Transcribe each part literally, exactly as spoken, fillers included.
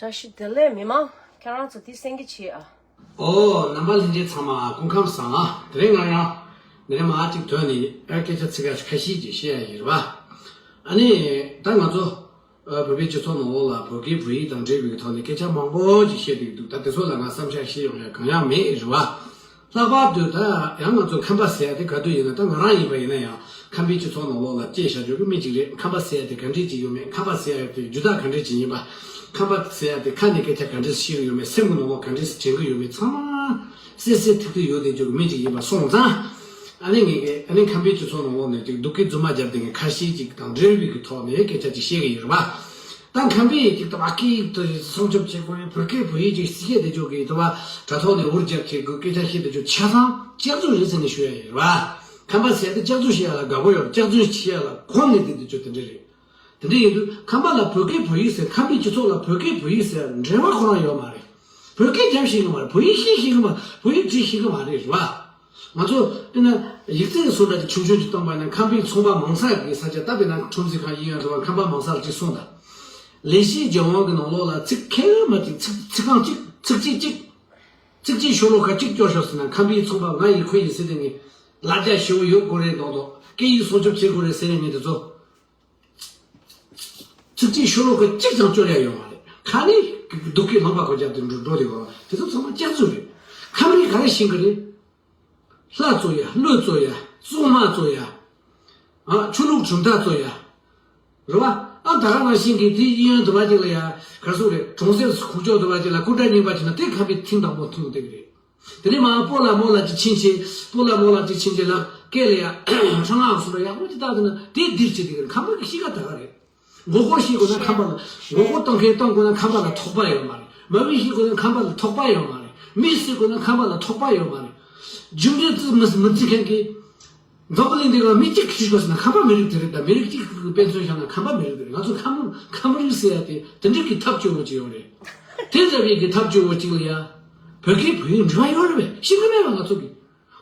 བཀྲ་ཤིས་བདེ་ལེགས་མི་མང་། ཁྱེད་རང་ཚོ་དེ་གསན་གྱི་བྱེད་ཨ། ཨོ། རྣམ་པ་ལྷན་རྒྱས་ཚང་མ་སྐུ་ཁམས་བཟང་ཨ། དེ་རིང་ང་ཡང་འདི་རིང་མ་གཅིག་དོན་ནི་ཨ་སྐད་ཆ་ཚིག་ཁ་ཁ་ཤས་ཅིག་བཤད་ཡ་ཡིན་རེད་བ། ཨ་ནི་ད་ང་ཚོ་ཨ་བོད་པའི་སྤྱི་ཚོགས་ནང་ལོགས་ལ་བོད་སྐད་བོད་ཡིག་དང་འབྲེལ་བའི་ཐོག་ནས་སྐད་ཆ་མང་པོ་ཅིག་བཤད་བསྡད་འདུག་ད་དེ་ཚོ་ལ་ང་བསམ་འཆར་བཤད་ཡོང་ཡ་གང་ཡང་མེད་རེད་བ། ལྷག་པར་དུ་ད་ཡང་ང་ཚོ་ཁམས་པ་ཟེར་ཡ་དེ་ག་དུས་ཡིན་ན། ད་ང་རང་ཡིན་པ་ཡིན་ན་ཡང་ཁམས་པའི་སྤྱི་ཚོགས་ནང་ལོགས་ལ་སྐྱེས་བཞག་རྒྱུ་གི་མི་གཅིག་རེད། ཁམས་པ་ཟེར་ཡ་དེ་ག་འདྲས་ཅིག་ཡོད་མེད། ཁམས་པ་ཟེར་ཡ་དེ་རྒྱུ་དག་ག་འདྲས་ཅིག་ཡིན་པ། ཁམས་པ་ཟེར་ཡ་དེ་ཁ་ནས་སྐད་ཆ་ག་འདྲས་བཤད་གི་ཡོད་མེད། སེམས་ཀྱི་ནང་ལོགས་ག་འདྲས་དྲན་གི་ཡོད་མེད། ཚང་མ་གསལ་གསལ་ཐིག་ཐིག་ཡོད་བསྡད་རྒྱུ་གི་མི་གཅིག་ཡིན་པ་སོང་ཙང་། ཨ་ནི་ངས་ཀྱི་ཨ་ནི་ཁམས་པའི་སྤྱི་ཚོགས་ནང་ལོགས་ནས་ཅིག་སྡུག་སྐད་རྫུན་མ་བརྒྱབ་བསྡད་མཁན་ཁ་ཤས་ཅིག་དང་འབྲེལ་བའི་གི་ཐོག་ནས་སྐད་ཆ་ཅིག་བཤད་གི་ཡོད་རེད་པ། ད་ཁམས་པའི་ཅིག་ད་བ་སྐད་ཡིག་དེ་སྲུང་སྐྱོབ་བྱེད་དགོས་ཡིན། བོད་སྐད་བོད་ཡིག་ཅིག་བཤད་བསྡད་རྒྱུ་གི་ད་བ་དྲ་ཐོག་ནས་འུར་རྒྱབ་བྱེད་དགོས། སྐད་ཆ་བཤད་བསྡད་རྒྱུ་ཆ་ཚང་སྐྱག་རྫུན་རེད་ཟེར་ནས་ཞུ་ཡ་ཡིན་རེད་པ། ཁམས་པ་ཟེར་དེ་སྐྱག་རྫུན་བཤད་ཡ་ལ་དགའ་པོ་ཡོད། སྐྱག་རྫུན་བཤད་ཡ་ལ་གོམས་ནས་བསྡད་བསྡད་རྒྱུ་དེ་འདྲ་རེད། དེ་འདྲ་ཡིན་དུས་ཁམས་པ་ལ་བོད་སྐད་བོད་ཡིག་ཟེར། ཁམས་པའི་སྤྱི་ཚོགས་ལ་བོད་སྐད་བོད་ཡིག་ཟེར་འབྲེལ་བ་ཁོ་རང་ཡོད་མ་རེད། བོད་སྐད་རྒྱབ་ཤེས་གི་མ་རེད། བོད་ཡིག་ཤེས་ཤེས་གི་མ། བོད་ཡིག་བྲིས་ཤེས་གི་མ་རེད། རེད་བ། ང་ཚོ་དཔེར་ན་ཡིག་ཚད་སུ་འདྲ་ཅིག་ཆུང་ཆུང་ཅིག་བཏང་པ་ཡིན་ན། ཁམས་པའི་ཚོང་པ་མང་ས་གི་ས་ཆ། ད་དཔེར་ན་ཁྲོམ་ཟི་ཁང་ཡིན་ཡང་རེད་བ། ཁམས་པ་མང་ས་ལ་ཅིག་སོང་ད། ལས་བྱེད་ལྗོན་དབང་གི་ནང་ལོགས་ལ་ཚིག་ཁེལ་མ་ཅིག་ཚིག་ཚིག་རྐང་གཅིག་ཚིག་གཅིག་གཅིག་ཚིག་གཅིག་ཤོ་ལོ་ཀ་གཅིག་སྐྱོར་ཤོག་ཟེར་ན། ཁམས་པའི་ཚོང་པ་ང་ཡིན་ཁོ་ཡིན་ཟེར་དེ་ངས་ལ་རྒྱ་ཞེ་པོ་ཡོད་དགོས་རེད་མདོག་མདོག་སྐད་ཡིག་སྲུང་སྐྱོབ་བྱེད་དགོས་རེད་ཟེར་ནས་ངས་དེ་ཚོ། ཚིག་གཅིག་ཤོ་ལོ་ཀ་གཅིག་ཀྱང་སྐྱོར་ཡ་ཡོད་མ་རེད། ཁ་ནས་སྡུག་སྐད་ལངས་པ་གོ་རྒྱབ་དེ་འགྲོ་འགྲོ་དེ་གོ། དེ་ཚོ་ཚང་མ་སྐྱག་རྫུན་རེད། ཁམས་མི་ག་རེ་ཤེས་གི་རེད། ལྷ་བཙོ་ཡ། ཀླུ་བཙོ་ཡ། སྲུང་མ་བཙོ་ཡ། ཨ། ཆོས་ལུགས་གྲུབ་མཐའ་བཙོ་ཡ། རེད་བ། ཨ། ད་ག་ནང་བཞིན་གི་དེ་གཡས་གཡོན་དུ་བ་ཅིག་ལ་ཡ་ག་རེ་ཟེར་རེད། གྲོང་གསེབ་ཁུག་ཀྱོག་དུ་བ་ཅིག་ལ་སྐུ་འདྲ་རྙིང་པ་ཅིག་ན་དེ་ཁམས་པའི་ཐེངས་དང་པོ་ཐུག་བསྡད་གི་རེད། དེ་ནས་མར་སྤོ་ལགས་རྨོ་ལགས་ཅིག་ཕྱིན་ཆད། སྤོ་ལགས་རྨོ་ལགས་ཅིག་ཕྱིན་ཆད་ལ་སྐད་ལ་ཡ་ཧྲང་ཨ་སུ་ལ་ཡག་པོ་ཅིག་བཏགས་ཟིན་ན་དེ་འདིར་བྱེད་དེ་གི་ཁམས་པ་གི་གཤིས་ཀ་ད་ག་རེད། མགོ་སྐོར་བཤད་དགོས་ན་ཁམས་པ་ལ། མགོ་སྐོར་བཏང་མཁན་བཏང་དགོས་ན་ཁམས་པ་ལ་ཐོགས་པ་ཡོད་མ་རེད། མ་བི་བཤད་དགོས་ན་ཁམས་པ་ལ་ཐོགས་པ་ཡོད་མ་རེད། མི་བསད་དགོས་ན་ཁམས་པ་ལ་ཐོགས་པ་ཡོད་མ་རེད། རྒྱུ་འབྲས་བརྩི་མི་མི་བརྩི་མཁན་གྱི། འཛམ་བུ་གླིང་འདི་ག་མི་གཅིག་ཤི་དགོས་ཟེར་ན་ཁམས་པ་མི་རིགས་དེ་རེད། ད་མི་རིགས་གཅིག་གི་དཔེ་མཚོན་བཞག་ན་ཁམས་པ་མི་རིགས་དེ་རེད། ང་ཚོ་ཁམས་ཁམས་རིགས་ཟེར་ཡ་དེ་དེ་འདྲ་གི་ཐབས་སྐྱོ་བོ་ཅིག་ཡོད་རེད། དེ་འདྲ་བའི་གི་ཐབས་སྐྱོ་བོ་ཅིག་ལ་ཡ། བོད་སྐད་བོད་ཡིག་འབྲེལ་བ་ཡོད་རེད་པས། ཤེས་ཀྱི་མེད་པ་ང་ཚོ་གི།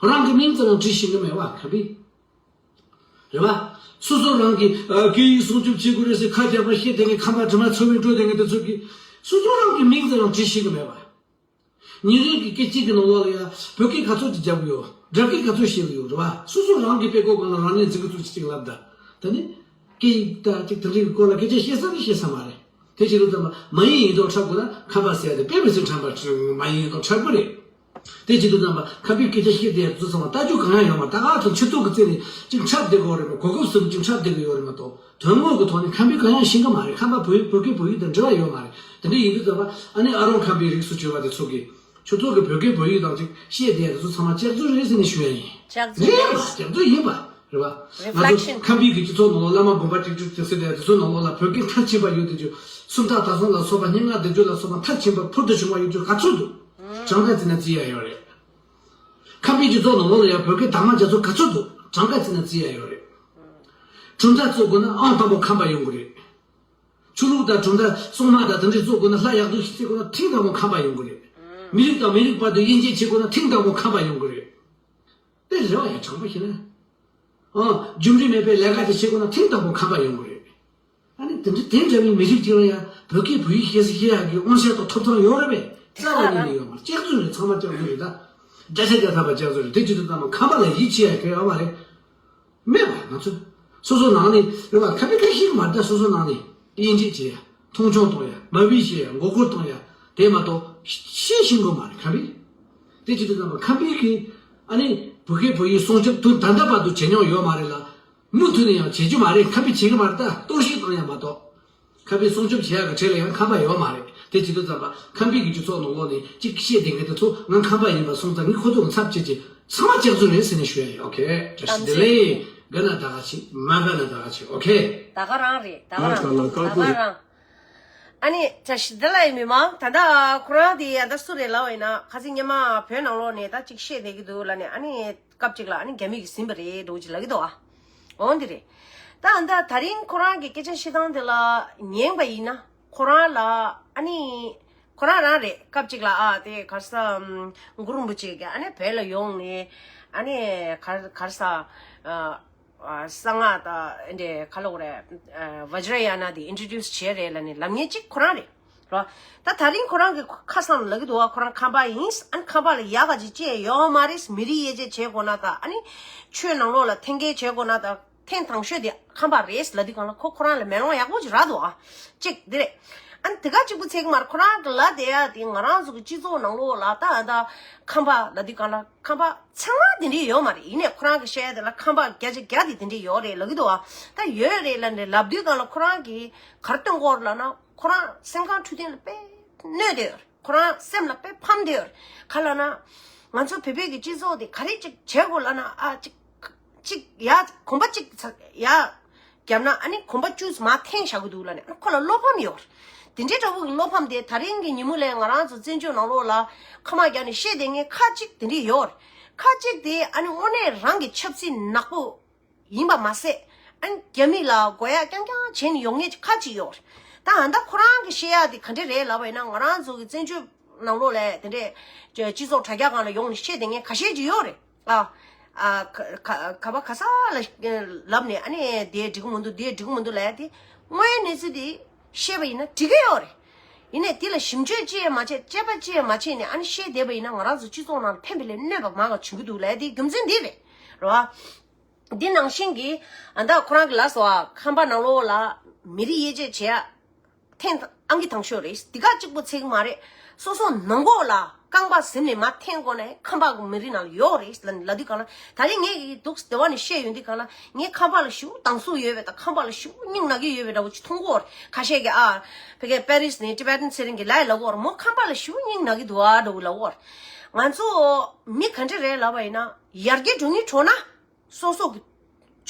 རང་གི་མིང་ཙམ་ཡང་བྲིས་ཤེས་ཀྱི་མེད་པ་ཁམས་པའི། རེད་པ། སོ་སོ་རང་གི་ཨ་སྐད་ཡིག་སྲུང་སྐྱོབ་བྱེད་དགོས་རེད་ཟེར་ཁ་རྒྱག་པ་བཤད་དེ་ངས་ཁམས་པ་དྲི་མ་ཚོར་བའི་འགྲོ་དེ་ངས་དེ་ཚོ་གི། སོ་སོ་རང་གི་མིང་ཙམ་ཡང་བྲིས་ཤེས་ཀྱི་མེད་པ། ཉིན་རེ་གི་སྐད་ཅིག་གི་ནང་ལོགས་ལ་ཡ་བོད་སྐད་ག་ཚོད་ཅིག་རྒྱབ་ཀྱི་ཡོད། སྦྲག་སྐད་ག་ཚོད་བཤད་ཀྱི་ཡོད་རེད་བ། སོ་སོ་རང་གི་དཔེ་ཀོ་སྒང་ལ་རང་ཉིད་འཛིན་གྱི་ཚུལ་ཅིག་ལབ་ད། ད་ནི། སྐད་ཡིག་ད་ཅིག་དེ་འདྲའི་སྐོར་ལ་སྐད་ཆ་བཤད་ས་ནི་བཤད་ས་མ་རེད། དེ་བྱེད་དུས་ཙམ་པ་མ་ཡིན་ཡིན་མདོག་འཁྲབ་དགོས་ན་ཁམས་པ་ཟེར་ཡ་དེ་དཔེ་མི་སྲིད་ཁྲམ་པ་མ་ཡིན་ཡིན་མདོག་འཁྲབ་དགོས་རེད། དེ་བྱེད་དུས་ཙམ་པ་ཁམས་པའི་སྐད་ཆ་བཤད་བསྡད་ཡ་དེ་ཚོ་ཚང་མ་ལྟ་རྒྱུ་གང་ཡང་ཡོད་མ་རེད། ད་ག་ཚོད་ཕྱི་ཐོག་གི་རྩེ་ནས་ཅིག་འཁྲབ་བསྡད་དགོས་རེད་མ། གོ་སྐབས་ཟིན་ཅིག་འཁྲབ་བསྡད་ཀྱི་ཡོད་རེད་མ་གཏོགས། དོན་དངོས་ཀྱི་ཐོག་ནས་ཁམས་པས་གང་ཡང་ཤེས་ཀྱི་མ་རེད། ཁམས་པ་བོད་ཡིག་བོད་སྐད་བོད་ཡིག་དང་འབྲེལ་བ་ཡོད་མ་རེད། དེ་འདྲ་ཡིན་དུས་ཙམ་པ་ཨ་ནི་ཨ་རོང་ཁམས་པའི་རིགས་སུ་གྱུར་པ་དེ་ཚོ་གིས་ཁྱོད་ཚོ་གི་བོད་སྐད་བོད་ཡིག་དང་ཅིག་བཤད་བསྡད་ཡ་དེ་ཚོ་ཚང་མ་སྐྱག་རྫུན་རེད་ཟེར་ནས་ཞུ་ཡ་ཡིན། སྐྱག་རྫུན་རེད་རེད། པ། སྐྱག་རྫུན་ཡིན་པ་རེད་པ། སྐྱག་རྫུན། ང་ཚོ་Reflection། ཁམས་པའི་གི་སྤྱི་ཚོགས་ནང་ལོགས་བླ་མ་དགོན་པ་ཅིག་ཅིག་ཅིག་ཟེར་བསྡད་ཡ་དེ་ཚོ་ནང་ལོགས་ལ་བོད་སྐད་མཐར་ཕྱིན་པ་ཡོད་དེ་ཅིག་སུམ་རྟགས་དག་གསུམ་ལ་སོགས་པ་སྙན་ངག་བདེ་སྤྱོད་ལ་སོགས་པ་མཐར་ཕྱིན་པ་ཕུལ་དུ་བྱུང་བ་ཡོད་ཅིག་ག་ཚོད་འདུག་གྲངས་ཀ་བརྩིས་ན་བརྩི་ཡ་ཡོད་རེད། ཁམས་པའི་སྤྱི་ཚོགས་ནང་ལོགས་ལ་ཡང་བོད་སྐད་དག་མ་རྒྱ་མཚོ་ག་ཚོད་འདུག་གྲངས་ཀ་བརྩིས་ན་བརྩི་ཡ་ཡོད་རེད། གྲུབ་མཐའ་བཙུགས་དགོས་ན་ཨང་དང་པོ་ཁམས་པ་ཡོང་གི་རེད། ཆོས་ལུགས་དང་གྲུབ་མཐའ་སྲུང་མ་དང་དེ་འདྲས་བཙུགས་དགོས་ན། ལྷ་ཡག་སྡུག་ཤེས་དགོས་ན་ཐེངས་དང་པོ་ཁམས་པ་ཡོང་གི་རེད། མི་རིགས་དང་མི་རིགས་བར་དུ་དབྱེ་འབྱེད་བྱེད་དགོས་ན་ཐེངས་དང་པོ་ཁམས་པ་ཡོང་གི་རེད། དེ་རེད་བ། ཡ་དྲང་པོ་བཤད་ན། ཨང་། རྒྱུ་འབྲས་མེད་པའི་ལས་ཀ་དེ་བྱེད་དགོས་ན་ཐེངས་དང་པོ་ཁམས་པ་ཡོང་གི་རེད། ཨ་ནི་དེ་འདྲ་དེ་འདྲ་བའི་མི་རིགས་ཅིག་ལ་ཡང་བོད་སྐད་བོད་ཡིག་ཤེས་སུ་ཤེས་ཡག་གི་དབང་ཆ་དང་ཐོབ་ཐང་ཡོད་རེད་པས། རྩ་བ་ཉིད་ནས་ཡོད་མ་རེད། སྐྱག་རྫུན་རེད། ཚང་མ་སྐྱག་རྫུན་རེད་ད། བརྒྱ་ཆ་བརྒྱ་ཐམ་པ་སྐྱག་རྫུན་རེད། དེ་བྱེད་དུས་ཙམ་པ་ཁམས་པ་ལ་ཡིད་ཆེས་ཡག་གི་ཡོད་མ་རེད། མེད་པ། ང་ཚོ་སོ་སོ་ནང་ནས་རེད་པ། ཁ་པི་ཁ་ཤིག་མ་རེད་ད། སོ་སོ་ནང་ནས་དབྱེ་འབྱེད་བྱེད་ཡ། མཐོང་ཆུང་གཏོང་ཡ། མ་བི་བཤད་ཡ། མགོ་སྐོར་གཏོང་ཡ། དེ་མ་གཏོགས་ཤེས་ཤེས་གི་མ་རེད་ཁམས་པས། དེ་བྱེད་དུས་ཙམ་པ་ཁམས་པའི་གི་ཨ་ནི་བོད་སྐད་བོད་ཡིག་སྲུང་སྐྱོབ་དུ་ད་ལྟ་བར་དུ་བྱེད་མྱོང་ཡོད་མ་རེད་ལ། མུ་མཐུད་ནས་ཡང་བྱེད་རྒྱུ་མ་རེད། ཁམས་པས་བྱེད་གི་མ་རེད་ད། གཏོར་བཤིག་བཏང་ཡ་མ་གཏོགས། ཁམས་པའི་སྲུང་སྐྱོབ་བྱེད་ཡག་གི་གྲས་ལ་ཡང་ཁམས་པ་ཡོད་མ་རེད། དེ་བྱེད་དུས་ཙམ་པ་ཁམས་པའི་གི་སྤྱི་ཚོགས་ནང་ལོགས་ནས་གཅིག་བཤད་བསྡད་མཁན་དེ་ཚོ་ང་ཁམས་པ་ཡིན་པ་སོང་ཙང་ངས་ཁོ་ཚོ་ཚབ་བྱེད་ཀྱི། ཚང་མ་སྐྱག་རྫུན་རེད་ཟེར་ནས་ཞུ་ཡ་ཡིན། ཨོ་ཁེ། བཀྲ་ཤིས་བདེ་ལེགས། དགའ་ན་ད་ག་ཆེ། མ་དགའ་ན་ད་ག་ཆེ། ཨོ་ཁེ། ད་ག་རང་རེད། ད་ག་རང་རེད། ད་ག་རང་། ཨ་ནི་བཀྲ་ཤིས་བདེ་ལེགས་མི་མང་། ད་ལྟ་ཁོ་རང་དེ་ཡ་ད་སུ་རེད་ལབ་པ་ཡིན་ན། ཁ་སང་སྔོན་མ་བོད་ནང་ལོགས་ནས་ད་གཅིག་བཤད་བསྡད་ཀྱི་འདུག་ལབ་ནས། ཨ་ནི་སྐབས་གཅིག་ལ་ཨ་ནི་རྒྱ་མི་གིས་ཟིན་པ་རེད་འདྲ་བོ་ཅིག་ལབ་ཀྱི་འདུག་ཨ། འོ་འདི་རེད། ད་ད་ད་རིང་ཁོ་རང་གི་སྐད་ཆ་བཤད་སྟངས་དེ་ལ་ཉན་པ་ཡིན་ན། ཁོ་རང་ལ་ཨ་ནི་ཁོ་རང་རང་རེད། སྐབས་གཅིག་ལ་ཨ་དེ་ག་རེ་ཟ། གུ་རུ་རིན་པོ་ཆེ་གིས་ཨ་ནི་བོད་ལ་ཡོང་ནས་ཨ་ནི་ག་རེ་ག་རེ་ཟ། ཨ་ཨ་གསང་སྔགས་དང་འདྲ་ག་ལབ་དགོས་རེད། ཨ་བཛྲ་ཡ་ན་དེ་ཨིན་ཊྲོ་ཌིའུ་སི་བྱས་རེད་ལབ་ནས་ལབ་མཁན་གཅིག་ཁོ་རང་རེད། རོ། ད་དེ་རིང་ཁོ་རང་གི་ཁ་སང་ལ་ལབ་ཀྱི་འདུག་བ། ཁོ་རང་ཁམས་པ་ཡིན། ཨ་ནི་ཁམས་པ་ལ་ཡག་ག་ཅིག་བྱས་ཡོད་མ་རེད། མི་རིགས་དབྱེ་འབྱེད་བྱེད་དགོས་ན་དང་། ཨ་ནི་ཆོས་ནང་ལོགས་ལ་འཐེན་འཁྱེར་བྱེད་དགོས་ན་དང་། ཐེངས་དང་ཤོས་དེ་ཁམས་པ་རེད་ལབ་དུས་སྒང་ལ་ཁོ་ཁོ་རང་ལ་མེ་ལོང་ཡག་པོ་ཅིག་རག་འདུག་ཨ། གཅིག་དེ་རེད། ཨ་ནི་དེ་ག་གཅིག་པུ་ཚད་ཀྱི་མ་རེད། ཁོ་རང་གི་ལབ་བསྡད་ཡ་དེ་ང་རང་ཚོ་གི་སྤྱི་ཚོགས་ནང་ལོགས་ལ་ད་ད་ཁམས་པ་ལབ་དུས་སྒང་ལ་ཁམས་པ་ཚང་མ་དེ་འདྲས་ཡོད་མ་རེད། ཡིན་ནའི་ཁོ་རང་གི་བཤད་ཡ་དེ་ལ་ཁམས་པ་བརྒྱ་ཆ་བརྒྱ་དེ་དེ་འདྲས་ཡོད་རེད་ལབ་ཀྱི་འདུག་ཨ། ད་ཡོད་རེད་ལབ་ནས་ལབ་དུས་སྒང་ལ་ཁོ་རང་གིས་ག་རེ་སྟོན་གྱི་ཡོད་རེད་ལབ་ན། ཁོ་རང་སེམས་ཁམས་འཕྲོད་བསྟེན་ལ་དཔེ་གནོད་བསྡད་ཡོད་རེད། ཁོ་རང་སེམས་ལ་དཔེ་ཕམ་བསྡད་ཡོད་རེད། ག་རེ་ལབ་ན། ང་ཚོ་བོད་པའི་གི་སྤྱི་ཚོགས་དེ་ག་རེ་ཅིག་བྱེད་དགོས་ལབ་ན། ཨ་ཅིག་ཅིག་ཡ་གོམ་པ་ཅིག་ཚ་ཡ་བརྒྱབ་ན། ཨ་ནི་གོམ་པ་བཅུ་མར་འཐེན་བཞག་གི་འདུག་ལབ་ནས། ཨ་ནི་ཁོ་ལ་བློ་ཕམ་ཡོད་རེད། དེ་འདྲའི་འདྲ་བོ་གི་བློ་ཕམ་དེ་དེ་རིང་གི་ཉིན་མོ་ལ་ང་རང་ཚོ་བཙན་བྱོལ་ནང་ལོགས་ལ་ཁ་མ་རྒྱག་ནས་བཤད་བསྡད་མཁན་ཁ་ཅིག་དེ་འདྲས་ཡོད་རེད། ཁ་ཅིག་དེ་ཨ་ནི་དངོས་གནས་རང་གི་ཆབ་སྲིད་ནག་པོ་ཡིན་པ་མ་ཟད། ཨ་ནི་རྒྱ་མི་ལ་དགོས་ཡ་རྐྱང་རྐྱང་བྱས་ནས་ཡོང་མཁན་ཁ་ཅིག་ཡོད་རེད། ད་ཨ་ད་ཁོ་རང་གི་བཤད་ཡ་དེ་ག་འདྲས་རེད་ལབ་པ་ཡིན་ན། ང་རང་ཚོ་གི་བཙན་བྱོལ་ནང་ལོགས་ལ་དེ་འདྲས་སྤྱི་ཚོགས་དྲ་རྒྱ་སྒང་ལ་ཡོང་ནས་བཤད་བསྡད་མཁན་ཁ་ཤས་ཅིག་ཡོད་རེད། ཨ། ཨ། ག་ག་ག་པ་ག་ས་ལ་ལབ་ནས། ཨ་ནི་དེ་འགྲིག་གི་མི་འདུག་དེ་འགྲིག་གི་མི་འདུག་ལབ་ཡ་དེ། དངོས་ཡོད་གནས་ཚུལ་དེ་བཤད་པ་ཡིན་ན་འགྲིག་གི་ཡོད་རེད། ཡིན་ནའི་དེ་ལ་ཞིབ་དཔྱོད་ཅི་ཡང་མ་བྱས། དཔྱད་པ་ཅི་ཡང་མ་བྱས་ནས་ཨ་ནི་བཤད་བསྡད་པ་ཡིན་ན། ང་རང་ཚོ་སྤྱི་ཚོགས་ནང་ལ་ཕན་པ་ལས་གནོད་པ་མང་བ་བྱུང་གི་འདུག་ལབ་ཡ་དེ་རྒྱུ་མཚན་འདི་རེད། རེད་བ། འདི་ནང་བཞིན་གྱི་ཨ་ད་ཁོ་རང་གི་ལབ་སོང་བ། ཁམས་པ་ནང་ལོགས་ལ་མི་རིགས་དབྱེ་འབྱེད་བྱེད་ཡ་ཐེངས་ཨང་ཀི་དང་ཤོས་རེད། འདི་ག་གཅིག་པོ་ཚད་ཀྱི་མ་རེད། སོ་སོ་ནང་ཁོག་ལ་རྐང་པ་ཟིན་ནས་མར་འཐེན་དགོས་ནའི་ཁམས་པ་གི་མི་རིགས་ནང་ལ་ཡོད་རེད་ལབ་ལབ་དུས་སྒང་ལ། ད་རེས་ངས་ཀྱི་འདུག་སྡེ་བ་ནས་བཤད་ཡོང་དུས་སྒང་ལ། ངས་ཁམས་པ་ལ་ཞེ་པོ་སྡང་ཟུག་ཡོད་པ་དང་། ཁམས་པ་ལ་ཞེ་པོ་སྙིང་ན་གི་ཡོད་པའི་འདྲ་བོ་ཅིག་མཐོང་གི་ཡོད་རེད། ཁ་ཤས་ཀྱིས་ཨ་ཕ་གིའི་པེ་རིས་ནས་ཊི་བེ་ཊན་ཚེ་རིང་གིས་ལབ་ཡ་ལབ་ཀྱི་ཡོད་རེད། མོ་ཁམས་པ་ལ་ཞེ་པོ་སྙིང་ན་གི་འདུག་ཨ་འདྲ་བོ་ལབ་ཀྱི་ཡོད་རེད། ང་ཚོ་མི་ག་འདྲ་རེད་ལབ་པ་ཡིན་ན། ཡར་རྒྱས་འགྲོ་སྙིང་བྲོ་ན། སོ་སོ་གི་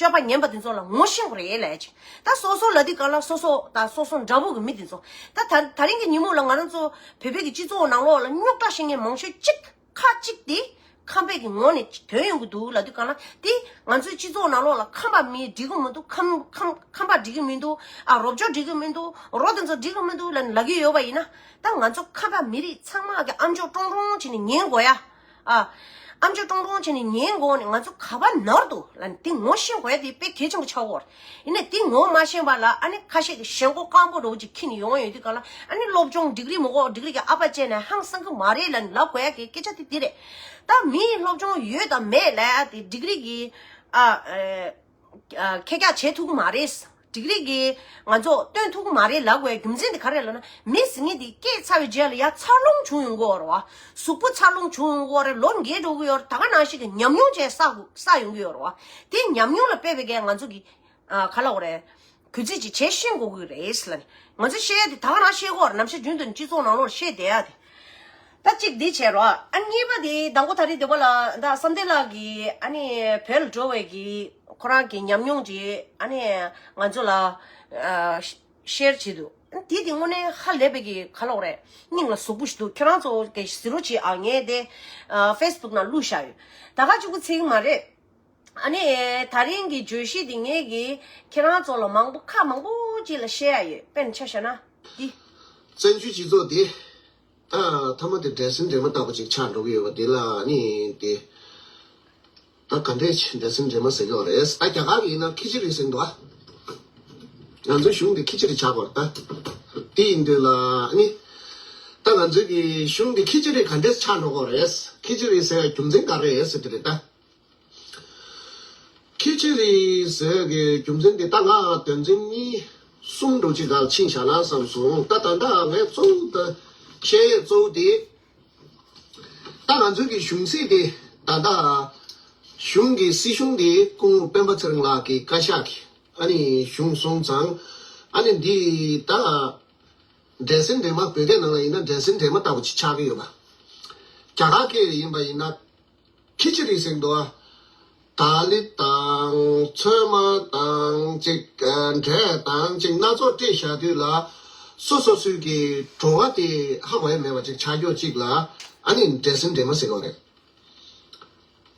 སྤྱོད་པ་ངན་པ་དེ་ཚོ་ལ་ངོ་ཤེས་དགོས་རེད་ལབ་ཅིག་ད་སོ་སོ་ལབ་དུས་སྒང་ལ་སོ་སོ་དང་སོ་སོ་འདྲ་པོ་གི་མི་དེ་ཚོ། ད་ད་དེ་རིང་གི་ཉིན་མོ་ལ་ང་རང་ཚོ་བོད་པའི་གི་སྤྱི་ཚོགས་ནང་ལོགས་ལ་རྙོག་དྲ་བཤད་མཁན་མང་ཤོས་གཅིག་ཁ་གཅིག་དེ་ཁམས་པའི་གི་ངོ་ནས་ཐོན་ཡོང་གི་འདུག་ལབ་དུས་སྒང་ལ། དེ་ང་ཚོའི་སྤྱི་ཚོགས་ནང་ལོགས་ལ་ཁམས་པ་མི་འགྲིག་གི་མི་འདུག་ཁམས་ཁམས་ཁམས་པ་འགྲིག་གི་མི་འདུག་ཨ་རོབ་ཅོ་འགྲིག་གི་མི་འདུག་རོ་དེ་ཚོ་འགྲིག་གི་མི་འདུག་ལབ་ལབ་ཀྱི་ཡོད་པ་ཡིན་ན། ད་ང་ཚོ་ཁམས་པ་མི་རིགས་ཚང་མ་གི་ཨམ་ཅོག་ཀྲོང་ཀྲོང་བྱས་ནས་ཉན་དགོས་ཡ། ཨ། ཨམ་ཅོག་ཀྲོང་ཀྲོང་བྱས་ནས་ཉན་དགོས་ནས། ང་ཚོ་ག་པར་ནོར་འདུག་ལབ་ནས་དེ་ངོ་ཤེས་དགོས་ཡ་དེ་དཔེ་གལ་ཆེན་པོ་ཆགས་ཀྱི་ཡོད་རེད། ཡིན་ནའི་དེ་ངོ་མ་ཤེས་པ་ལ་ཨ་ནི་ཁ་ཤས་ཀྱིས་ཞེན་ཁོག་སྐམ་པོ་འདྲ་བོ་ཅིག་འཁྱེར་ནས་ཡོང་ཡོང་དུས་སྒང་ལ། ཨ་ནི་སློབ་སྦྱོང་ཌིག་རི་མི་དགོས། ཌིག་རི་གི་ཨ་ཕ་བྱས་ནས་ཧང་སང་གི་མ་རེད་ལབ་ནས་ལབ་དགོས་ཡ་གི་སྐད་ཆ་དེ་དེ་རེད། ད་མིའི་སློབ་སྦྱོང་ཡོད་དང་མེད་ལབ་ཡ་དེ་ཌིག་རི་གིས་ཨ་ཨ་ཁྱེད་ཅག་བྱེད་ཐུབ་ཀྱི་མ་རེད། ཌིག་རི་གིས་ང་ཚོ་སྟོན་ཐུབ་ཀྱི་མ་རེད་ལབ་དགོས་རྒྱུ་མཚན་དེ་ག་རེ་ལབ་ན། མི་ཟེར་མཁན་དེ་སྐྱེས་ཚར་བའི་རྗེས་ལ་ཡ་འཚར་ལོངས་བྱུང་ཡོང་གི་ཡོད་རེད་བ། གཟུགས་པོ་འཚར་ལོངས་བྱུང་ཡོང་གི་ཡོད་རེད། ལོ་རྒས་འགྲོ་གི་ཡོད་རེད། ད་ག་ནང་བཞིན་གྱི་ཉམས་མྱོང་བཅས་བསགས་བསགས་ཡོང་གི་ཡོད་རེད་བ། དེ་ཉམས་མྱོང་ལ་དཔག་པའི་གི་ང་ཚོ་གི་ཨ་ག་ལབ་དགོས་རེད། གུས་བརྩི་ཅིག་བྱེད་ཤེས་དགོས་ཀྱི་རེད་ལབ་ནས། ང་ཚོ་བཤད་ཡ་དེ་ད་ག་རང་བཤད་དགོས་རེད། ནམ་ཞག་རྒྱུན་དུ་སྤྱི་ཚོགས་ནང་ལོགས་བཤད་བསྡད་ཡ་དེ། ད་གཅིག་འདི་བྱས་རོགས། ཨ་གཉིས་པ་དེ་མདང་དགོང་དེ་རིང་སྡེ་བ་ལ་ད་བསམ་གཏན་ལགས་ཀྱིས་ཨ་ནི་བོད་ལ་འགྲོ་བའི་གི་ཁོ་རང་གི་ཉམས་མྱོང་དེ་ཨ་ནི་ང་ཚོ་ལ་ཨ་ཤེར་བྱེད་འདུག་དེ་དེ་དངོས་གནས་ཧ་ལས་པའི་གི་ག་ལབ་དགོས་རེད། སྙིང་ལ་ཟུག་པོ་ཞིག་འདུག་ཁྱེད་རང་ཚོ་གི་གཟིགས་རོགས་བྱེད་ཨ། ངས་དེ་ཨ་ཕེ་སི་བུག་ནང་བླུགས་བཞག་ཡོད། ད་ག་གཅིག་པུ་ཚིག་མ་རེད། ཨ་ནི་དེ་རིང་གི་བརྗོད་གཞི་འདི་ངས་ཀྱིས་ཁྱེད་རང་ཚོ་ལ་མང་པོ་ཁག་མང་པོ་ཅིག་ལ་བཤད་ཡ་ཡོད། དཔེར་ན་ཆ་བཞག་ན་འདི། བཙན་བྱོལ་སྤྱི་ཚོགས་འདི་ད་མཐའ་མ་དེ་འདྲེ་སྲིན་འདྲེ་མ་ལྟ་བུ་ཅིག་ཆགས་འགྲོ་གི་ཡོད་པ་འདི་ལ་ནི་དེ། ད་ག་འདྲས་ཆེ་འདྲེ་སྲིན་འདྲེ་མ་ཟེར་གི་ཡོད་རེད། ད་རྒྱ་གར་གྱི་ཡིན་ན་ཁི་ཅི་རི་ཟེར་འདུག་ཨ། ང་ཚོའི་གཞུང་འདི་ཁི་ཅི་རི་ཆགས་པ་རེད་ད། དེ་ཡིན་དུས་ལ་ནི། ད་ང་ཚོའི་གི་གཞུང་འདི་ཁི་ཅི་རི་ག་འདྲས་ཆགས་འགྲོ་གི་རེད། ཁི་ཅི་རི་ཟེར་བའི་རྒྱུ་མཚན་ག་རེ་རེད་ཟེར་དེ་རེད་ད། ཁི་ཅི་རི་ཟེར་གི་རྒྱུ་མཚན་དེ་ད་ང་དོན་ཚན་གཉིས་གསུམ་འདྲ་ཅིག་ག་ཕྱིན་བཞག་ན་བསམ་སོང་། ད་ད་ལྟ་ངས་གཙོ་བོ་ད་བཤད་ཡས་གཙོ་བོ་དེ། ད་ང་ཚོའི་གི་གཞུང་སྲིད་དེ་ད་ལྟ་གཞུང་གི་སྲིད་གཞུང་དེ་སྐུ་ངོ་སྤེན་པ་ཚེ་རིང་ལགས་ཀྱི་བཀའ་ཤག་གི་ཨ་ནི་གཞུང་སོང་ཙང་། ཨ་ནི་འདི་ད་འདྲེ་སྲིན་འདྲེ་མ་བོད་སྐད་ནང་ལ་ཡིན་ན་འདྲེ་སྲིན་འདྲེ་མ་ལྟ་བུ་ཅིག་ཆགས་ཀྱི་ཡོད་པ། རྒྱ་གར་སྐད་ཡིན་པ་ཡིན་ན། ཁི་ཅི་རི་ཟེར་འདུག་ཨ། དལ་ལི་དང་ཚོད་མ་དང་ཅིག་འབྲས་དང་ཅིག་སྣ་ཚོགས་སྤྲད་བཞག་དུས་ལ། སོ་སོ་སོའི་གི་བྲོ་བ་དེ་ཧ་གོ་ཡ་མེད་པ་ཅིག་ཆགས་ཀྱོག་ཅིག་ལ། ཨ་ནི་འདྲེ་སྲིན་འདྲེ་མ་ཟེར་གི་རེད།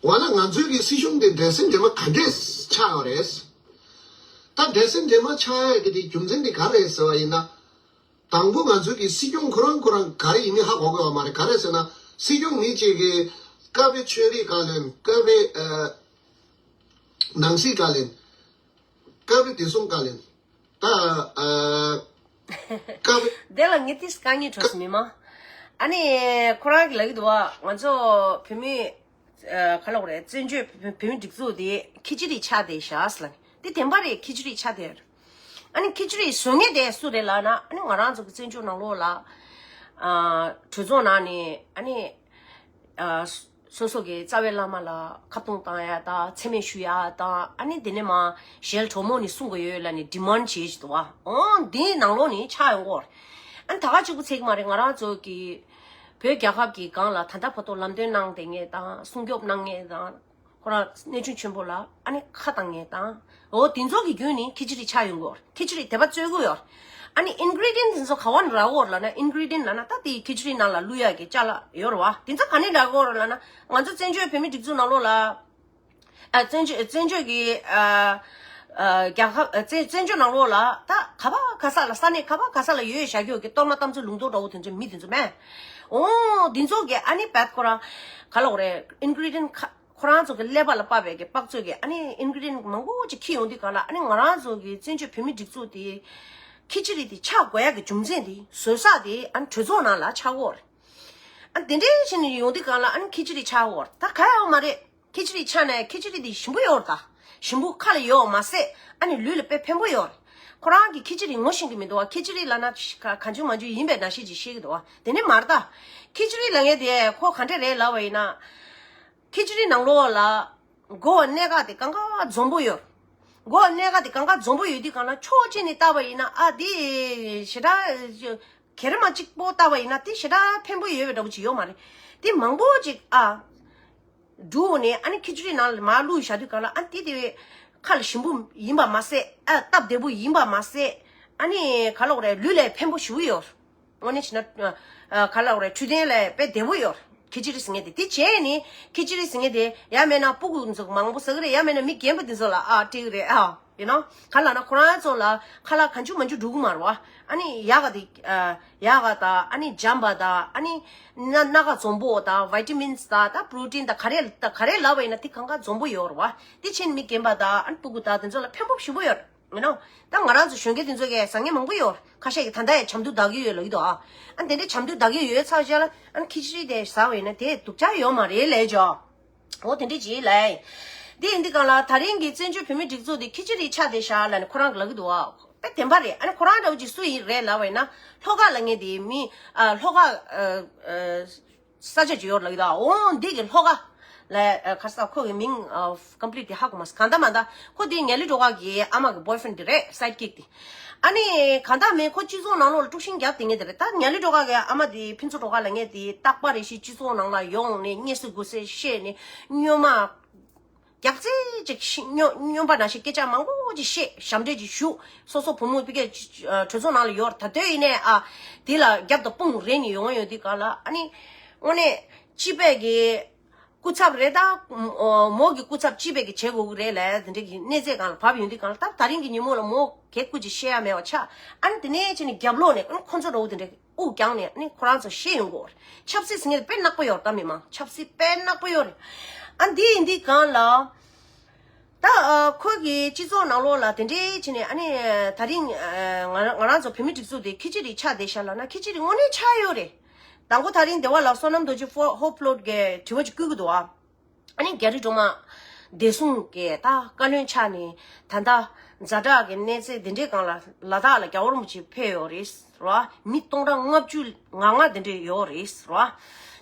འོ་ན་ང་ཚོའི་གི་སྲིད་གཞུང་དེ་འདྲེ་སྲིན་འདྲེ་མ་ག་འདྲས་ཆགས་ཡོད་རེད། ད་འདྲེ་སྲིན་འདྲེ་མ་ཆགས་ཡ་གི་དེ་རྒྱུ་མཚན་དེ་ག་རེད་ཟེར་བ་ཡིན་ན། དང་པོ་ང་ཚོའི་གི་སྲིད་སྐྱོང་ཁོ་རང་ཁོ་རང་ག་རེ་ཡིན་མིན་ཧ་གོ་དགོས་པ་མ་རེད། ག་རེ་ཟེར་ན་སྲིད་སྐྱོང་མི་གཅིག་གིས་ཀ་བའི་ཆོས་རིག་བཀའ་བློན། ཀ་བའི་ཨ་ནང་སྲིད་བཀའ་བློན། ཀ་བའི་བདེ་སྲུང་བཀའ་བློན། ད་ཨ་ དེ་ལ་ངས་ཏིས་དཀའ་ངལ་འཕྲད་སོང་མི་མང་། ཨ་ནི་ཁོ་རང་གིས་ལབ་ཀྱི་འདུག་བ། ང་ཚོ་བོད་མི་ཨ་ག་ལབ་དགོས་རེད། བཙན་བྱོལ་བོད་མི་སྒྲིག་འཛུགས་དེ་ཁི་ཆི་རི་ཆགས་བསྡད་ཤག་ཟེར་ལབ་ནས། དེ་བདེན་པ་རེད། ཁི་ཆི་རི་ཆགས་བསྡད་ཡོད་རེད། ཨ་ནི་ཁི་ཆི་རི་བཟོ་མཁན་དེ་སུ་རེད་ལབ་ན། ཨ་ནི་ང་རང་ཚོ་གི་བཙན་བྱོལ་ནང་ལོགས་ལ་ཨ་གྲོས་ཚོགས་ནང་ནས་ཨ་ནི་ཨ་སོ་སོ་གི་རྩ་བའི་བླ་མ་ལ་ཁ་རྡུང་བཏང་ཡ་དང་། མཚན་སྨད་ཞུ་ཡ་དང་། ཨ་ནི་དེ་ནས་མར་ཞལ་གྲོ་མོ་ནས་གསུང་དགོས་ཡོད་ལབ་ནས་ཌི་མཱན་ཌི་བྱེད་ཀྱི་འདུག་བ། འོ་འདིའི་ནང་ལོགས་ནས་ཆགས་ཡོང་གི་ཡོད་རེད། ཨ་ནི་ད་ག་གཅིག་པུ་ཚད་ཀྱི་མ་རེད། ང་རང་ཚོ་གི་བོད་རྒྱལ་ཁབ་ཀྱི་སྒང་ལ་ད་ལྟ་བར་དུ་ལམ་སྟོན་གནང་བསྡད་མཁན་དང་། སྲུང་སྐྱོབ་གནང་མཁན་དང་། ཁོ་རང་གནས་ཆུང་ཆེན་པོ་ལ་ཨ་ནི་ཁ་བཏང་མཁན་དང་། འོ་དེ་ཚོ་གི་བརྒྱུད་ནས་ཁི་ཆི་རི་ཆགས་ཡོང་གི་ཡོད་རེད། ཁི་ཆི་རི་དེ་པར་རྩོད་ཀྱི་ཡོད་རེད། ཨ་ནི་ཨིན་གི་རི་ཌི་ཡན་དེ་ཚོ་ག་བ་ནས་རག་གི་ཡོད་རེད་ལབ་ན། ཨིན་གི་རི་ཌི་ཡན་ལབ་ན་ད་དེ་ཁི་ཆི་རི་ནང་ལ་བླུག་ཡ་གི་ཅ་ལག་ཡོད་རེད་བ། དེ་ཚོ་ག་ནས་རག་གི་ཡོད་རེད་ལབ་ན། ང་ཚོ་བཙན་བྱོལ་བོད་མི་སྒྲིག་འཛུགས་ནང་ལོགས་ལ། ཨ་བཙན་བྱོལ་བཙན་བྱོལ་གྱི་ཨ་ཨ་རྒྱལ་ཁབ། ཨ་བཙན་བཙན་བྱོལ་ནང་ལོགས་ལ་ད་ག་པ་ག་ས་ལ། ས་གནས་ག་པ་ག་ས་ལ་ཡོད་བཞག་གི་ཡོད་གི། གཏོར་མ་གཏམ་ཚོད་ལུང་རྟོགས་འདྲ་བོ་དེ་ཚོ་མི་དེ་ཚོ་མེད། འོ་དེ་ཚོ་གི་ཨ་ནི་བད་ཁོ་རང་ག་ལབ་དགོས་རེད། ཨིན་གི་རི་ཌི་ཡན་ཁ་ཁོ་རང་ཚོ་གི་ཀླད་པ་ལ་དཔག་པའི་གི་དཔག་ཚོད་ཀྱི་ཨ་ནི་ཨིན་གི་རི་ཌི་ཡན་མང་པོ་ཅིག་འཁྱེར་ཡོང་དུས་སྒང་ལ། ཨ་ནི་ང་རང་ཚོ་གི་བཙན་བྱོལ་བོད་མི་སྒྲིག་འཛུགས་དེ་ཁི་ཆི་རི་དེ་ཆགས་དགོས་ཡ་གི་རྒྱུ་མཚན་དེ། བཟོ་ས་དེ་ཨ་ནི་གྲོས་ཚོགས་ནང་ལ་ཆགས་ཀྱི་ཡོད་རེད། ཨ་དེ་འདྲའི་བྱས་ནས་ཡོང་དུས་སྒང་ལ་ཨ་ནི་ཁི་ཆི་རི་ཆགས་ཀྱི་ཡོད་རེད། ད་ག་ཡོད་མ་རེད། ཁི་ཆི་རི་ཆགས་ནས་ཁི་ཆི་རི་དེ་ཞིམ་པོ་ཡོད་རེད། ད་ཞིམ་པོ་ཁ་ལ་ཡོད་མ་ཟད། ཨ་ནི་ལུས་ལ་དཔེ་ཕན་པོ་ཡོད་རེད། ཁོ་རང་གིས་ཁི་ཆི་རི་ངོ་ཤེས་ཀྱི་མི་འདུག་བ། ཁི་ཆི་རི་ལབ་ན་ག་གང་བྱུང་མང་བྱུང་ཡིན་པའི་ནང་བཞིན་ཅིག་བཤད་ཀྱི་འདུག་བ། དེ་འདྲ་མ་རེད་ད། ཁི་ཆི་རི་ལབ་མཁན་དེ་ཁོ་ག་འདྲ་རེད་ལབ་པ་ཡིན་ན། ཁི་ཆི་རི་ནང་ལོགས་ལ་དགོས་པ་གནད་འགག་དེ་གང་ག་འཛོམས་པོ་ཡོད། དགོས་པ་གནད་འགག་དེ་གང་ག་འཛོམས་པོ་ཡོད་དུས་སྒང་ལ། ཕྱོགས་གཅིག་ནས་བལྟས་པ་ཡིན་ན། ཨ་དེ་ཞེ་དྲག་གེ་སར་མ་གཅིག་པོ་བལྟས་པ་ཡིན་ན་དེ་ཞེ་དྲག་ཕན་པོ་ཡོད་པའི་འདྲ་པོ་ཅིག་ཡོད་མ་རེད། དེ་མང་པོ་ཅིག་ཨ་བསྒྲུགས་ནས་ཨ་ནི་ཁི་ཆི་རི་ནང་ལ་མར་བླུགས་བཞག་དུས་སྒང་ལ། ཨ་དེ་དེ་ཁ་ལ་ཞིམ་པོ་ཡིན་པ་མ་ཟད། ཨ་སྟབས་བདེ་པོ་ཡིན་པ་མ་ཟད། ཨ་ནི་ག་ལབ་དགོས་རེད། ལུས་ལ་ཕན་པོ་ཞེ་པོ་ཡོད། དངོས་གནས་བྱས་ན་ཨ་ག་ལབ་དགོས་རེད། འཕྲོད་བསྟེན་ལ་དཔེ་བདེ་པོ་ཡོད། ཁི་ཆི་རི་ཟེར་མཁན་དེ། དེ་བྱས་ནས་ཁི་ཆི་རི་ཟེར་མཁན་དེ་ཡང་མིན་ན་སྤུ་གུ་ཚོ་མང་པོ་ཟ་གི་རེད། ཡང་མིན་ན་མི་རྒན་པ་དེ་ཚོ་ལ་ཨ་སྤྲད་གི་རེད། ཨ་ཡིན་ནོ། ག་ལབ་ན་ཁོ་རང་ཚོ་ལ་ཁ་ལག་གང་བྱུང་མང་བྱུང་འགྲོ་གི་མ་རེད་བ། ཨ་ནི་ཡག་ག་དེ་ཨ་ཡག་ག་དང་། ཨ་ནི་འཇམ་པ་དང་། ཨ་ནི་སྣ་སྣ་ཁ་འཛོམས་པོ་དང་། བི་ཊ་མིན་སི་དང་། ད་པྲོ་ཊིན་དང་། ག་རེ་ད་ག་རེ་ལབ་པ་ཡིན་ན་དེ་གང་ག་འཛོམས་པོ་ཡོད་རེད་བ། དེ་བྱས་ནས་མི་རྒན་པ་དང་། ཨ་ནི་སྤུ་གུ་དང་དེ་ཚོ་ལ་ཕན་པོ་ཞེ་པོ་ཡོད་རེད། ཡིན་ནོ། ད་ང་རང་ཚོ་གཞོན་སྐྱེས་དེ་ཚོ་གིས་ཟ་མཁན་མང་པོ་ཡོད། ཁ་ཤས་ཀྱིས་ད་ལྟ་ཡང་ཆམ་དུག་བདག་གི་ཡོད་ལབ་ཀྱི་འདུག་ཨ། ཨ་དེ་འདྲའི་ཆམ་དུག་བདག་གི་ཡོད་ཚར་རྗེས་ལ། ཨ་ཁི་ཆི་རི་དེ་ཟ་བ་ཡིན་ན་དེ་སྡུག་ཅག་ཡོད་མ་རེད་ལབ་ཀྱི་ཡོད། འོ་དེ་འདྲ་ཅིག་ལབ། དེ་ཡིན་དུས་སྒང་ལ་ད་རིང་གི་བཙན་བྱོལ་བོད་མིའི་སྒྲིག་འཛུགས་དེ་ཁི་ཆི་རི་ཆགས་བསྡད་ཤག་ལབ་ནས་ཁོ་རང་གིས་ལབ་ཀྱི་འདུག་ཨ། དཔེ་བདེན་པ་རེད། ཨ་ནི་ཁོ་རང་འདྲ་བོ་ཅིག་སུ་ཡིན་རེད་ལབ་པ་ཡིན་ན། ལྷོ་ཁ་ལབ་མཁན་དེ་མི་ཨ་ལྷོ་ཁ་ཨ་ཨ། ས་ཆ་ཅིག་ཡོད་ལབ་ཀྱི་འདུག་ཨ། འོ་འདི་གི་ལྷོ་ཁ་ལ་ཨ་ག་རེ་ཟེར། ཁོ་གི་མིང་ཨ་ཀམ་པི་ལིཊ་ཧ་གོ་མ་སོང་། གང་ལྟར་མ་ལྟར་ཁོ་དེ་ངལ་ལི་སྒྲོལ་དཀར་གི་ཨ་མ་གི་བོའི་ཕེ་རེན་ཌི་དེ་རེད། སའིཌ་ཀིག་དེ། ཨ་ནི་གང་ལྟར་མིན་ཁོ་སྤྱི་ཚོགས་ནང་ལོགས་ལ་དཀྲུག་ཤིང་རྒྱབ་བསྡད་མཁན་དེ་རེད། ད་ངལ་ལི་སྒྲོལ་དཀར་གི་ཨ་མ་དེ་ཕུན་ཚོགས་སྒྲོལ་དཀར་ལབ་མཁན་དེ་རྟག་པར་རེ་བཞིན་སྤྱི་ཚོགས་ནང་ལ་ཡོང་ནས་སྙན་སེང་དགོད་སེལ་བཤད་ནས། སྨྱོན་མ་རྒྱག་རྩེ་ཅིག་ཤི་སྨྱོན་སྨྱོན་པ་ནང་བཞིན་སྐད་ཆ་མང་པོ་ཅིག་བཤད། ཞབས་འདྲེན་ཅིག་ཞུ། སོ་སོ་བུ་མོ་ཕ་གིའི་གྲོས་ཚོགས་ནང་ལ་ཡོད་རེད། ད་དུང་ཡིན་ནའི་ཨ་དེ་ལ་རྒྱབ་དང་དཔུང་རེག་ནས་ཡོང་ཡོང་དུས་སྒང་ལ། ཨ་ནི་དངོས་གནས་སྤྱི་པའི་གི་སྐུ་ཚབ་རེད། ད་མོ་གི་སྐུ་ཚབ་སྤྱི་པའི་གི་བྱེད་དགོས་ཀྱི་རེད་ལབ། དེ་འདྲའི་གི་གནས་ཚད་སྒང་ལ་བབས་ཡོང་དུས་སྒང་ལ། ད་ད་རིང་གི་ཉིན་མོ་ལ་མོ་གི་སྐུ་ཅིག་བཤད་ཡ་མེད་པ་ཆགས། ཨ་ནི་དེ་ནས་ཕྱིན་ནས་རྒྱབ་ལོགས་ནས་ཨ་ནི་ཁོ་ཚོ་འདྲ་བོ་དེ་འདྲ་དབུགས་བརྒྱངས་ནས་ཨ་ནི་ཁོ་རང་ཚོ་བཤད་ཡོང་གི་ཡོད་རེད། ཆབ་སྲིད་ཟེར་མཁན་དེ་དཔེ་ནག་པོ་ཡོད་རེད། ད་མི་མང་ཆབ་སྲིད་དཔེ་ནག་པོ་ཡོད་རེད། ཨ་འདི་ཡིན་དུས་སྒང་ལ། ད་ཨ་ཁོ་གི་སྤྱི་ཚོགས་ནང་ལོགས་ལ་དེ་འདྲའི་བྱས་ནས། ཨ་ནི་ད་རིང་ཨ་ང་རང་ང་རང་ཚོ་བོད་མི་སྒྲིག་འཛུགས་དེ་ཁི་ཆི་རི་ཆགས་བསྡད་ཤག་ལབ་ན་ཁི་ཆི་རི་དངོས་གནས་ཆགས་ཡོད་རེད། དང་པོ་ད་རིང་སྡེ་བ་ལ་བསོད་ནམས་རྡོ་རྗེ་ཧོ་ཧོབ་ལོ་གིས་དྲི་བ་ཅིག་བསྐུར་གི་འདུག་ཨ། ཨ་ནི་རྒྱ་རི་སྒྲོལ་མ་བདེ་སྲུང་གི་ད་བཀའ་བློན་ཆགས་ནས། ད་ལྟ་ཛ་དྲག་གི་གནས་ཚད་འདི་འདྲའི་སྒང་ལ་ལ་དྭགས་ལ་རྒྱལ་བ་རིན་པོ་ཆེ་ཕེབས་ཡོད་རེད་ར། མི་སྟོང་ཕྲག་ལྔ་བཅུ་ང་ལྔ་འདི་འདྲ་ཡོད་རེད་ར།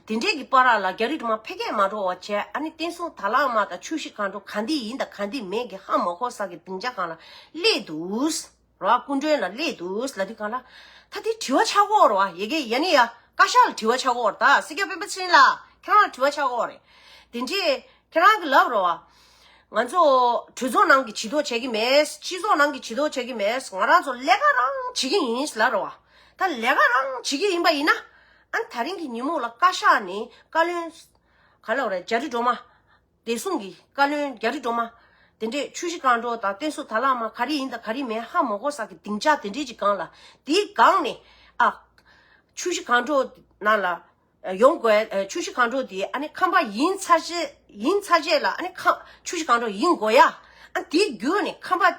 དེ་འདྲའི་གི་བར་ལ་རྒྱ་རི་སྒྲོལ་མ་ཕ་གིར་མ་འགྲོ་བ་བྱས། ཨ་ནི་བསྟན་སྲུང་དར་ལག་དམར་དང་ཆུ་བཞི་སྒང་དྲུག་ག་འདི་ཡིན་དང་ག་འདི་མེད་གི་ཧ་མ་གོ་ས་གི་སྡིངས་ཆ་སྒང་ལ་སླེབས་འདུག་ར། སྐུ་མགྲོན་ལ་སླེབས་འདུག་ལབ་དུས་སྒང་ལ། ད་དེ་དྲི་བ་ཆགས་ཀྱི་ཡོད་རེད་བ། ཡ་གི་ཡ་ནི་ཡ་བཀའ་ཤག་ལ་དྲི་བ་ཆགས་ཀྱི་ཡོད་རེད། ད་སྲིད་སྐྱོང་སྤེན་པ་ཚེ་རིང་ལགས། ཁྱེད་རང་ལ་དྲི་བ་ཆགས་ཀྱི་ཡོད་རེད། དེ་འདྲས་ཁྱེད་རང་གིས་ལབ་རེད་བ། ང་ཚོ་གྲོས་ཚོགས་ནང་གི་བྱེད་དོ་བྱེད་ཀྱི་མེད། སྤྱི་ཚོགས་ནང་གི་བྱེད་དོ་བྱེད་ཀྱི་མེད། ང་རང་ཚོ་ལས་ཀ་རང་བྱེད་ཀྱི་ཡིན་ལབ་རེད་བ། ད་ལས་ཀ་རང་བྱེད་ཀྱི་ཡིན་པ་ཡིན་ན། ཨ་ནི་ད་རིང་གི་ཉིན་མོ་ལ་བཀའ་ཤག་ནས་བཀའ་བློན་ག་ལབ་རེད། རྒྱ་རི་སྒྲོལ་མ། བདེ་སྲུང་གི་བཀའ་བློན་རྒྱ་རི་སྒྲོལ་མ། དེ་འདྲས་ཆུ་བཞི་སྒང་དྲུག་དང་བསྟན་སྲུང་དར་ལག་དམར་ག་རེ་ཡིན་དང་ག་རེ་མེད་ཧ་མ་གོ་ས་གི་སྡིངས་ཆ་དེ་འདྲས་ཀྱི་སྒང་ལ། དེའི་སྒང་ནས་ཨ་ཆུ་བཞི་སྒང་དྲུག་ནང་ལ་ཡོང་དགོས། ཆུ་བཞི་སྒང་དྲུག་དེ་ཨ་ནི་ཁང་པ་ཡིན་ཚར་རྗེས། ཡིན་ཚར་རྗེས་ལ་ཨ་ནི་ཁང་ཆུ་བཞི་སྒང་དྲུག་ཡིན་དགོས་ཡ། ཨ་དེའི་བརྒྱུད་ནས་ཁང་པ་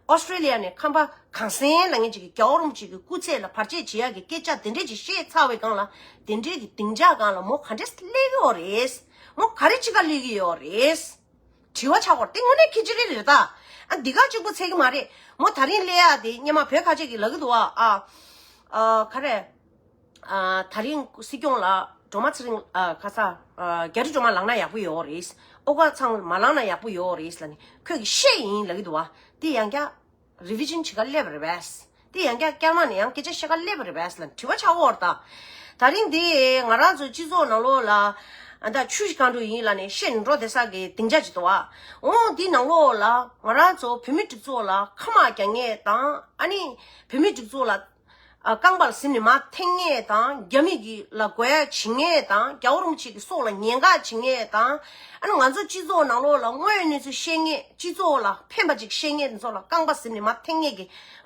ཨོ་སི་ཀྲི་ལི་ཡ་ནས་ཁམས་པ་གངས་སེང་ལབ་མཁན་ཅིག་གིས་རྒྱལ་བ་རིན་པོ་ཆེ་གི་སྐུ་ཚེ་ལ་བར་ཆད་བྱེད་ཡག་གི་སྐད་ཆ་དེ་འདྲས་ཅིག་བཤད་ཚར་བའི་སྒང་ལ། དེ་འདྲས་ཀྱི་སྡིངས་ཆ་སྒང་ལ་མོ་ག་འདྲས་སླེབས་ཀྱི་ཡོད་རེད། མོ་ག་རེ་བྱེད་ག་སླེབས་ཀྱི་ཡོད་རེད། དྲི་བ་ཆགས་ཀྱི་ཡོད་རེད། དེ་དངོས་གནས་ཁྱི་ཅི་རེད་རེད་ད། ཨ་འདི་ག་གཅིག་པོ་ཚད་ཀྱི་མ་རེད། མོ་ད་རིང་སླེབས་ཡག་དེ་སྔོན་མ་བོད་ཁ་ཆེ་གིས་ལབ་ཀྱི་འདུག་བ། ཨ་ཨ་ག་རེ། ཨ་ད་རིང་སྲིད་སྐྱོང་ལ་སྒྲོལ་མ་ཚེ་རིང་། ཨ་ཁ་ས། ཨ་རྒྱ་རི་སྒྲོལ་མ་ལངས་ན་ཡག་པོ་ཡོད་རེད། ཨོ་དཀར་ཚང་མ་ལངས་ན་ཡག་པོ་ཡོད་རེད་ལབ་ནས་ཁོས་ཀྱིས་བཤད་ཡིན་ལབ་ཀྱི་འདུག་བ། དེ་ཡང་བསྐྱར་རི་བི་ཤན་བྱེད་ག་སླེབས་པ་རེད་པས། དེ་ཡང་བསྐྱར་སྐྱར་མ་ནས་ཡང་སྐད་ཆ་བཤད་ག་སླེབས་པ་རེད་པས་ལབ་ནས་དྲི་བ་ཆགས་ཀྱི་ཡོད་རེད་ད། ད་རིང་འདི་ང་རང་ཚོ་སྤྱི་ཚོགས་ནང་ལོགས་ལ་ཨ་ད་ཆུ་བཞི་སྒང་དྲུག་ཡིན་ལབ་ནས་བཤད་ནས་འགྲོ་བསྡད་ས་གི་སྡིངས་ཆ་ཅིག་འདུག་བ། འོ་འདི་ནང་ལོགས་ལ་ང་རང་ཚོ་བོད་མི་སྒྲིག་འཛུགས་ལ་ཁ་དམག་རྒྱག་མཁན་དང་། ཨ་ནི་བོད་མི་སྒྲིག་འཛུགས་ལ་ཨ་རྐང་པར་ཟིན་ནས་མར་འཐེན་མཁན་དང་། རྒྱ་མི་གི་ལ་རྒོལ་ཡ་བྱེད་མཁན་དང་། རྒྱལ་བ་རིན་པོ་ཆེ་གི་སྲོག་ལ་ཉེན་ཁ་བྱེད་མཁན་དང་། ཨ་ནི་ང་ཚོ་སྤྱི་ཚོགས་ནང་ལོགས་ལ་དངོས་ཡོད་གནས་ཚུལ་བཤད་མཁན། སྤྱི་ཚོགས་ལ་ཕན་པ་ཅིག་བཤད་མཁན་དེ་ཚོ་ལ་རྐང་པ་ཟིན་ནས་མར་འཐེན་མཁན་གྱི་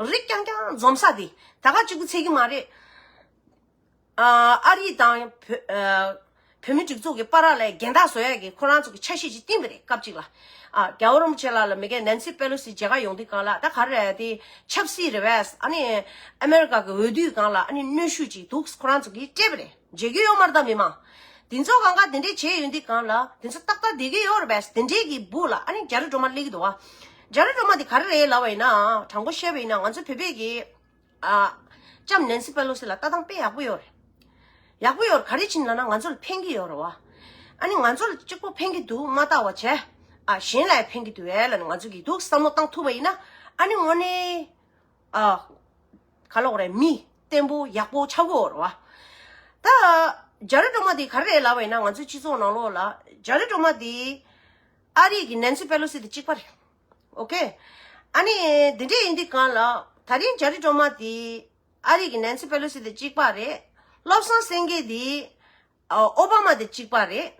རིགས་རྐྱང་རྐྱང་འཛོམས་ས་དེ་ད་ག་གཅིག་པུ་ཚད་ཀྱི་མ་རེད། ཨ་ཨ་རི་དང་བོད་ཨ་བོད་མི་སྒྲིག་འཛུགས་ཀྱི་བར་ལ་འགལ་ཟླ་བཟོ་ཡ་གི་ཁོ་རང་ཚོ་གི་འཆར་གཞི་ཅིག་བཏིང་བ་རེད། སྐབས་གཅིག་ལ་ཨ་རྒྱལ་བ་རིན་པོ་ཆེ་ལགས་ལ་མི་སྒེར་ནན་སི་པེ་ལོ་སི་མཇལ་ཁ་ཡོང་དུས་སྒང་ལ། ད་ག་རེ་རེད། དེ་ཆབ་སྲིད་རེད་པས། ཨ་ནི་ཨ་མེ་རི་ཀ་གི་འོས་བསྡུའི་སྒང་ལ་ཨ་ནི་གནོན་ཤུགས་ཅིག་འདུག་ཁོ་རང་ཚོ་གིས་སྤྲད་པ་རེད། མཇལ་རྒྱུ་ཡོད་མ་རེད་ད་མི་མང་། དེ་ཚོ་སྒང་ག་དེ་འདྲས་བྱས་ཡོང་དུས་སྒང་ལ་དེ་ཚོ་ཏག་ཏག་བསྡད་ཀྱི་ཡོད་རེད་པས། དེ་འདྲས་ཀྱི་སྦུག་ལ་ཨ་ནི་རྒྱ་རི་སྒྲོལ་མ་སླེབས་ཀྱི་འདུག་བ། རྒྱ་རི་སྒྲོལ་མ་དེ་ག་རེ་རེད་ལབ་པ་ཡིན་ན། དྲང་པོ་བཤད་པ་ཡིན་ན་ང་ཚོ་བོད་པས་ཀྱི་ཨ་ལྕམ་ནན་སི་པེ་ལོ་སི་ལ་ལྟ་སྟངས་དཔེ་ཡག་པོ་ཡོད་རེད། ཡག་པོ་ཡོད་རེད། ག་རེ་བྱས་ནས་ལབ་ན་ང་ཚོ་ལ་ཕན་གྱི་ཡོད་རེད་བ། ཨ་ནི་ང་ཚོ་ལ་གཅིག་པོ་ཕན་གྱི་འདུག་མ་ལྟ་བ་བྱས། ཨ་གཞན་ལ་ཡང་ཕན་གྱི་འདུག་ཨེ་ལབ་ནས་ང་ཚོ་གིས་འདུག་བསམ་བློ་བཏང་ཐུབ་པ་ཡིན་ན། ཨ་ནི་དངོས་གནས་ཨ་ག་ལབ་དགོས་རེད། མི་བརྟན་པོ་ཡག་པོ་ཆགས་ཀྱི་ཡོད་རེད་བ། ད་རྒྱ་རི་སྒྲོལ་མ་དེ་ག་རེ་རེད་ལབ་པ་ཡིན་ན། ང་ཚོའི་སྤྱི་ཚོགས་ནང་ལོགས་ལ་རྒྱ་རི་སྒྲོལ་མ་དེ་ཨ་རི་གི་ནན་སི་པེ་ལོ་སི་དེ་གཅིག་པ་རེད། ཨོ་ཁེ། ཨ་ནི་འདི་འདྲས་ཡིན་དུས་སྒང་ལ་ད་རིང་རྒྱ་རི་སྒྲོལ་མ་དེ་ཨ་རི་གི་ནན་སི་པེ་ལོ་སི་དེ་གཅིག་པ་རེད། བློ་བཟང་སེང་གེ་དེ་ཨ་ཨོ་བྷ་མ་དེ་གཅིག་པ་རེད།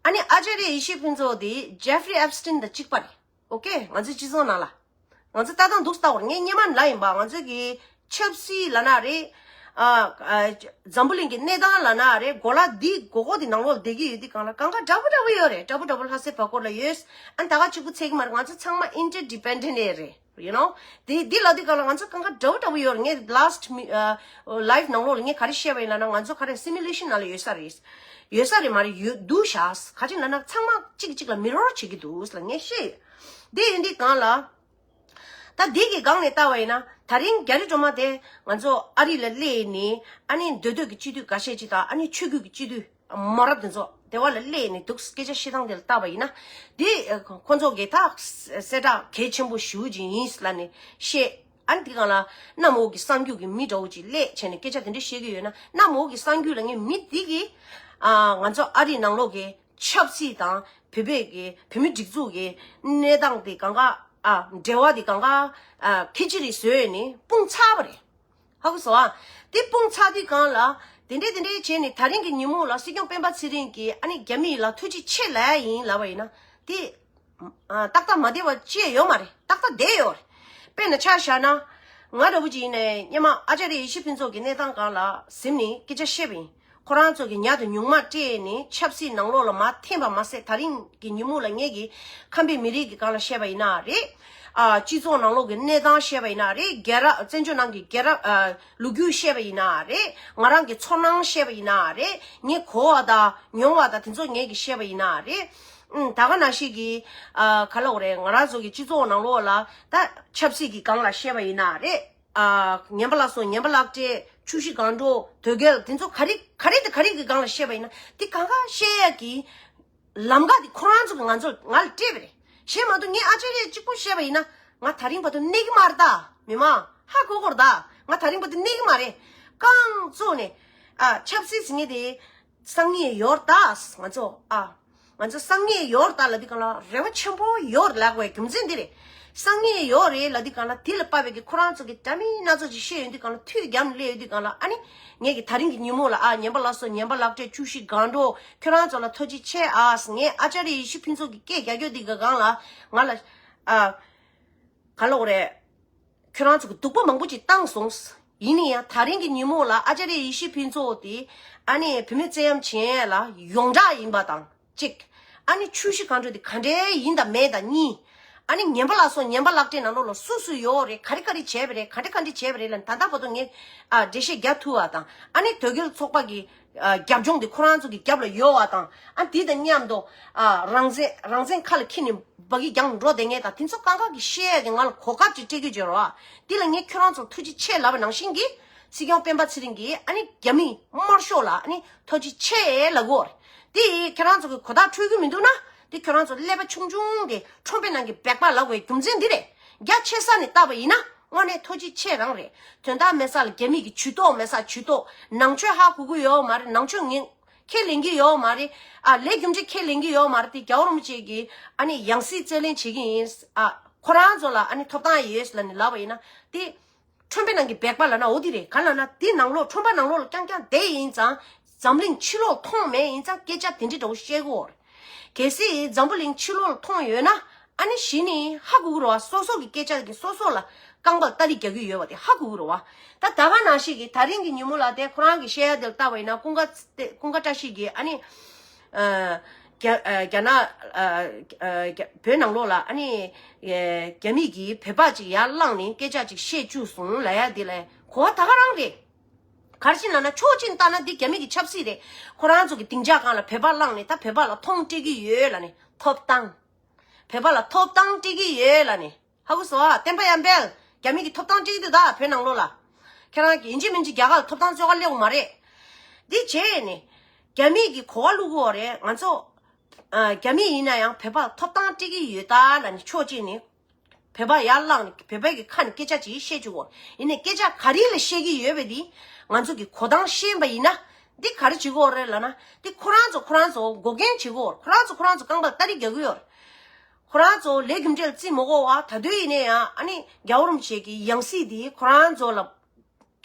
ཨ་ནི་ཨ་ཅཱརྱ་ཡེ་ཤེས་ཕུན་ཚོགས་དེ་ཇེ་ཧྥི་རི་ཨེབ་སི་ཊིན་དང་གཅིག་པ་རེད། ཨོ་ཁེ། ང་ཚོའི་སྤྱི་ཚོགས་ནང་ལ་ང་ཚོ་ལྟ་སྟངས་འདུག་སེ་ལྟ་དགོས་རེད། ངས་སྔོན་མ་ལབ་ཡིན་པ། ང་ཚོ་གི་ཆབ་སྲིད་ལབ་ན་རེད། ཨ་ཨ་འཛམ་བུ་གླིང་གི་གནས་སྟངས་ལབ་ན་རེད། གོ་ལ་འདི་སྒོར་སྒོར་འདི་ནང་ལོགས་ལ་བསྡད་ཀྱི་ཡོད་དུས་སྒང་ལ་གང་ག་འདྲ་པོ་འདྲ་པོ་ཡོད་རེད། འདྲ་པོ་འདྲ་པོ་ལྷ་སའི་བར་སྐོར་ལ་ཡོད། ཨ་ནི་ད་ག་གཅིག་པུ་ཚད་ཀྱི་མ་རེད། ང་ཚོ་ཚང་མ་ཨིན་ཊར་ཌི་པེན་ཌེན་ཊི་རེད། ཡུ་ནོ། དེ་འདི་ལབ་དུས་སྒང་ལ་ང་ཚོ་གང་ག་འདྲ་པོ་འདྲ་པོ་ཡོད་རེད། ངས་ལཱ་སི་ཊི་མི་ཨ་ལའིབ་ནང་ལོགས་ལ་ངས་ག་རེ་བཤད་པ་ཡིན་ལབ་ན། ང་ཚོ་ག་རེ་སི་མུ་ལེ་ཤན་ནང་ལ་ཡོད་ས་རེད། ཡོད་ས་རེད་མ་རེད། ཡོད་འདུག་ཤག་ག་ཅི་ལབ་ན་ཚང་མ་གཅིག་གིས་གཅིག་ལ་མི་རོར་བྱེད་ཀྱི་འདུག་ལབ་ངས་བཤད་ཡོད། དེ་ཡིན་དུས་སྒང་ལ། ད་འདི་གི་སྒང་ནས་ལྟ་བ་ཡིན་ན། ད་རིང་རྒྱ་རི་སྒྲོལ་མ་དེ་ང་ཚོ་ཨ་རི་ལ་སླེབས་ནས་ཨ་ནི་མདོ་སྟོད་ཀྱི་སྤྱི་འཐུས་འགའ་ཤས་ཅིག་དང་། ཨ་ནི་ཆོས་བརྒྱུད་ཀྱི་སྤྱི་འཐུས་མང་རབས་དེ་ཚོ་དེ་བ་ལ་སླེབས་ནས་འདུག་སྐད་ཆ་བཤད་སྟངས་དེ་ལ་ལྟ་བ་ཡིན་ན། འདི་ཁོ་ཚོ་གི་ད་གསལ་བསྒྲགས་གལ་ཆེན་པོ་ཞེ་པོ་ཅིག་ཡིན་ལབ་ནས་བཤད། ཨ་ནི་དེ་སྒང་ལ་གནམ་འོག་གི་གསར་འགྱུར་གྱི་མི་འདྲ་བོ་ཅིག་སླེབས་བྱས་ནས་སྐད་ཆ་དེ་འདྲ་བཤད་ཀྱི་ཡོད་ན། གནམ་འོག་གི་གསར་འགྱུར་ལ་ངས་མི་འདི་གི་ཨ་ང་ཚོ་ཨ་རི་ནང་ལོགས་ཀྱི་ཆབ་སྲིད་དང་བོད་པའི་གི་བོད་མི་སྒྲིག་འཛུགས་ཀྱི་གནས་སྟངས་དེ་གང་ག་ཨ་འབྲེལ་བ་དེ་གང་ག་ཨ་ཁི་ཅི་རེ་བཟོས་ནས་སྤུངས་ཚར་བ་རེད། ཧ་གོ་སོང་ཨ། དེ་སྤུངས་ཚར་དུས་སྒང་ལ་དེ་འདྲས་དེ་འདྲས་བྱས་ནས་ད་རིང་གི་ཉིན་མོ་ལ་སྲིད་སྐྱོང་སྤེན་པ་ཚེ་རིང་གིས་ཨ་ནི་རྒྱ་མི་ལ་ཐུགས་རྗེ་ཆེ་ལབ་ཡ་ཡིན་ལབ་པ་ཡིན་ན། དེ་ཨ་ཏག་ཏག་མ་བསྡད་པ་ཅི་ཡང་ཡོད་མ་རེད། ཏག་ཏག་བསྡད་ཡོད་རེད། དཔེར་ན་ཆ་བཞག་ན། ང་འདྲ་བོ་ཅིག་ཡིན་ནའི་སྔོན་མ་ཨ་ཅཱརྱ་ཡེ་ཤེས་ཕུན་ཚོགས་ཀྱི་གནས་སྟངས་སྒང་ལ་གཟིམ་ནས་སྐད་ཆ་བཤད་པ་ཡིན། ཁོ་རང་ཚོ་གིས་ཉག་དང་ཉུང་མ་སྤྲད་ནས་ཆབ་སྲིད་ནང་ལོགས་ལ་མར་འཐེན་པ་མ་ཟད། ད་རིང་གི་ཉིན་མོ་ལ་ངེད་ཀྱིས་ཁམས་པའི་མི་རིགས་ཀྱི་སྒང་ལ་བཤད་པ་ཡིན་ན་རེད། ཨ་སྤྱི་ཚོགས་ནང་ལོགས་ཀྱི་གནས་སྟངས་བཤད་པ་ཡིན་ན་རེད། རྒྱལ་རབས་བཙན་བྱོལ་ནང་གི་རྒྱལ་རབས་ཨ་ལོ་རྒྱུས་བཤད་པ་ཡིན་ན་རེད། ང་རང་གི་ཚོར་སྣང་བཤད་པ་ཡིན་ན་རེད། ངས་གོ་བ་དང་མྱོང་བ་དང་དེ་ཚོ་ངེད་ཀྱིས་བཤད་པ་ཡིན་ན་རེད། ཨུམ། ད་ག་ནང་བཞིན་གྱི་ཨ་ག་ལབ་དགོས་རེད། ང་རང་ཚོ་གི་སྤྱི་ཚོགས་ནང་ལོགས་ལ་ད་ཆབ་སྲིད་ཀྱི་སྒང་ལ་བཤད་པ་ཡིན་ན་རེད། ཨ་ངན་པ་ལ་སོགས། ངན་པ་ལག་སྤྲད། ཆུ་བཞི་སྒང་དྲུག་དོལ་རྒྱལ་དེ་ཚོ་ག་རེ་ག་རེ་དང་ག་རེ་གི་སྒང་ལ་བཤད་པ་ཡིན་ན། དེ་གང་ག་བཤད་ཡ་གི་ལམ་ཁ་དེ་ཁོ་རང་ཚོ་གིས་ང་ཚོ་ང་ལ་སྤྲད་པ་རེད། གཞན་མ་གཏོགས་ངས་ཨ་ཅཱརྱ་གཅིག་པོ་བཤད་པ་ཡིན་ན། ང་ད་རིང་བར་དུ་གནས་ཀྱི་མ་རེད་ད། མི་མང་ཧ་གོ་གོ་རེད་ད། ང་ད་རིང་བར་དུ་གནས་ཀྱི་མ་རེད། རྐང་བཙུགས་ནས་ཨ་ཆབ་སྲིད་ཟེར་མཁན་དེ་སང་ཉིན་ཡོད་རེད་ད། ང་ཚོ་ཨ་ང་ཚོ་སང་ཉིན་ཡོད་རེད་ད་ལབ་དུས་སྒང་ལ་རེ་བ་ཆེན་པོ་ཡོད་རེད་ལབ་དགོས་པའི་རྒྱུ་མཚན་འདི་རེད། སང་ཉིན་ཡོད་རེད་ལབ་དུས་སྒང་ལ་དེ་ལ་དཔག་པའི་གི་ཁོ་རང་ཚོ་གི་འདྲ་མིན་སྣ་ཚོགས་ཅིག་བཤད་ཡོང་དུས་སྒང་ལ། ཐུགས་བརྒྱབ་ནས་སླེབས་ཡོང་དུས་སྒང་ལ། ཨ་ནི་ངེད་ཀྱིས་ད་རིང་གི་ཉིན་མོ་ལ་ཨ་ངན་པ་ལ་སོགས། ངན་པ་ལག་སྤྲད། ཆུ་བཞི་སྒང་དྲུག་ཁྱོད་རང་ཚོ་ལ་ཐུགས་རྗེ་ཆེ་ཨ། ངས་ཨ་ཅཱརྱ་ཡེ་ཤེས་ཕུན་ཚོགས་ཀྱི་སྐད་རྒྱག་རྒྱུ་འདི་གི་སྒང་ལ་ང་ལ་ཨ་ག་ལབ་དགོས་རེད། ཁྱོད་རང་ཚོ་གི་སྡུག་པོ་མང་པོ་ཅིག་བཏང་སོང་། ཡིན་ན་ཡང་ད་རིང་གི་ཉིན་མོ་ལ་ཨ་ཅཱརྱ་ཡེ་ཤེས་ཕུན་ཚོགས་དེ་ཨ་ནི་བུད་མེད་བཙན་གཡེམ་བྱེད་ཡས་ལ་ཡོངས་གྲགས་ཡིན་པ་དང་གཅིག་ཨ་ནི་ཆུ་བཞི་སྒང་དྲུག་དེ་ག་འདྲའི་ཡིན་དང་མེད་དང་གཉིས། ཨ་ནི་ངན་པ་ལ་སོགས་ངན་པ་ལག་སྤྲད་ནང་ལོགས་ལ་སུ་སུ་ཡོད་རེད། ག་རེ་ག་རེ་བྱས་པ་རེད། ག་འདྲ་ག་འདྲ་བྱས་པ་རེད་ལ། ད་ལྟ་བར་དུ་ངས་ཨ་འགྲེལ་བཤད་རྒྱག་ཐུབ་པ་དང་། ཨ་ནི་དོལ་རྒྱལ་ཚོགས་པ་གི་ཨ་རྒྱབ་ལྗོངས་དེ་ཁོ་རང་ཚོ་གི་རྒྱབ་ལ་ཡོད་པ་དང་། ཨ་དེ་དང་མཉམ་དུ་ཨ་རང་བཙན་རང་བཙན་ཁ་ལ་འཁྱེར་ནས་འབག་གི་རྒྱང་འགྲོ་བསྡད་མཁན་དང་། དེ་ཚོ་གང་ག་གི་བཤད་ཡ་གི་ང་ལ་གོ་སྐབས་ཅིག་སྤྲད་རྒྱུ་བྱོས་རོགས། དེ་ལ་ངས་ཁྱོད་རང་ཚོར་ཐུགས་རྗེ་ཆེ་ལབ་པ་ནང་བཞིན་གྱི། སྲིད་སྐྱོང་སྤེན་པ་ཚེ་རིང་གིས་ཨ་ནི་རྒྱ་མི་དམར་ཤོག་ལ་ཨ་ནི་ཐུགས་རྗེ་ཆེ་ལབ་དགོས་རེད། དེ་ཁྱེད་རང་ཚོ་གི་གོ་བརྡ་འཕྲོད་ཀྱི་མི་འདུག་ན། དེ་ཁྱོད་རང་ཚོ་ཀླད་པ་ཆུང་ཆུང་དེ་ཁྲོན་པའི་ནང་གི་སྦལ་པ་ལབ་པའི་རྒྱུ་མཚན་འདི་རེད། རྒྱ་ཆེ་ས་ནས་བལྟས་པ་ཡིན་ན་དངོས་གནས་ཐུགས་རྗེ་ཆེ་རང་རེད། དོན་དག་མེད་ས་ལ་རྒྱ་མི་གི་ཇུས་གཏོགས་མེད་ས་ཇུས་གཏོགས། ནང་ཆོས་ཧ་གོ་གི་ཡོད་མ་རེད། ནང་ཆོས་ངན་ཁས་ལེན་གྱི་ཡོད་མ་རེད། ཨ་ལས་རྒྱུ་འབྲས་ཁས་ལེན་གྱི་ཡོད་མ་རེད། དེ་རྒྱལ་བ་རིན་པོ་ཆེ་གིས་ཨ་ནི་ཡང་སྲིད་རྩོད་ལེན་བྱེད་ཀྱི་ཡིན། ཨ་ཁོ་རང་ཚོ་ལ་ཨ་ནི་ཐོབ་ཐང་ཡོད་ལབ་ནས་ལབ་པ་ཡིན་ན། དེ་ཁྲོན་པའི་ནང་གི་སྦལ་པ་ལབ་ན་འོ་དེ་རེད། ག་ལབ་ན་དེ་ནང་ལོགས་ཁྲོན་པ་ནང་ལོགས་ལ་རྐྱང་རྐྱང་བསྡད་ཡིན་ཙང་། འཛམ་གླིང་ཕྱི་ལོགས་མཐོང་མེད་ཡིན་ཙང་སྐད་ཆ་དེ་འདྲ་འདྲ་བོ་བཤད་གི་ཡོད་རེད། གལ་སྲིད་འཛམ་བུ་གླིང་ཕྱི་ལོགས་ལ་མཐོང་ཡོད་ན། ཨ་ནི་གཞི་ནས་ཧ་གོ་གི་རེད་བ། སོ་སོ་གི་སྐད་ཆ་གི་སོ་སོ་ལ་རྐང་པ་སྟ་རེ་རྒྱག་གི་ཡོད་པ་དེ་ཧ་གོ་གི་རེད་བ། ད་ད་ག་ནང་བཞིན་གྱི་ད་རིང་གི་ཉིན་མོ་ལ་དེ་ཁོ་རང་གི་བཤད་ཡ་དེ་ལ་བལྟས་པ་ཡིན་ན། ཀུན་དགའ་ཀུན་དགའ་བཀྲ་ཤིས་ཀྱིས་ཨ་ནི། ཨ་རྒྱ་ཨ་རྒྱ་ནག་ཨ་ཨ་རྒྱ་བོད་ནང་ལོགས་ལ་ཨ་ནི། ཨ་རྒྱ་མི་གིས་བོད་པ་ཅིག་ཡར་བསླངས་ནས་སྐད་ཆ་ཅིག་བཤད་བཅུག་སོང་ལབ་ཡ་དེ་ལ་གོ་བ་ད་ག་རང་རེད། ག་རེ་བྱས་ནས་ལབ་ན་ཕྱོགས་གཅིག་ནས་བལྟས་ན་འདི་རྒྱ་མི་གི་ཆབ་སྲིད་རེད། ཁོ་རང་ཚོ་གི་སྡིངས་ཆ་སྒང་ལ་བོད་པ་བསླངས་ནས་ད་བོད་པ་ལ་མཐོང་སྤྲད་ཀྱི་ཡོད་ལབ་ནས་ཐོབ་ཐང་། བོད་པ་ལ་ཐོབ་ཐང་སྤྲད་ཀྱི་ཡོད་ལབ་ནས། ཧ་གོ་སོང་ཨ། བསྟན་པ་ཡར་འཕེལ། རྒྱ་མི་གི་ཐོབ་ཐང་སྤྲད་ཀྱི་འདུག་ད་བོད་ནང་ལོགས་ལ། ཁྱེད་རང་གི་ཡིན་གཅིག་མིན་གཅིག་རྒྱ་གར་ལ་ཐོབ་ཐང་བཙོག་ག་སླེབས་ཡོང་མ་རེད། འདི་བྱས་ནས་རྒྱ་མི་གི་གོ་བ་བླུག་གི་ཡོད་རེད། ང་ཚོ་ཨ་རྒྱ་མི་ཡིན་ན་ཡང་བོད་པ་ལ་ཐོབ་ཐང་སྤྲད་ཀྱི་ཡོད་ད་ལབ་ནས་ཕྱོགས་གཅིག་ནས་བོད་པ་ཡར་བསླངས་ནས་བོད་པའི་གི་ཁ་ནས་སྐད་ཆ་ཅིག་བཤད་བཅུག་གོ། ཡིན་ནའི་སྐད་ཆ་ག་རེ་ལ་བཤད་ཀྱི་ཡོད་པ་འདི་ང་ཚོ་གི་གོ་སྟངས་ཤེས་པ་ཡིན་ན། འདི་ག་རེ་བྱེད་ཀྱི་ཡོད་རེད་ལབ་ན། འདི་ཁོ་རང་ཚོ་ཁོ་རང་ཚོ་འགོག་རྐྱེན་བྱེད་ཀྱི་ཡོད་རེད། ཁོ་རང་ཚོ་ཁོ་རང་ཚོ་རྐང་པ་ལ་སྟ་རེ་རྒྱག་གི་ཡོད་རེད། ཁོ་རང་ཚོ་ལས་རྒྱུ་འབྲས་ལ་བརྩི་མ་དགོས་པ། ད་དུང་ཡིན་ན་ཡང་ཨ་ནི་རྒྱལ་བ་རིན་པོ་ཆེ་གི་ཡང་སྲིད་འདི་ཁོ་རང་ཚོ་ལ་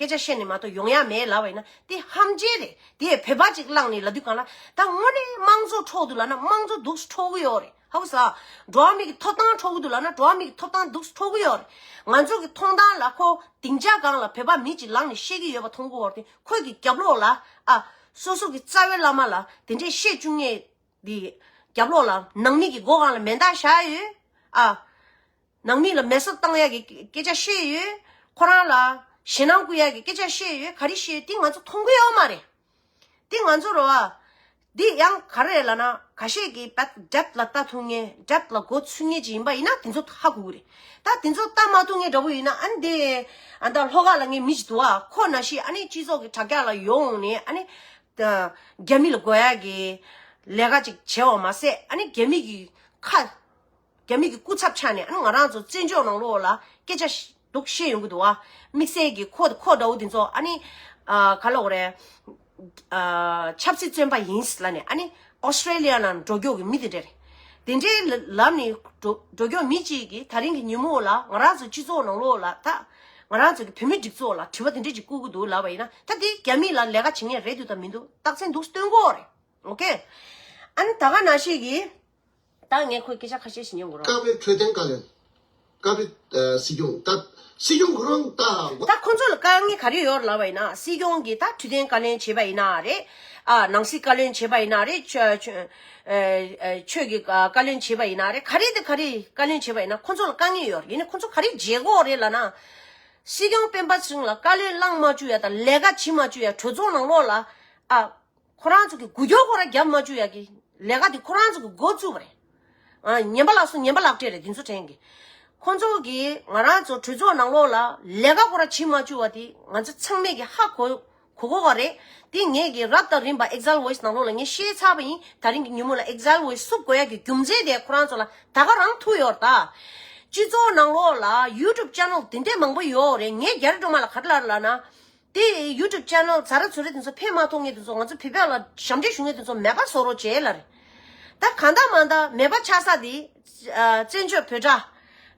སྐད་ཆ་བཤད་ནས་མ་གཏོགས་ཡོང་ཡ་མེད་ལབ་པ་ཡིན་ན། དེ་ཧམ་བཤད་རེད། དེ་བོད་པ་ཅིག་བསླངས་ནས་ལབ་དུས་སྒང་ལ། ད་དངོས་གནས་དམངས་གཙོ་འཕྲོག་འདུག་ལབ་ན་དམངས་གཙོ་འདུག་སེ་འཕྲོག་གི་ཡོད་རེད། ཧ་གོ་སོང་། འགྲོ་བ་མི་གི་ཐོབ་ཐང་འཕྲོག་གི་འདུག་ལབ་ན་འགྲོ་བ་མི་གི་ཐོབ་ཐང་འདུག་སེ་འཕྲོག་གི་ཡོད་རེད། ང་ཚོ་གི་མཐོང་སྟངས་ལ་ཁོ་སྡིངས་ཆ་སྒང་ལ་བོད་པ་མི་གཅིག་ལངས་ནས་བཤད་ཀྱི་ཡོད་པ་མཐོང་གི་ཡོད་རེད། དེ་ཁོ་གི་རྒྱབ་ལོགས་ལ་ཨ་སོ་སོ་གི་རྩ་བའི་བླ་མ་ལ་དེ་འདྲས་བཤད་བཅུག་མཁན་འདི་རྒྱབ་ལོགས་ལ་ནང་མི་གི་སྒོ་སྒང་ལ་མེ་མདའ་བཞག་ཡོད། ཨ་ནང་མི་ལ་མེ་སྲེག་བཏང་ཡ་གི་སྐད་ཆ་བཤད་ཡོད། ཁོ་རང་ལ་ཞེད་སྣང་སྐུལ་ཡ་གི་སྐད་ཆ་བཤད་ཡོད། ག་རེ་བཤད་ཡོད་དེ་ང་ཚོ་མཐོང་གི་ཡོད་མ་རེད། དེ་ང་ཚོ་རེད་བ། འདི་ཡང་ག་རེ་རེད་ལབ་ན། ཁ་ཤས་ཀྱིས་བད་འགྲེལ་པ་ལ་ལྟ་ཐུབ་མཁན། འགྲེལ་པ་ལ་མགོ་ཚོས་མཁན་ཅིག་ཡིན་པ་ཡིན་ན་དེ་ཚོ་ཧ་གོ་གི་རེད། ད་དེ་ཚོ་ལྟ་མ་ཐུབ་མཁན་འདྲ་པོ་ཡིན་ན། ཨ་ནི་དེ་ཨ་ད་ལྷོ་ཁ་ལ་ངའི་མི་ཅིག་འདུག་ཨ། ཁོ་ནང་བཞིན་ཨ་ནི་སྤྱི་ཚོགས་ཀྱི་དྲ་རྒྱ་ལ་ཡོང་ནས་ཨ་ནི་ད་རྒྱ་མི་ལ་དགོས་ཡ་གི་ལས་ཀ་ཅིག་བྱས་པ་མ་ཟད། ཨ་ནི་རྒྱ་མི་གི་ཁ་རྒྱ་མི་གི་སྐུ་ཚབ་ཆགས་ནས་ཨ་ནི་ང་རང་ཚོ་བཙན་བྱོལ་ནང་ལོགས་ལ་སྐད་ཆ་ཤ་སྡུག་བཤད་ཡོང་གི་འདུག་ཨ། དམིགས་བསལ་གྱི་ཁོ་ཁོ་འདྲ་བོ་དེ་ཚོ་ཨ་ནི་ཨ་ག་ལབ་དགོས་རེད། ཨ་ཆབ་སྲིད་བཙོན་པ་ཡིན་ལབ་ནས་ཨ་ནི་ཨོ་སི་ཀྲེ་ལི་ཡ་ནང་འགྲོ་མགྱོགས་ཀྱི་མི་དེ་འདྲ་རེད། དེ་འདྲའི་ལ་ལབ་ནས་འགྲོ་འགྲོ་མགྱོགས་མི་གཅིག་གིས་ད་རིང་གི་ཉིན་མོ་ལ་ང་རང་ཚོ་སྤྱི་ཚོགས་ནང་ལོགས་ལ། ད་ང་རང་ཚོ་གི་བོད་མི་སྒྲིག་འཛུགས་ལ་དྲི་བ་དེ་འདྲ་ཅིག་བསྐུར་གི་འདུག་ལབ་པ་ཡིན་ན། ད་དེ་རྒྱ་མི་ལ་ལས་ཀ་བྱེད་མཁན་རེད་འདུག་དང་མི་འདུག་རྟགས་མཚན་འདུག་སྟོན་གྱི་ཡོད་རེད། ཨོ་ཁེ། ཨ་ནི་ད་ག་ནང་བཞིན་གྱི། ད་ངས་ཁོའི་སྐད་ཆ་ཁ་ཤས་ཤིག་ཉན་དགོས་རོགས། བཀའ་བློན་འཕྲོད་བསྟེན་བཀའ་བློན། བཀའ་བློན་ཨ་སྲིད་སྐྱོང་། ད་སྲིད་སྐྱོང་ཁོ་རང་ད། ད་ཁོ་ཚོ་ལ་དཀའ་ངལ་ག་རེ་ཡོད་ལབ་པ་ཡིན་ན། སྲིད་སྐྱོང་གིས་ད་འཕྲོད་བསྟེན་བཀའ་བློན་བྱས་པ་ཡིན་ན་རེད། ཨ་ནང་སྲིད་བཀའ་བློན་བྱས་པ་ཡིན་ན་རེད། ཆོས་ཆོས་ཨ་ཨ་ཆོས་ཀྱི་བཀའ་བློན་བྱས་པ་ཡིན་ན་རེད། ག་རེ་དང་ག་རེ་བཀའ་བློན་བྱས་པ་ཡིན་ན་ཁོ་ཚོ་ལ་དཀའ་ངལ་ཡོད་རེད། ཡིན་ནའི་ཁོ་ཚོ་ག་རེ་བྱེད་དགོས་རེད་ལབ་ན། སྲིད་སྐྱོང་སྤེན་པ་ཚེ་རིང་ལ་བཀའ་བློན་བླངས་མ་བཅུག་ཡ་དང་ལས་ཀ་བྱེད་མ་བཅུག་ཡ། གྲོས་ཚོགས་ནང་ལོགས་ལ་ཨ། ཁོ་རང་ཚོ་གི་འགུལ་སྐྱོད་ཁོ་རང་རྒྱབ་མ་བཅུག་ཡ་གི་ལས་ཀ་དེ་ཁོ་རང་ཚོ་གི་འགོ་བཙུགས་པ་རེད། ཨ་ངན་པ་ལ་སོགས་ངན་པ་ལག་སྤྲད་རེད་དེ་ཚོ་དྲན་གི། ཁོ་ཚོ་གིས་ང་རང་ཚོ་གྲོས་ཚོགས་ནང་ལོགས་ལ་ལས་ཀ་ཁོ་རང་བྱེད་མ་བཅུག་པ་དེ་ང་ཚོ་ཚང་མས་གི་ཧ་གོ་གོ་གོ་བ་རེད། དེ་ངས་གི་རབ་དང་རིམ་པ་Exile Voice ནང་ལོགས་ལ་ངས་བཤད་ཚར་བ་ཡིན། ད་རིང་གི་ཉིན་མོ་ལ་Exile Voice བསུབ་དགོས་ཡ་གི་རྒྱུ་མཚན་དེ་ཁོ་རང་ཚོ་ལ་ད་ག་རང་ཐུག་ཡོད་རེད་ད། སྤྱི་ཚོགས་ནང་ལོགས་ལ་YouTube channel དེ་འདྲས་མང་པོ་ཡོད་རེད། ངས་རྒྱ་རི་སྒྲོལ་མ་ལ་ག་རེ་ལབ་ལབ་ན། དེ་YouTube channel ཛ་ར་ཛུ་ར་དེ་ཚོ་ཕན་མ་ཐོགས་མཁན་དེ་ཚོ། ང་ཚོ་བོད་པ་ལ་ཞབས་འདྲེན་ཞུ་མཁན་དེ་ཚོ་མེད་པ་བཟོ་རོགས་བྱེད་ལབ་རེད། ད་གང་ལྟར་མ་ལྟར་མེད་པ་ཆགས་ས་དེ། ཨ་བཙན་བྱོལ་བོད་དྲ།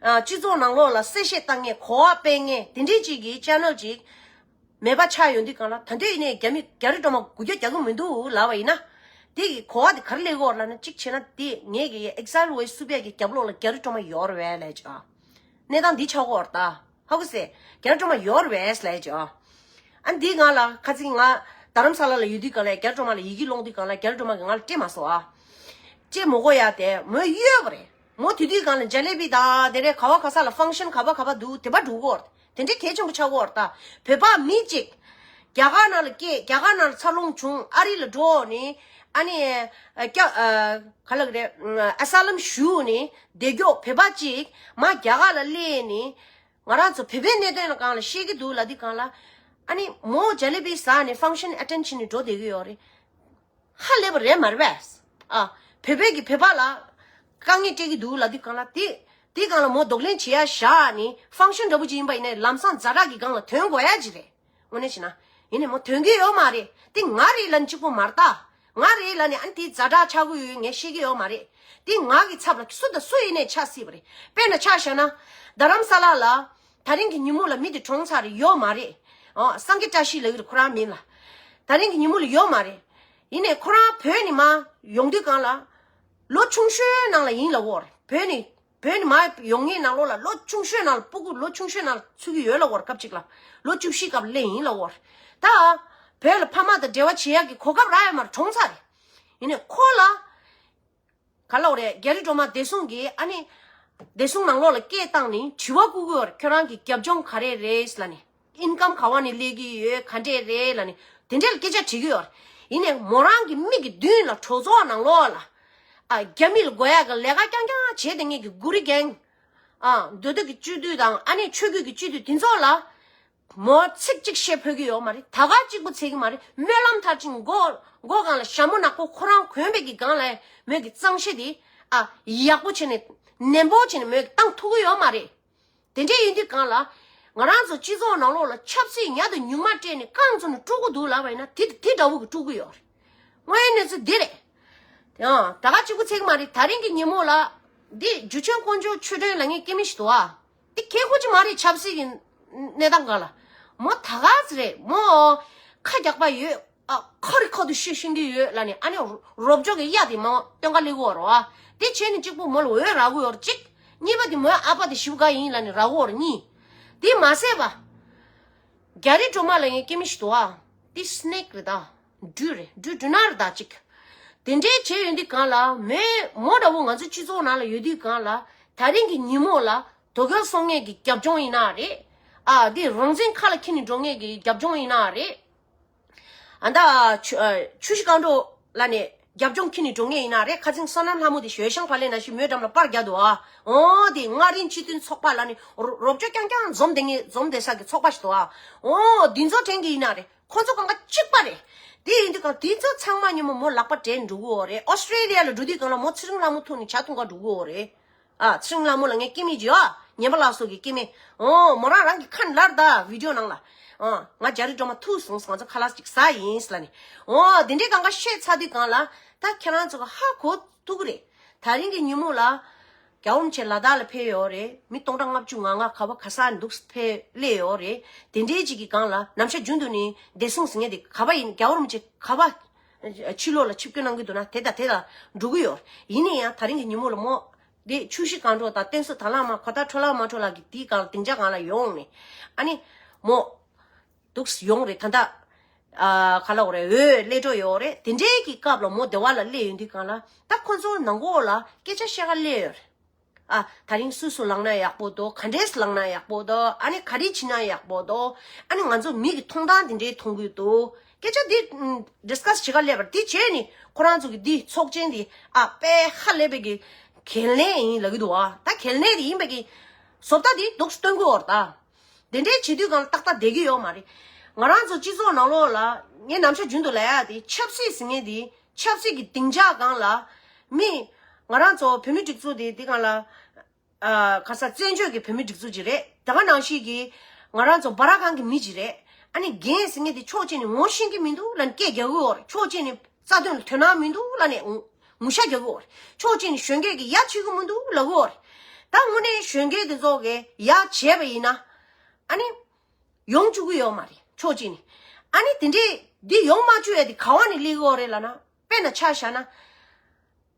ཨ་སྤྱི་ཚོགས་ནང་ལོགས་ལ་གསལ་བཤད་བཏང་མཁན་གོ་བ་སྤེལ་མཁན་དེ་འདྲས་ཅིག་གི་channel ཅིག་མེད་པ་ཆགས་ཡོང་དུས་སྒང་ལ། ད་འདོད་ཡིན་ནའི་རྒྱ་མི་རྒྱ་རི་སྒྲོལ་མ་འགུལ་སྐྱོད་རྒྱག་གི་མི་འདུག་ལབ་པ་ཡིན་ན། དེ་གི་གོ་བ་དེ་ག་རེ་སླེབས་ཀྱི་ཡོད་རེད་ལབ་ན། གཅིག་བྱས་ན་དེ་ངས་གི་Exile Voice བསུབ་ཡ་གི་རྒྱབ་ལོགས་ལ་རྒྱ་རི་སྒྲོལ་མ་ཡོད་རེད་པས་ལབ་ཀྱི། གནས་སྟངས་འདི་ཆགས་ཀྱི་ཡོད་རེད་ད། ཧ་གོ་སོང་། རྒྱ་རི་སྒྲོལ་མ་ཡོད་རེད་པས་ལབ་ཀྱི། ཨ་འདི་ང་ལ་ཁ་སང་ང་རྡ་རམ་ས་ལ་ལ་ཡོད་དུས་སྒང་ལ་རྒྱ་རི་སྒྲོལ་མ་ལ་ཡི་གེ་སློང་དུས་སྒང་ལ་རྒྱ་རི་སྒྲོལ་མ་གིས་ང་ལ་སྤྲད་མ་སོང་ཨ། སྤྲད་མི་དགོས་ཡ་དེ་མོས་གཡོལ་བ་རེད། མོ་དེ་དུས་སྒང་ལ་ཇ་ལེ་བི་དང་དེ་རེད། ག་བ་ག་ས་ལ་ཕང་ཤན་ག་བ་ག་བ་འདུག་དེ་པ་འགྲོ་གོ་ར། དེ་འདྲའི་གལ་ཆེན་པོ་ཆགས་གོ་ར། ད་བོད་པ་མི་གཅིག་རྒྱ་གར་ནང་ལ་སྐྱེས། རྒྱ་གར་ནང་ལ་འཚར་ལོངས་བྱུང་། ཨ་རི་ལ་འགྲོ་ནི། ཨ་ནི་ཨ་སྐྱ་ཨ་ག་ལ་གི་རེད། ཨ་ས་ལམ་ཞུ་ནི་བསྡད་མགྱོགས་བོད་པ་གཅིག་མ་རྒྱ་གར་ལ་སླེབས་ནི། ང་རང་ཚོ་བོད་པའི་གནད་དོན་ལ་སྒང་ལ་བཤད་ཀྱི་འདུག་ལབ་དུས་སྒང་ལ། ཨ་ནི་མོ་ཇ་ལེ་བི་ཟ་ནས་ཕང་ཤན་ཨེ་ཊེན་ཌི་བྱས་ནས་འགྲོ་བསྡད་ཀྱི་ཡོད་རེད། ཧ་ལས་པ་རེད་མ་རེད་པས། ཨ། བོད་པའི་གི་བོད་པ་ལ་དཀའ་ངལ་སྤྲད་ཀྱི་འདུག་ལབ་དུས་སྒང་ལ། དེ་དེ་སྒང་ལ་མོ་གདོང་ལེན་བྱེད་ཡ་བཞག་ནི། ཕང་ཤན་འདྲ་པོ་ཅིག་ཡིན་པ་ཡིན་ནའི་ལམ་སང་ཛ་དྲག་གི་སྒང་ལ་ཐོན་དགོས་ཡ་ཅིག་རེད། དངོས་གནས་བྱས་ན། ཡིན་ནའི་མོ་ཐོན་གྱི་ཡོད་མ་རེད། དེ་ང་རེད་ལབ་ནི་གཅིག་པོ་མ་རེད་ད། ང་རེད་ལབ་ནི་ཨ་ནི་དེ་ཛ་དྲག་ཆགས་ཀྱི་ཡོད་ངས་ཤེས་ཀྱི་ཡོད་མ་རེད། དེ་ང་གི་ཚབ་ལ་སུ་དང་སུ་ཡིན་ནའི་ཆགས་སྲིད་པ་རེད། དཔེར་ན་ཆ་བཞག་ན། རྡ་རམ་ས་ལ་ལ། ད་རིང་གི་ཉིན་མོ་ལ་མི་དེ་གྲོངས་ཚར་རེད། ཡོད་མ་རེད། ཨོ། སངས་རྒྱས་བཀྲ་ཤིས་ལབ་ཀྱི་རེད། ཁོ་རང་མིང་ལ། ད་རིང་གི་ཉིན་མོ་ལ་ཡོད་མ་རེད། ཡིན་ནའི་ཁོ་རང་བོད་ནས་མར་ཡོང་དུས་སྒང་ལ། ལོ་ཆུང་ཤོས་ནང་ལ་ཡིན་ལབ་ཀྱི་ཡོད་རེད། བོད་ནས་བོད་ནས་མར་ཡོང་མཁན་ནང་ལོགས་ལ་ལོ་ཆུང་ཤོས་ནང་ལ། སྤུ་གུ་ལོ་ཆུང་ཤོས་ནང་ལ་ཚུད་ཀྱི་ཡོད་ལབ་ཀྱི་ཡོད་རེད། སྐབས་གཅིག་ལ་ལོ་བཅུ་བཞི་སྐབས་སླེབས་ཡིན་ལབ་ཀྱི་ཡོད་རེད། ད་བོད་ལ་ཕ་མ་དང་འབྲེལ་བ་བྱེད་ཡག་གི་གོ་སྐབས་རག་ཡོད་མ་རེད། གྲོངས་ཚར་རེད། ཡིན་ནའི་ཁོ་ལ། ག་ལབ་དགོས་རེད། རྒྱ་རི་སྒྲོལ་མ་བདེ་སྲུང་གིས་ཨ་ནི་བདེ་སྲུང་ནང་ལོགས་ལ་སྐད་བཏང་ནི་དྲི་བ་བསྐུར་གྱི་ཡོད་རེད། ཁྱོད་རང་གི་རྒྱབ་ལྗོངས་ག་རེ་རེད་ལབ་ནི། ཨིན་ཀམ་ག་བ་ནས་སླེབས་ཀྱི་ཡོད། ག་འདྲས་རེད་ལབ་ནི། དེ་འདྲས་ལ་སྐད་ཆ་དྲི་གི་ཡོད་རེད། ཡིན་ནའི་མོ་རང་གི་མིག་གི་མདུན་ལ་གྲོས་ཚོགས་ནང་ལོགས་ལ། ཨ། རྒྱ་མི་ལ་དགོས་ཡག་གི་ལས་ཀ་རྐྱང་རྐྱང་བྱས་བསྡད་མཁན་གྱི་གུ་རི་གེང་། ཨ། མདོ་སྟོད་ཀྱི་སྤྱི་འཐུས་དང་ཨ་ནི་ཆོས་བརྒྱུད་ཀྱི་སྤྱི་འཐུས་དེ་ཚོ་ལ། མོ་ཚིག་གཅིག་བཤད་ཕོད་ཀྱི་ཡོད་མ་རེད། ད་ག་གཅིག་པུ་ཚིག་གི་མ་རེད། སྨོན་ལམ་མཐར་ཕྱིན་མགོ་མགོ་སྒང་ལ་ཞྭ་མོ་ནག་པོ་ཁོ་རང་གོན་པའི་གི་སྒང་ལ་མོས་ཀྱི་གཙང་བཤད་དེ། ཨ། ཡག་པོ་བྱས་ནས་ནན་པོ་བྱས་ནས་མོས་ཀྱི་བཏང་ཐུབ་ཀྱི་ཡོད་མ་རེད། དེ་འདྲས་ཡིན་དུས་སྒང་ལ། ང་རང་ཚོ་སྤྱི་ཚོགས་ནང་ལོགས་ལ་ཆབ་སྲིད་ཉག་དང་ཉུང་མ་སྤྲད་ནས་རྐང་བཙུགས་ནས་དཀྲུག་གི་འདུག་ལབ་པ་ཡིན་ན། དེ་དེ་འདྲ་བོ་གི་དཀྲུག་གི་ཡོད་རེད། དངོས་ཡོད་གནས་ཚུལ་འདི་རེད། ཡང་ད་ག་གཅིག་པུ་ཚིག་མ་རེད། ད་རིང་གི་ཉིན་མོ་ལ་འདི་འཇུ་ཆེན་དཀོན་མཆོག་ཆོས་སྒྲོན་ལབ་མཁན་སྐྱེ་དམན་ཞིག་འདུག་ཨ། འདི་ཁྱད་མཁོ་ཅིག་མ་རེད། ཆབ་སྲིད་ཀྱི་གནས་སྟངས་སྒང་ལ། མོ་ད་ག་ཙི་རེད། མོ་ཁ་རྒྱག་པ་ཡོད། ཨ། ཁ་རི་ཁ་ཐུག་ཤོད་ཤེས་ཀྱི་ཡོད་ལབ་ནི། ཨ་ནི་རོབ་ཅོ་གི་གཡག་དེ་མོ་སྟོན་ཁ་སླེབས་ཀྱི་ཡོད་རེད་བ། དེ་བྱས་ནི་གཅིག་པོ་མོ་ལ་འོས་རག་གི་ཡོད་རེད་གཅིག་གཉིས་པ་དེ་མོའི་ཨ་ཕ་དེ་ཞེ་པོ་དགའ་ཡིན་ལབ་ནི་རག་གི་ཡོད་རེད་གཉིས། དེ་མ་ཟད་པ། རྒྱ་རི་སྒྲོལ་མ་ལབ་མཁན་སྐྱེ་དམན་ཞིག་འདུག་ཨ། དེ་སི་ནེག་རེད་ད། སྦྲུལ་རེད། སྦྲུལ་སྦྲུལ་ནག་རེད་ད་གཅིག་དེ་འདྲས་བྱས་ཡོང་དུས་སྒང་ལ། མོས་མོ་འདྲ་བོ་ང་ཚོ་སྤྱི་ཚོགས་ནང་ལ་ཡོད་དུས་སྒང་ལ། ད་རིང་གི་ཉིན་མོ་ལ་དོལ་རྒྱལ་སྲུང་མཁན་གྱི་རྒྱབ་ལྗོངས་ཡིན་ན་རེད། ཨ། འདི་རང་བཙན་ཁ་ལ་འཁྱེར་ནས་འགྲོ་མཁན་གྱི་རྒྱབ་ལྗོངས་ཡིན་ན་རེད། ཨ། ད་ཆུ་ཨ། ཆུ་བཞི་སྒང་དྲུག་ལབ་ནས་རྒྱབ་ལྗོངས་འཁྱེར་ནས་འགྲོ་མཁན་ཡིན་ན་རེད། ཁ་སང་བསོད་ནམས་ལྷ་མོ་དེ་ཞོལ་ཤང་ཕ་ལེ་ན་ཞིག་མོའི་འགྲམ་ལ་པར་རྒྱག་འདུག་ཨ། འོ་དེ་མངའ་རིས་སྤྱི་མཐུན་ཚོགས་པ་ལབ་ནས་རོ་རོབ་ཅོ་རྐྱང་རྐྱང་འཛོམས་བསྡད་མཁན། འཛོམས་བསྡད་ས་གི་ཚོགས་པ་ཞིག་འདུག་ཨ། འོ་དེ་ཚོ་དྲན་གྱི་ཡིན་ན་རེད། ཁོ་ཚོ་སྒང་ག་གཅིག་པ་རེད། དེ་ཡིན་དུས་སྒང་དེ་ཚོ་ཚང་མ་མཉམ་པོ་མོ་ལག་པ་སྦྲེལ་འགྲོ་གི་ཡོད་རེད། ཨོ་སི་ཀྲེ་ལི་ཡ་ལ་འགྲོ་དུས་སྒང་ལ་མོ་ཚེ་རིང་ལྷ་མོ་ཐུག་ནས་ཇ་འཐུང་ག་འགྲོ་གི་ཡོད་རེད། ཨ། ཚེ་རིང་ལྷ་མོ་ལབ་མཁན་སྐྱེ་དམན་ཅིག་ཡོད། ཉན་པ་ལགས་སོ་གི་སྐྱེ་དམན། འོ་མོ་རང་རང་གི་ཁ་ནས་ལབ་རེད་ད་བི་ཌི་ཡོ་ནང་ལ། ཨ། ང་རྒྱ་རི་སྒྲོལ་མ་ཐུག་སོང་། ང་ཚོ་ཁ་ལག་ཅིག་ཟ་ཡིན་ལབ་ནས། འོ་དེ་འདྲའི་སྒང་ག་བཤད་ཚར་དུས་སྒང་ལ། ད་ཁྱེད་རང་ཚོ་གི་ཧ་གོ་ཐུབ་ཀྱི་རེད། ད་རིང་གི་ཉིན་མོ་ལ། རྒྱལ་བ་རིན་པོ་ཆེ་ལ་དྭགས་ལ་ཕེབས་ཡོད་རེད། མི་སྟོང་ཕྲག་ལྔ་བཅུ་ང་ལྔ་ག་བ་ག་ས་འདུག་ཕེབས་སླེབས་ཡོད་རེད། དེ་འདྲའི་ཅིག་གི་སྒང་ལ་ནམ་ཞག་རྒྱུན་དུ་ནི་བདེ་སྲུང་ཟེར་མཁན་དེ་ག་བ་ཡིན། རྒྱལ་བ་རིན་པོ་ཆེ་ག་བ་ཕྱི་ལོགས་ལ་ཆིབས་བསྒྱུར་གནང་གི་འདུག་ན་དེ་དང་དེ་ལ་འགྲོ་གི་ཡོད་རེད། ཡིན་ན་ཡང་ད་རིང་གི་ཉིན་མོ་ལ་མོ་དེ་ཆུ་བཞི་སྒང་དྲུག་དང་བསྟན་སྲུང་དར་ལག་དམར་གོ་ཐག་འཕྲོ་བརླག་མ་འཕྲོ་བརླག་གི་དེའི་སྒང་ལ་སྡིངས་ཆ་སྒང་ལ་ཡོང་ནས། ཨ་ནི་མོ། འདུག་ཡོང་རེད། ད་ལྟ། ཨ། ག་ལབ་དགོས་རེད། འོས་སླེབས་འགྲོ་ཡོད་རེད། དེ་འདྲའི་གི་སྐབས་ལ་མོ་སྡེ་བ་ལ་སླེབས་ཡོང་དུས་སྒང་ལ། ད་ཁོ་ཚོ་ནང་ལོགས་ལ་སྐད་ཆ་བཤད་ག་སླེབས་ཡོད་རེད། ཨ། ད་རིང་སུ་སུ་ལངས་ན་ཡག་པོ་འདུག་ག་འདྲས་ལངས་ན་ཡག་པོ་འདུག་ཨ་ནི་ག་རེ་བྱས་ན་ཡག་པོ་འདུག་ཨ་ནི་ང་ཚོ་མི་གི་མཐོང་སྟངས་དེ་འདྲའི་མཐོང་གི་འདུག་སྐད་ཆ་འདི་ཌིས་ཀ་སི་བྱེད་ག་སླེབས་པ་རེད། དེ་བྱས་ནས་ཁོ་རང་ཚོ་གི་འདི་ཚོགས་ཆེན་འདི། ཨ། དཔེ་ཧ་ལས་པའི་གི་འགན་ལེན་ཡིན་ལབ་ཀྱི་འདུག་ཨ། ད་འགན་ལེན་དེ་ཡིན་པའི་གི་བཟོ་ལྟ་དེ་འདུག་སྟོན་གྱི་ཡོད་རེད་ད། དེ་འདྲའི་བྱེད་དུས་སྒང་ལ་ཏག་ཏག་བསྡད་ཀྱི་ཡོད་མ་རེད། ང་རང་ཚོ་སྤྱི་ཚོགས་ནང་ལོགས་ལ་ངས་ནམ་ཞག་རྒྱུན་དུ་ལབ་ཡག་དེ། ཆབ་སྲིད་ཟེར་མཁན་དེ། ཆབ་སྲིད་ཀྱི་སྡིངས་ཆ་སྒང་ལ་མི། ང་རང་ཚོ་བོད་མི་སྒྲིག་འཛུགས་དེ་དེ་སྒང་ལ། ཨ། ག་ས་བཙན་བྱོལ་གྱི་བོད་མི་སྒྲིག་འཛུགས་ཅིག་རེད། དེ་ག་ནང་བཞིན་གྱི་ང་རང་ཚོ་སྦ་ར་ཁང་གི་མི་ཅིག་རེད། ཨ་ནི་རྒན་ཟེར་མཁན་དེ་ཕྱོགས་གཅིག་ནས་ངོ་ཤེས་ཀྱི་མི་འདུག་ལབ་ནས་སྐད་རྒྱག་གི་ཡོད་རེད། ཕྱོགས་གཅིག་ནས་རྩ་དོན་ལ་དོ་སྣང་མི་འདུག་ལབ་ནས་ངུ་ཤ་རྒྱག་གི་ཡོད་རེད། ཕྱོགས་གཅིག་ནས་གཞོན་སྐྱེས་ཀྱིས་ཡ་བྱེད་ཀྱི་མི་འདུག་ལབ་ཀྱི་ཡོད་རེད། ད་དངོས་གནས་གཞོན་སྐྱེས་དེ་ཚོ་གིས་ཡ་བྱས་པ་ཡིན་ན། ཨ་ནི། ཡོང་བཅུག་གི་ཡོད་མ་རེད། ཕྱོགས་གཅིག་ནས། ཨ་ནི་དེ་འདྲས་འདི་ཡོང་མ་བཅུག་ཡ་དེ་ག་བ་ནས་སླེབས་ཀྱི་ཡོད་རེད་ལབ་ན། དཔེར་ན་ཆ་བཞག་ན།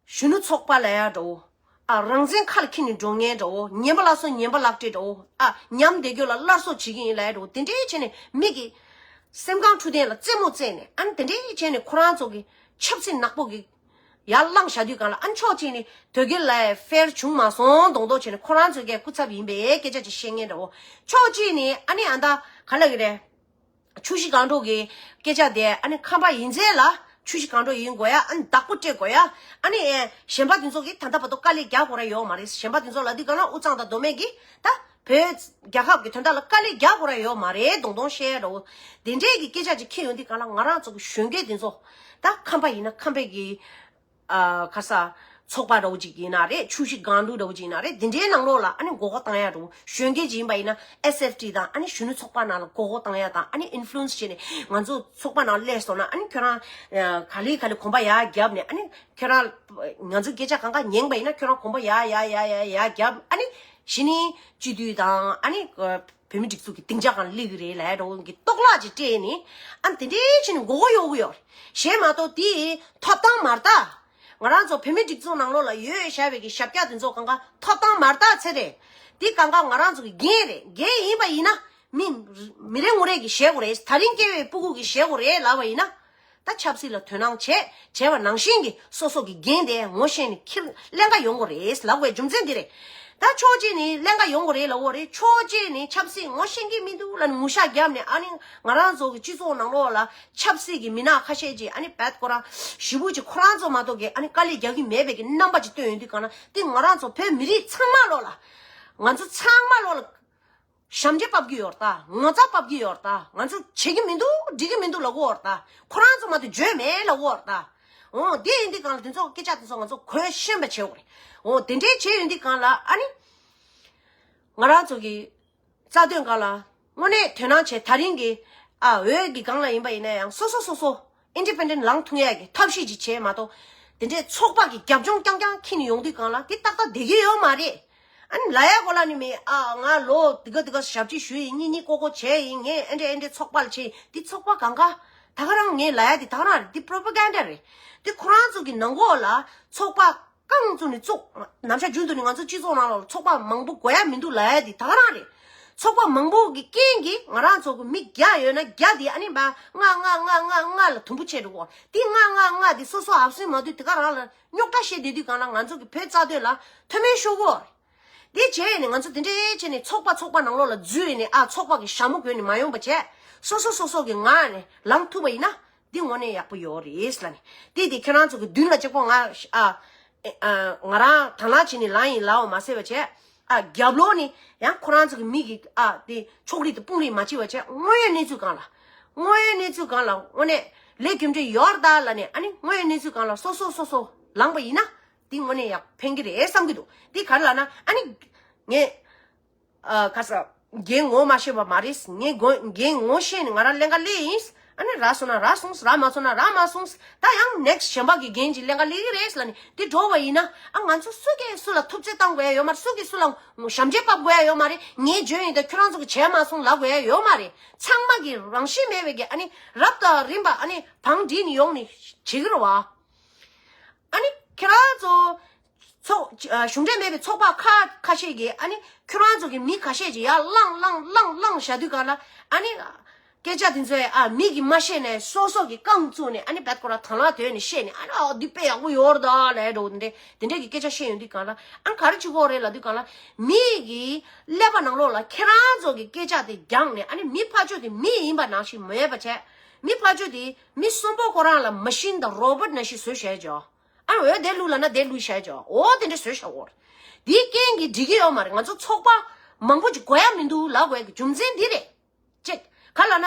གཞོན་ནུ་ཚོགས་པ་ལབ་ཡ་འདྲ་བོ། ཨ། རང་བཙན་ཁ་ལ་འཁྱེར་ནས་འགྲོ་མཁན་འདྲ་བོ། ཉན་པ་ལ་སོགས་ཉན་པ་ལག་སྤྲད་འདྲ་བོ། ཨ། ཉམས་བསྡད་རྒྱུ་ལ་སླར་གསོ་བྱེད་ཀྱི་ཡིན་ལབ་ཡ་འདྲ་བོ། དེ་འདྲས་བྱས་ནས་མི་གི་སེམས་ཁམས་འཕྲོད་བསྟེན་ལ་རྩེད་མོ་རྩེས་ནས། ཨ་ནི་དེ་འདྲས་བྱས་ནས་ཁོ་རང་ཚོ་གི་ཆབ་སྲིད་ནག་པོ་གི་ ཡར་བླངས་བཞག་དུས་གང་ལ་ཨ་ནི་ཕྱོགས་གཅིག་ནས་དོལ་རྒྱལ་ལ་ཧྥེར་བྱུང་མ་སོང་མདོག་མདོག་བྱས་ནས་ཁོ་རང་ཚོའི་གི་སྐུ་ཚབ་ཡིན་པའི་སྐད་ཆ་ཅིག་བཤད་མཁན་འདྲ་བོ། ཕྱོགས་གཅིག་ནས་ཨ་ནི་ཨ་ད་ག་ལ་གི་རེད། ཆུ་བཞི་སྒང་དྲུག་གི་སྐད་ཆ་དེ་ཨ་ནི་ཁམས་པ་ཡིན་ཚད་ལ་ཆུ་བཞི་སྒང་དྲུག་ཡིན་དགོས་ཡ། ཨ་ནི་བདག་པོ་སྤྲད་དགོས་ཡ། ཨ་ནི་ཨེ་གཞན་པ་དེ་ཚོ་གིས་ད་ལྟ་བར་དུ་དཀའ་ལས་རྒྱག་དགོས་ར་ཡོད་མ་རེད། གཞན་པ་དེ་ཚོ་ལ་དུས་གང་ལ་དབུས་གཙང་དང་མདོ་སྨད་ཀྱིས་ད་བོད་རྒྱལ་ཁབ་ཀྱི་དོན་དག་ལ་དཀའ་ལས་རྒྱག་དགོས་ར་ཡོད་མ་རེད། མདོག་མདོག་བཤད་ཡ་འདྲ་བོ་དེ་འདྲས་ཀྱི་སྐད་ཆ་ཅིག་འཁྱེར་ཡོང་དུས་གང་ལ་ང་རང་ཚོ་གི་གཞོན་སྐྱེས་དེ་ཚོ་ད་ཁམས་པ་ཡིན་ན་ཁམས་པའི་གི་ཨ་ཁ་ས་ཚོགས་པ་འདྲ་བོ་ཅིག་ཡིན་ན་རེད། ཆུ་བཞི་སྒང་དྲུག་འདྲ་བོ་ཅིག་ཡིན་ན་རེད། འདི་འདྲའི་ནང་ལོགས་ལ་ཨ་ནི་མགོ་སྐོར་བཏང་ཡ་འདྲ་བོ། གཞོན་སྐྱེས་ཅིག་ཡིན་པ་ཡིན་ན་ཨེས་ཨེཕ་ཊི་དང་ཨ་ནི་གཞོན་ནུ་ཚོགས་པ་ནང་ལ་མགོ་སྐོར་བཏང་ཡ་དང་ཨ་ནི་ཨིན་ཕུ་ལུ་ཨེན་སི་བྱས་ནས་ང་ཚོ་ཚོགས་པ་ནང་སླེབས་སོང་ན་ཨ་ནི་ཁྱོད་རང་ཨ་ག་ལེ་ག་ལེ་གོམ་པ་ཡར་བརྒྱབ་ནས་ཨ་ནི་ཁྱོད་རང་ང་ཚོའི་སྐད་ཆ་གང་ག་ཉན་པ་ཡིན་ན་ཁྱོད་རང་གོམ་པ་ཡར་ཡར་ཡར་ཡར་ཡར་བརྒྱབ། ཨ་ནི་གཞི་ནས་སྤྱི་འཐུས་དང་ཨ་ནི་བོད་མི་སྒྲིག་འཛུགས་ཀྱི་སྡིངས་ཆ་སྒང་སླེབས་ཀྱི་རེད་ལབ་ཡ་འདྲ་བོ་གི་རྟོག་བརླག་ཅིག་སྤྲད་ནས་ཨ་ནི་དེ་འདྲའི་བྱས་ནས་མགོ་སྐོར་གཡོག་གི་ཡོད་རེད། གཞན་མ་གཏོགས་དེ་ཐོབ་ཐང་མ་རྟགས། ང་རང་ཚོ་བོད་མི་སྒྲིག་འཛུགས་ནང་ལོགས་ལ་ཡོད་བཞག་པའི་གི་ཞབས་བཀྱག་དེ་ཚོ་གང་ག་ཐོབ་ཐང་མ་རྟགས་ཚད་རེད། དེ་གང་ག་ང་རང་ཚོ་གི་འགན་རེད། འགན་ཡིན་པ་ཡིན་ན་མི་མི་རེ་ངོ་རེ་གི་བཞེས་དགོས་རེད། ད་རིང་སྐྱེ་བའི་སྤུ་གུ་གི་བཞེས་དགོས་རེད་ལབ་པ་ཡིན་ན། ད་ཆབ་སྲིད་ལ་དོ་སྣང་བྱས་བྱས་པ་ནང་བཞིན་གྱི་སོ་སོ་གི་འགན་དེ་ངོ་ཤེས་ནས་འཁྱེར་ཀླན་ཀ་ཡོང་དགོས་རེད་ལབ་དགོས་རྒྱུ་མཚན་འདི་རེད། ད་ཕྱོགས་གཅིག་ནས་ཀླན་ཀ་ཡོང་དགོས་རེད་ལབ་དགོས་རེད། ཕྱོགས་གཅིག་ནས་ཆབ་སྲིད་ངོ་ཤེས་ཀྱི་མི་འདུག་ལབ་ནས་ངུ་ཤག་བརྒྱབ་ནས་ཨ་ནི་ང་རང་ཚོ་གི་སྤྱི་ཚོགས་ནང་ལོགས་ལ་ཆབ་སྲིད་ཀྱི་མི་སྣ་ཁ་ཤས་ཀྱིས་ཨ་ནི་བད་ཁོ་རང་ཞེ་པོ་ཅིག་ཁོ་རང་ཚོ་མ་གཏོགས་ཀྱི་ཨ་ནི་དཀའ་ལས་རྒྱག་གི་མེད་པའི་གི་རྣམ་པ་ཅིག་སྟོན་ཡོང་དུས་གང་ན་དེ་ང་རང་ཚོ་བོད་མི་རིགས་ཚང་མ་ལོགས་ལ་ང་ཚོ་ཚང་མ་ལོགས་ལ། ཞབས་འདྲེན་ཕབ་ཀྱི་ཡོད་རེད་ད། ངོ་ཚ་ཕབ་ཀྱི་ཡོད་རེད་ད། ང་ཚོ་བྱེད་ཀྱི་མི་འདུག་འགྲིག་གི་མི་འདུག་ལབ་ཀྱི་ཡོད་རེད་ད། ཁོ་རང་ཚོ་མ་གཏོགས་འཇོན་མེད་ལབ་ཀྱི་ཡོད་རེད་ད། འོ་དེ་ཡིན་དུས་གང་ལ་དེ་ཚོ་སྐད་ཆ་དེ་ཚོ་ང་ཚོ་གོ་ཤེས་པ་བྱེད་དགོས་རེད། འོ་དེ་འདྲའི་བྱས་ཡོང་དུས་གང་ལ་ཨ་ནི། ང་རང་ཚོ་གི་རྩ་དོན་སྒང་ལ་དངོས་གནས་དོ་སྣང་བྱས་ད་རིང་གི་ཨ་འོས་ཀྱི་སྒང་ལ་ཡིན་པ་ཡིན་ན་ཡང་སོ་སོ་སོ་སོ་ཨིན་ཌི་པེན་ཌེན་ཊི་ལངས་ཐུབ་ཡག་གི་ཐབས་ཤེས་ཅིག་བྱས་མ་གཏོགས་དེ་འདྲའི་ཚོགས་པ་གི་རྒྱབ་ལྗོངས་རྐྱང་རྐྱང་འཁྱེར་ནས་ཡོང་དུས་སྒང་ལ་དེ་ཏག་ཏག་བསྡད་ཀྱི་ཡོད་མ་རེད། ཨ་ནི་ལབ་ཡག་གོ་ལ་ནི་མེད། ཨ་ང་ལོ་དེ་ག་དེ་ག་ཞབས་ཕྱི་ཞུས་ཡིན། གཉིས་གཉིས་ཀོ་ཀོ་བྱས་ཡིན། ངས་ཨེ་འདྲ་ཨེ་འདྲ་ཚོགས་པ་ལ་བྱས་ཡིན། དེ་ཚོགས་པ་གང་ག་ད་ག་རང་ངས་ལབ་ཡག་དེ་ད་ག་རང་རེད། དེ་པོ་རོ་པ་གན་ཌ་རེད། དེ་ཁོ་རང་ཚོ་གི་ནང་ལོགས་ལ་ཚོགས་པ་རྐང་བཙུགས་ནས་བཙུགས། ནམ་ཞག་རྒྱུན་དུ་ནི་ང་ཚོ་སྤྱི་ཚོགས་ནང་ལ་ཚོགས་པ་མང་པོ་དགོས་ཡ་མི་འདུག་ལབ་ཡ་དེ་ད་ག་རང་རེད། ཚོགས་པ་མང་པོ་གི་རྐྱེན་གྱིས་ང་རང་ཚོ་གི་མི་བརྒྱ་ཡོད་ན་བརྒྱ་དེ་ཨ་ནི་མ་ལྔ་ལྔ་ལྔ་ལྔ་ལྔ་ལ་དུམ་བུ་ཆད་འགྲོ་གོ། དེ་ལྔ་ལྔ་ལྔ་དེ་སོ་སོ་ཨབ་སེན་མ་དུས་དེ་ག་རང་ལ་རྙོག་དྲ་བཤད་བསྡད་དུས་གང་ལ་ང་ཚོ་གི་བོད་རྩ་དོན་ལ་མཐོ་དམན་ཤོར་གོ། དེ་བྱས་ནས་ང་ཚོ་དེ་འདྲའི་བྱས་ནས་ཚོགས་པ་ཚོགས་པ་ནང་ལོགས་ལ་འཛུལ་ནས་ཨ་ཚོགས་པ་གི་ཞྭ་མོ་གོན་ནས་མ་ཡོང་པ་བྱས། སོ་སོ་སོ་སོ་གི་ངང་ནས་ལངས་ཐུབ་པ་ཡིན་ན། འདི་དངོས་གནས་ཡག་པོ་ཡོད་རེད་ལབ་ནས། དེ་དེ་ཁྱེད་རང་ཚོ་གི་མདུན་ལ་གཅིག་པོ་ང་ཨ་ཨ་ང་རང་དང་བླངས་བྱས་ནས་ལངས་ཡིན་ལབ་པ་མ་ཟད་པ་བྱས། ཨ་རྒྱབ་ལོགས་ནས་ཡང་ཁོ་རང་ཚོ་གི་མི་གི་ཨ་དེ་ཕྱོགས་རིས་དང་དཔུང་རིས་མ་བྱེད་པ་བྱས། དངོས་ཡོད་གནས་ཚུལ་སྒང་ལ། དངོས་ཡོད་གནས་ཚུལ་སྒང་ལ་དངོས་གནས་ལས་རྒྱུ་འབྲས་ཡོད་རེད་ད་ལབ་ནས། ཨ་ནི་དངོས་ཡོད་གནས་ཚུལ་སྒང་ལ་སོ་སོ་སོ་སོ་ལངས་པ་ཡིན་ན་འདི་དངོས་གནས་ཡག་ཕན་གི་རེད་བསམ་གི་འདུག་འདི་ག་རེ་ལབ་ན་ཨ་ནི་ངས། ཨ་ཁ་ས། འགན་ངོ་མ་ཤེས་པ་མ་རེད། ངས་འགོ་འགན་ངོ་ཤེས་ནས་ང་རང་ཀླན་ཀ་སླེབས་ཡིན། ཨ་ནི་རག་སོང་ན་རག་སོང་། རག་མ་སོང་ན་རག་མ་སོང་། ད་ཡང་ནེག་སི་གཞན་པ་གི་འགན་ཅིག་ཀླན་ཀ་སླེབས་ཀྱི་རེད་ལབ་ནས་འདི་འགྲོ་བ་ཡིན་ན། ཨ་ང་ཚོ་སུ་གིས་སུ་ལ་ཐུབ་ཚོད་བཏང་དགོས་ཡ་ཡོད་མ་རེད། སུ་གིས་སུ་ལ་ཞབས་འདྲེན་ཕབ་དགོས་ཡ་ཡོད་མ་རེད། ངས་འཇོན་ཡིན་ད་ཁྱོད་རང་ཚོ་གིས་བྱས་མ་སོང་ལབ་དགོས་ཡ་ཡོད་མ་རེད། ཚང་མ་གི་རང་བཞིན་མེད་པའི་གི་ཨ་ནི་རབ་དང་རིམ་པ་ཨ་ནི་བང་སྒྲིག་ནས་ཡོང་ནས་བྱེད་ཀྱི་རེད་བ། ཨ་ནི་ཁྱེད་རང་ཚོ་ཚོགས་ཨ་གཞུང་འབྲེལ་མེད་པའི་ཚོགས་པ་ཁ་ཁ་ཤས་ཀྱིས་ཨ་ནི་ཁྱོད་རང་ཚོ་གི་མི་ཁ་ཤས་ཀྱིས་ཡར་བླངས་བླངས་བླངས་བླངས་བཞག་དུས་གང་ལ་ཨ་ནི་སྐད་ཆ་དེ་ཚོས་ཨ་མི་གིས་མ་ཤེས་ནས་སོ་སོ་གི་རྐང་བཙུགས་ནས་ཨ་ནི་བད་ཁོ་ར་དང་བླངས་དོད་ནས་བཤད་ནས། ཨ་ནི་ཨ་འདི་དཔེ་ཡག་པོ་ཡོད་རེད་ད་ལབ་འགྲོ་འདི་འདྲས་འདི་འདྲས་ཀྱི་སྐད་ཆ་བཤད་ཡོང་དུས་གང་ལ་ཨ་ནི་ག་རེ་བྱེད་དགོས་རེད་ལབ་དུས་གང་ལ་མི་གི་ཀླད་པ་ནང་ལོགས་ལ་ཁྱེད་རང་ཚོ་གི་སྐད་ཆ་དེ་སྦྱངས་ནས། ཨ་ནི་མི་ཕར་ཕྱོགས་དེ་མི་ཡིན་པ་ནང་བཞིན་མེད་པ་བྱས། མི་ཕར་ཕྱོགས་དེ་མི་གསོན་པོ་ཁོ་རང་ལ་མ་ཤིན་དང་རོ་བོ་ཊི་ནང་བཞིན་བཟོས་བཞག་ཅོག་ཨ་འོ་དེ་ལུགས་ལབ་ན་དེ་ལུགས་བཤད་ཅོག་འོ་དེ་འདྲ་བཟོས་བཞག་འོ། དེའི་རྐྱེན་གྱིས་འགྲིག་གི་ཡོད་མ་རེད། ང་ཚོ་ཚོགས་པ་མང་པོ་ཅིག་དགོས་ཡ་མི་འདུག་ལབ་དགོས་ཀྱི་རྒྱུ་མཚན་འདི་རེད། གཅིག་ག་ལབ་ན།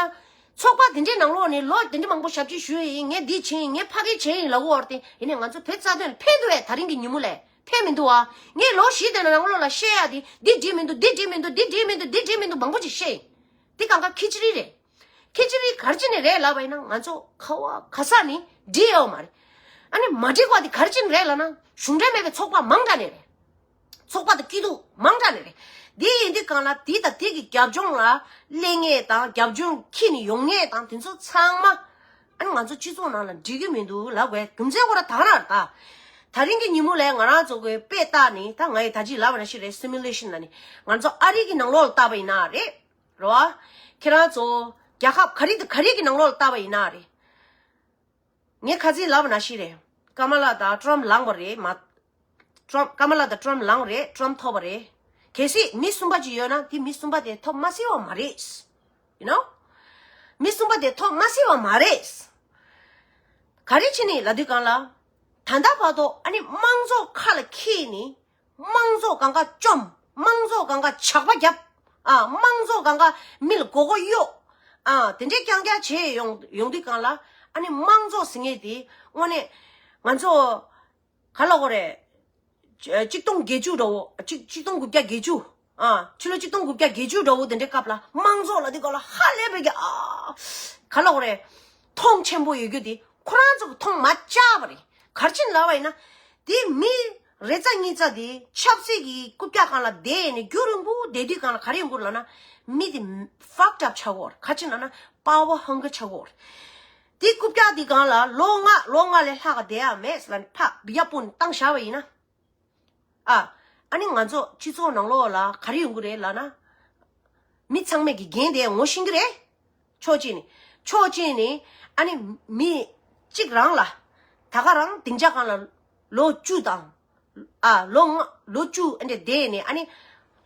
ཚོགས་པ་དེ་འདྲའི་ནང་ལོགས་ནས་ལོ་དེ་འདྲ་མང་པོ་ཞབས་ཕྱི་ཞུས་ཡིན། ངས་འདི་བྱས་ཡིན། ངས་ཕ་གི་བྱས་ཡིན་ལབ་དགོས་རེད་དེ། ཡིན་ནའི་ང་ཚོ་བོད་རྩ་དོན་ལ་ཕན་འདུག་བས། ད་རིང་གི་ཉིན་མོ་ལ་ཕན་མི་འདུག་ཨ། ངས་ལོ་བཞི་དེ་ནང་ལོགས་ལ་བཤད་ཡ་དེ་འདི་འགྲིག་མི་འདུག་འདི་འགྲིག་མི་འདུག་འདི་འགྲིག་མི་འདུག་འདི་འགྲིག་མི་འདུག་མང་པོ་ཅིག་བཤད་ཡིན། འདི་གང་ག་ཁི་ཅི་རི་རེད། ཁི་ཅི་རི་ག་རེ་བྱས་ནས་རེད་ལབ་པ་ཡིན་ན་ང་ཚོ་ཁ་བ་ག་ས་ནས་འགྲིག་ཡོད་མ་རེད། ཨ་ནི་མ་འགྲིག་པ་དེ་ག་རེ་བྱས་ནས་རེད་ལབ་ན་གཞུང་འབྲེལ་མེད་པའི་ཚོགས་པ་མང་དྲགས་ནས་རེད། ཚོགས་པ་དང་སྐྱིད་སྡུག་མང་དྲགས་ནས་རེད། འདི་ཡིན་དུས་གང་ལ་དེ་དང་དེ་གི་རྒྱབ་ལྗོངས་ལ་སླེབས་མཁན་དང་རྒྱབ་ལྗོངས་འཁྱེར་ནས་ཡོང་མཁན་དང་དེ་ཚོ་ཚང་མ་ཨ་ནི་ང་ཚོ་སྤྱི་ཚོགས་ནང་ལ་འགྲིག་གི་མི་འདུག་ལབ་དགོས་རྒྱུ་མཚན་ཁོ་རང་ད་ག་རང་རེད་ད། ད་རིང་གི་ཉིན་མོ་ལ་ང་རང་ཚོ་གི་དཔེ་བལྟས་ནས་ད་ང་ཡི་ད་ཅི་ལབ་པ་ནང་བཞིན་རེད། སི་མུ་ལེ་ཤན་ལབ་ནས་ང་ཚོ་ཨ་རི་གི་ནང་ལོགས་ལ་བལྟས་པ་ཡིན་ན་རེད། རེད་བ། ཁྱེད་རང་ཚོ་རྒྱལ་ཁབ་ག་རེ་དང་ག་རེ་གི་ནང་ལོགས་ལ་བལྟས་པ་ཡིན་ན་རེད། ངས་ཁ་སང་ལབ་པ་ནང་བཞིན་རེད། ཀ་མ་ལ་དང་ཊམ་ལངས་པ་རེད་མ། ཊམ་ཀ་མ་ལ་དང་ཊམ་ལངས་རེད། ཊམ་ཐོབ་པ་རེད། གལ་སྲིད་མི་གསུམ་པ་ཅིག་ཡོད་ན་དེ་མི་གསུམ་པ་དེ་ཐོབ་མ་སྲིད་པ་མ་རེད། You know? མི་གསུམ་པ་དེ་ཐོབ་མ་སྲིད་པ་མ་རེད། ག་རེ་བྱས་ནས་ལབ་དུས་གང་ལ། ད་ལྟ་བར་དུ་ཨ་ནི་དམངས་གཙོ་ཁ་ལ་འཁྱེར་ནས། དམངས་གཙོ་གང་ག་བཅོམ། དམངས་གཙོ་གང་ག་ཇག་པ་རྒྱབ། ཨ། དམངས་གཙོ་གང་ག་མི་ལ་མགོ་སྐོར་གཡོག། ཨ། དེ་འདྲའི་རྐྱང་རྐྱང་བྱས་ཡོང་ཡོང་དུས་གང་ལ། ཨ་ནི་དམངས་གཙོ་ཟེར་མཁན་དེ་དངོས་གནས་ང་ཚོ་ག་ལ་གོ་རེད། ཆ་གཅིག་སྟོང་བརྒྱད་ཅུ་འདྲ་བོ། གཅིག་གཅིག་སྟོང་དགུ་བརྒྱ་བརྒྱད་ཅུ། ཨ། ཕྱི་ལོ་གཅིག་སྟོང་དགུ་བརྒྱ་བརྒྱད་ཅུ་འདྲ་བོ་དེ་འདྲའི་སྐབས་ལ་དམངས་གཙོ་ལབ་དུས་གང་ལ་ཧ་ལས་པའི་གི། ཨ། ག་ལ་གོ་རེད། མཐོང་ཆེན་པོ་ཡོད་རྒྱུ་དེ་ཁོ་རང་ཚོ་གི་མཐོང་མ་བཅག་པ་རེད། ག་རེ་བྱས་ནས་ལབ་པ་ཡིན་ན། དེ་མི་རེ་ཙམ་གཉིས་ཙམ་དེ་ཆབ་སྲིད་ཀྱི་རྐུབ་བཀྱག་སྒང་ལ་བསྡད་ནས་རྒྱུན་རིང་པོ་བསྡད་དུས་གང་ལ་ག་རེ་ཡོང་གི་རེད་ལབ་ན། མི་དེ་fucked up་ཆགས་ཀྱི་ཡོད་རེད། ག་རེ་བྱས་ནས་ལབ་ན་power hunger་ཆགས་ཀྱི་ཡོད་རེད། དེ་རྐུབ་བཀྱག་དེ་སྒང་ལ་ལོ་ལྔ་ལོ་ལྔ་ལས་ལྷག་ག་བསྡད་ཡ་མེད་ལབ་ནས་ཕར་བི་ཡ་སྤུངས་ནས་བཏང་བཞག་པ་ཡིན་ན། ཨ། ཨ་ནི་ང་ཚོ་སྤྱི་ཚོགས་ནང་ལོགས་ལ་ག་རེ་ཡོང་གི་རེད་ལབ་ན། མི་ཚང་མས་ཀྱི་འགན་དེ་ངོ་ཤེས་ཀྱི་རེད། ཕྱོགས་གཅིག་ནས། ཕྱོགས་གཅིག་ནས་ཨ་ནི་མི་གཅིག་རང་ལ་ད་ག་རང་སྡིངས་ཆ་སྒང་ལ་ལོ་བཅུ་དང་། ཨ། ལོ་ལྔ་ལོ་བཅུ་ཨ་འདྲ་བསྡད་ནས་ཨ་ནི་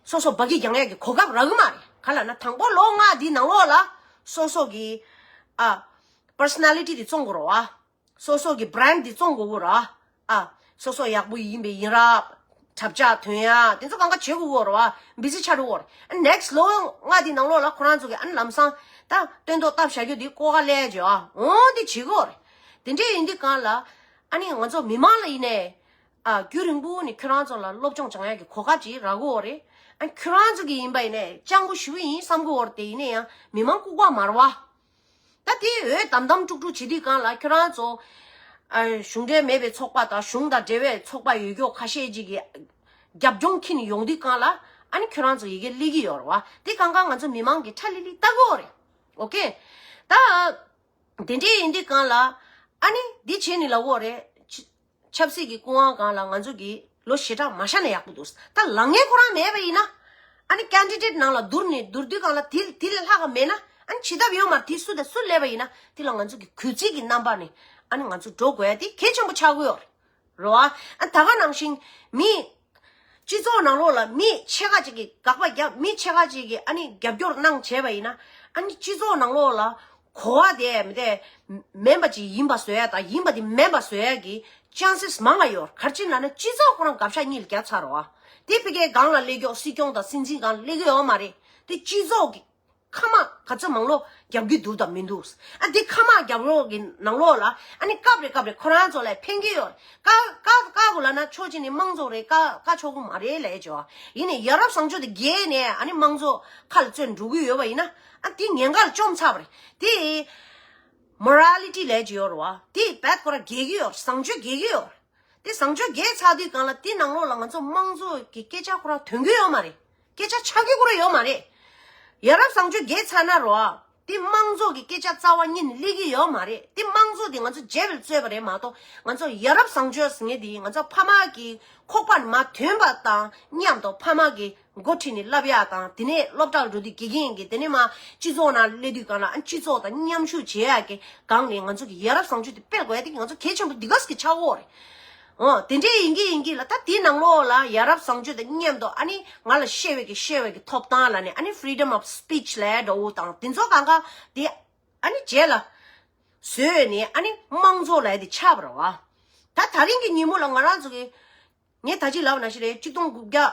སོ་སོ་འབག་གི་རྒྱང་ཡག་གི་གོ་སྐབས་རག་གི་མ་རེད། ག་ལབ་ན་དང་པོ་ལོ་ལྔ་འདི་ནང་ལོགས་ལ་སོ་སོ་གི། ཨ། personality་དེ་བཙོང་དགོས་རེད་བ། སོ་སོ་གི་brand་འདི་བཙོང་དགོས་ཀྱི་རེད། ཨ། སོ་སོ་ཡག་པོ་ཡིན་པའི་ཡིན་རབས། གྲབས་ཆག་ཐོན་ཡ་དེ་ཚོ་གང་ག་བྱེད་དགོས་ཀྱི་རེད་བ། busy་ཆགས་འགྲོ་གི་རེད། next་ལོ་ལྔ་འདི་ནང་ལོགས་ལ་ཁོ་རང་ཚོ་གི་ཨ་ནི་ལམ་སང་ད་སྟོན་ཐོག་བཏབ་བཞག་རྒྱུ་འདི་ཀོ་ཁ་ལས་བྱེད་ཨ་འོང་འདི་བྱེད་དགོས་རེད། དེ་འདྲས་ཡིན་དུས་གང་ལ་ཨ་ནི་ང་ཚོ་མི་མང་ལ་ཡིན་ནའི། ཨ། རྒྱུན་རིང་པོ་ནས་ཁྱོད་རང་ཚོ་ལ་སློབ་སྦྱོང་སྦྱང་ཡ་གི་གོ་སྐབས་ཅིག་རག་གི་ཡོད་རེད། ཨ། ཁྱོད་རང་ཚོ་གི་ཡིན་པ་ཡིན་ནའི་སྤྱང་པོ་ཞེ་པོ་ཡིན་བསམ་གི་ཡོད་རེད། དེ་ཡིན་ན་ཡང་མི་མང་ལྐུགས་པ་མ་རེད་བ། ད་དེ་འོས་དམ་དམ་དཀྲུག་དཀྲུག་བྱེད་དུས་གང་ལ་ཁྱོད་རང་ཚོ། ཨ། གཞུང་འབྲེལ་མེད་པའི་ཚོགས་པ་དང་གཞུང་དང་འབྲེལ་བའི་ཚོགས་པ་ཡོད་མཁན་ཁ་ཤས་ཅིག་གིས་རྒྱབ་ལྗོངས་ཁྱེར་ནས་ཡོང་དུས་གང་ལ་ཨ་ནི་ཁྱོད་རང་ཚོ་ཡི་གེ་སླེབས་ཀྱི་ཡོད་རེད་བ། དེ་གང་ག་ང་ཚོ་མི་མང་གིས་ཁྲ་ལི་ལི་ལྟ་གི་ཡོད་རེད། ཨོ་ཁེ། ད། དེ་འདྲས་ཡིན་དུས་གང་ལ། ཨ་ནི་འདི་བྱས་ནས་ལབ་ཀྱི་ཡོད་རེད། ཆ་ཆབ་སྲིད་ཀྱི་སྐུ་དབང་སྒང་ལ་ང་ཚོ་གི་ལོ་ཞེ་དྲག་མ་བཞག་ན་ཡག་པོ་འདུག་ད་ལངས་མཁན་ཁོ་རང་མེད་པ་ཡིན་ན། ཨ་ནི་candidate་ནང་ལ་བསྡུར་ནས་བསྡུར་དུས་གང་ལ་དེ་དེ་ལས་ལྷག་ག་མེད་ན་ཨ་ནི་བྱེད་ཐབས་ཡོད་མ་རེད། དེ་སུ་དང་སུ་སླེབས་པ་ཡིན་ན་དེ་ལ་ང་ཚོ་གི་གུས་བརྩི་གི་རྣམ་པ་ནས་ཨ་ནི་ང་ཚོ་འགྲོ་དགོས་ཡ་དེ་གལ་ཆེན་པོ་ཆགས་ཀྱི་ཡོད་རེད། རེད་བ། ཨ་ད་ག་ནང་བཞིན་མི། སྤྱི་ཚོགས་ནང་ལོགས་ལ་མི་ཕྱེད་ཀ་ཅིག་གིས་དགག་པ་བརྒྱབ། མི་ཕྱེད་ཀ་ཅིག་གིས་ཨ་ནི་རྒྱབ་སྐྱོར་གནང་བྱས་པ་ཡིན་ན། ཨ་ནི་སྤྱི་ཚོགས་ནང་ལོགས་ལ་གོ་བ་དེ་མི་དེ་མེད་པ་ཅིག་ཡིན་པ་བཟོ་ཡ་དང་ཡིན་པ་དེ་མེད་པ་བཟོ་ཡ་གི་chances་མང་ང་ཡོད། ག་རེ་བྱས་ན་ན་སྤྱི་ཚོགས་ཁོ་རང་དགག་བྱ་གཉིས་ལ་རྒྱག་ཚར་རེད་བ། དེ་ཕ་གིའི་སྒང་ལ་སླེབས་ཀྱོག་སྲིད་སྐྱོང་དང་སྲིད་འཛིན་སྒང་ལ་སླེབས་ཀྱི་ཡོད་མ་རེད། དེ་སྤྱི་ཚོགས་ཀྱི། ཁ་མ་ག་ཚོད་མང་ལོ་རྒྱབ་ཀྱི་འདུག་དང་མི་འདུག་ཨ་འདི་ཁ་མ་རྒྱབ་རོགས་ཀྱི་ནང་ལོགས་ལ་ཨ་ནི་སྐབས་རེ་སྐབས་རེ་ཁོ་རང་ཚོ་ལ་ཕན་གྱི་ཡོད། ཀ་ཀ་ཀ་གོ་ལ་ན་ཕྱོགས་གཅིག་ནས་དམངས་གཙོ་རེད། ཀ་ཀ་ཆོག་གི་མ་རེད་ལས་བྱོས། ཡིན་ནའི་ཡ་རབས་བཟང་སྤྱོད་དེ་རྒྱས་ནས་ཨ་ནི་དམངས་གཙོ་ཁ་ལ་བཙོན་འགྲོ་གི་ཡོད་པ་ཡིན་ན་ཨ་འདི་ཉེན་ཁ་ལ་བཅོམ་ཚར་བ་རེད། དེ་morality་ལས་བྱེད་ཡོད་རེད་བ། དེ་རྦད་ཁོ་རང་རྒྱས་ཀྱི་ཡོད། བཟང་སྤྱོད་རྒྱས་ཀྱི་ཡོད། དེ་བཟང་སྤྱོད་རྒྱས་ཚར་དུས་གང་ལ་དེ་ནང་ལོགས་ལ་ང་ཚོ་དམངས་གཙོ་གི་སྐད་ཆ་ཁོ་རང་ཐོན་གྱི་ཡོད་མ་རེད། སྐད་ཆ་ཆགས་ཀྱི་ཁོ་རང་ཡོད་མ་རེད། ཡ་རབས་བཟང་སྤྱོད་རྒྱས་ཚར་ན་རོ། དེ་དམངས་གཙོ་གི་སྐད་ཆ་རྩ་བ་ཉིད་ནས་སླེབས་ཀྱི་ཡོད་མ་རེད། དེ་དམངས་གཙོ་དེ་ང་ཚོ་བརྗེ་བའི་རྩོད་པ་རེད་མ་གཏོགས་ང་ཚོ་ཡ་རབས་བཟང་སྤྱོད་ཟེར་མཁན་དེ་ང་ཚོ་ཕ་མ་གི་ཁོག་པ་ནས་མར་ཐོན་པ་དང་མཉམ་དུ་ཕ་མ་གི་འགོ་ཁྲིད་ནས་བསླབ་ཡག་དང་དེ་ནས་སློབ་གྲྭར་འགྲོ་དུས་དགེ་རྒན་གྱིས་དེ་ནས་མར་སྤྱི་ཚོགས་ནང་སླེབས་དུས་གང་ལ་ཨ་སྤྱི་ཚོགས་དང་མཉམ་ཞུགས་བྱེད་ཡག་གི་སྒང་ནས་ང་ཚོ་གི་ཡ་རབས་བཟང་སྤྱོད་དེ་སྤེལ་དགོས་ཡ་དེ་ང་ཚོ་གལ་ཆེན་པོ་འདི་ག་ཟེར་གི་ཆགས་ཡོད་རེད། འོ་དེ་འདྲས་ཡིན་གྱི་ཡིན་གྱི་ལ་ད་དེའི་ནང་ལོགས་ལ་ཡ་རབས་བཟང་སྤྱོད་དང་མཉམ་དུ་ཨ་ནི་ང་ལ་བཤད་པའི་གི་བཤད་པའི་གི་ཐོབ་ཐང་ལ་ནི་ཨ་ནི་freedom of speech་ལབ་འདྲ་བོ་དང་དེ་ཚོ་གང་ག་དེ་ཨ་ནི་རྗེས་ལ་བཟོས་ནས་ཨ་ནི་དམངས་གཙོ་ལབ་དེ་ཆགས་པ་རེད་བ། ད་ད་རིང་གི་ཉིན་མོ་ལ་ང་རང་ཚོ་གི་ངས་ད་ཅི་ལབ་ན་ཞིག་རེད། གཅིག་སྟོང་དགུ་བརྒྱ་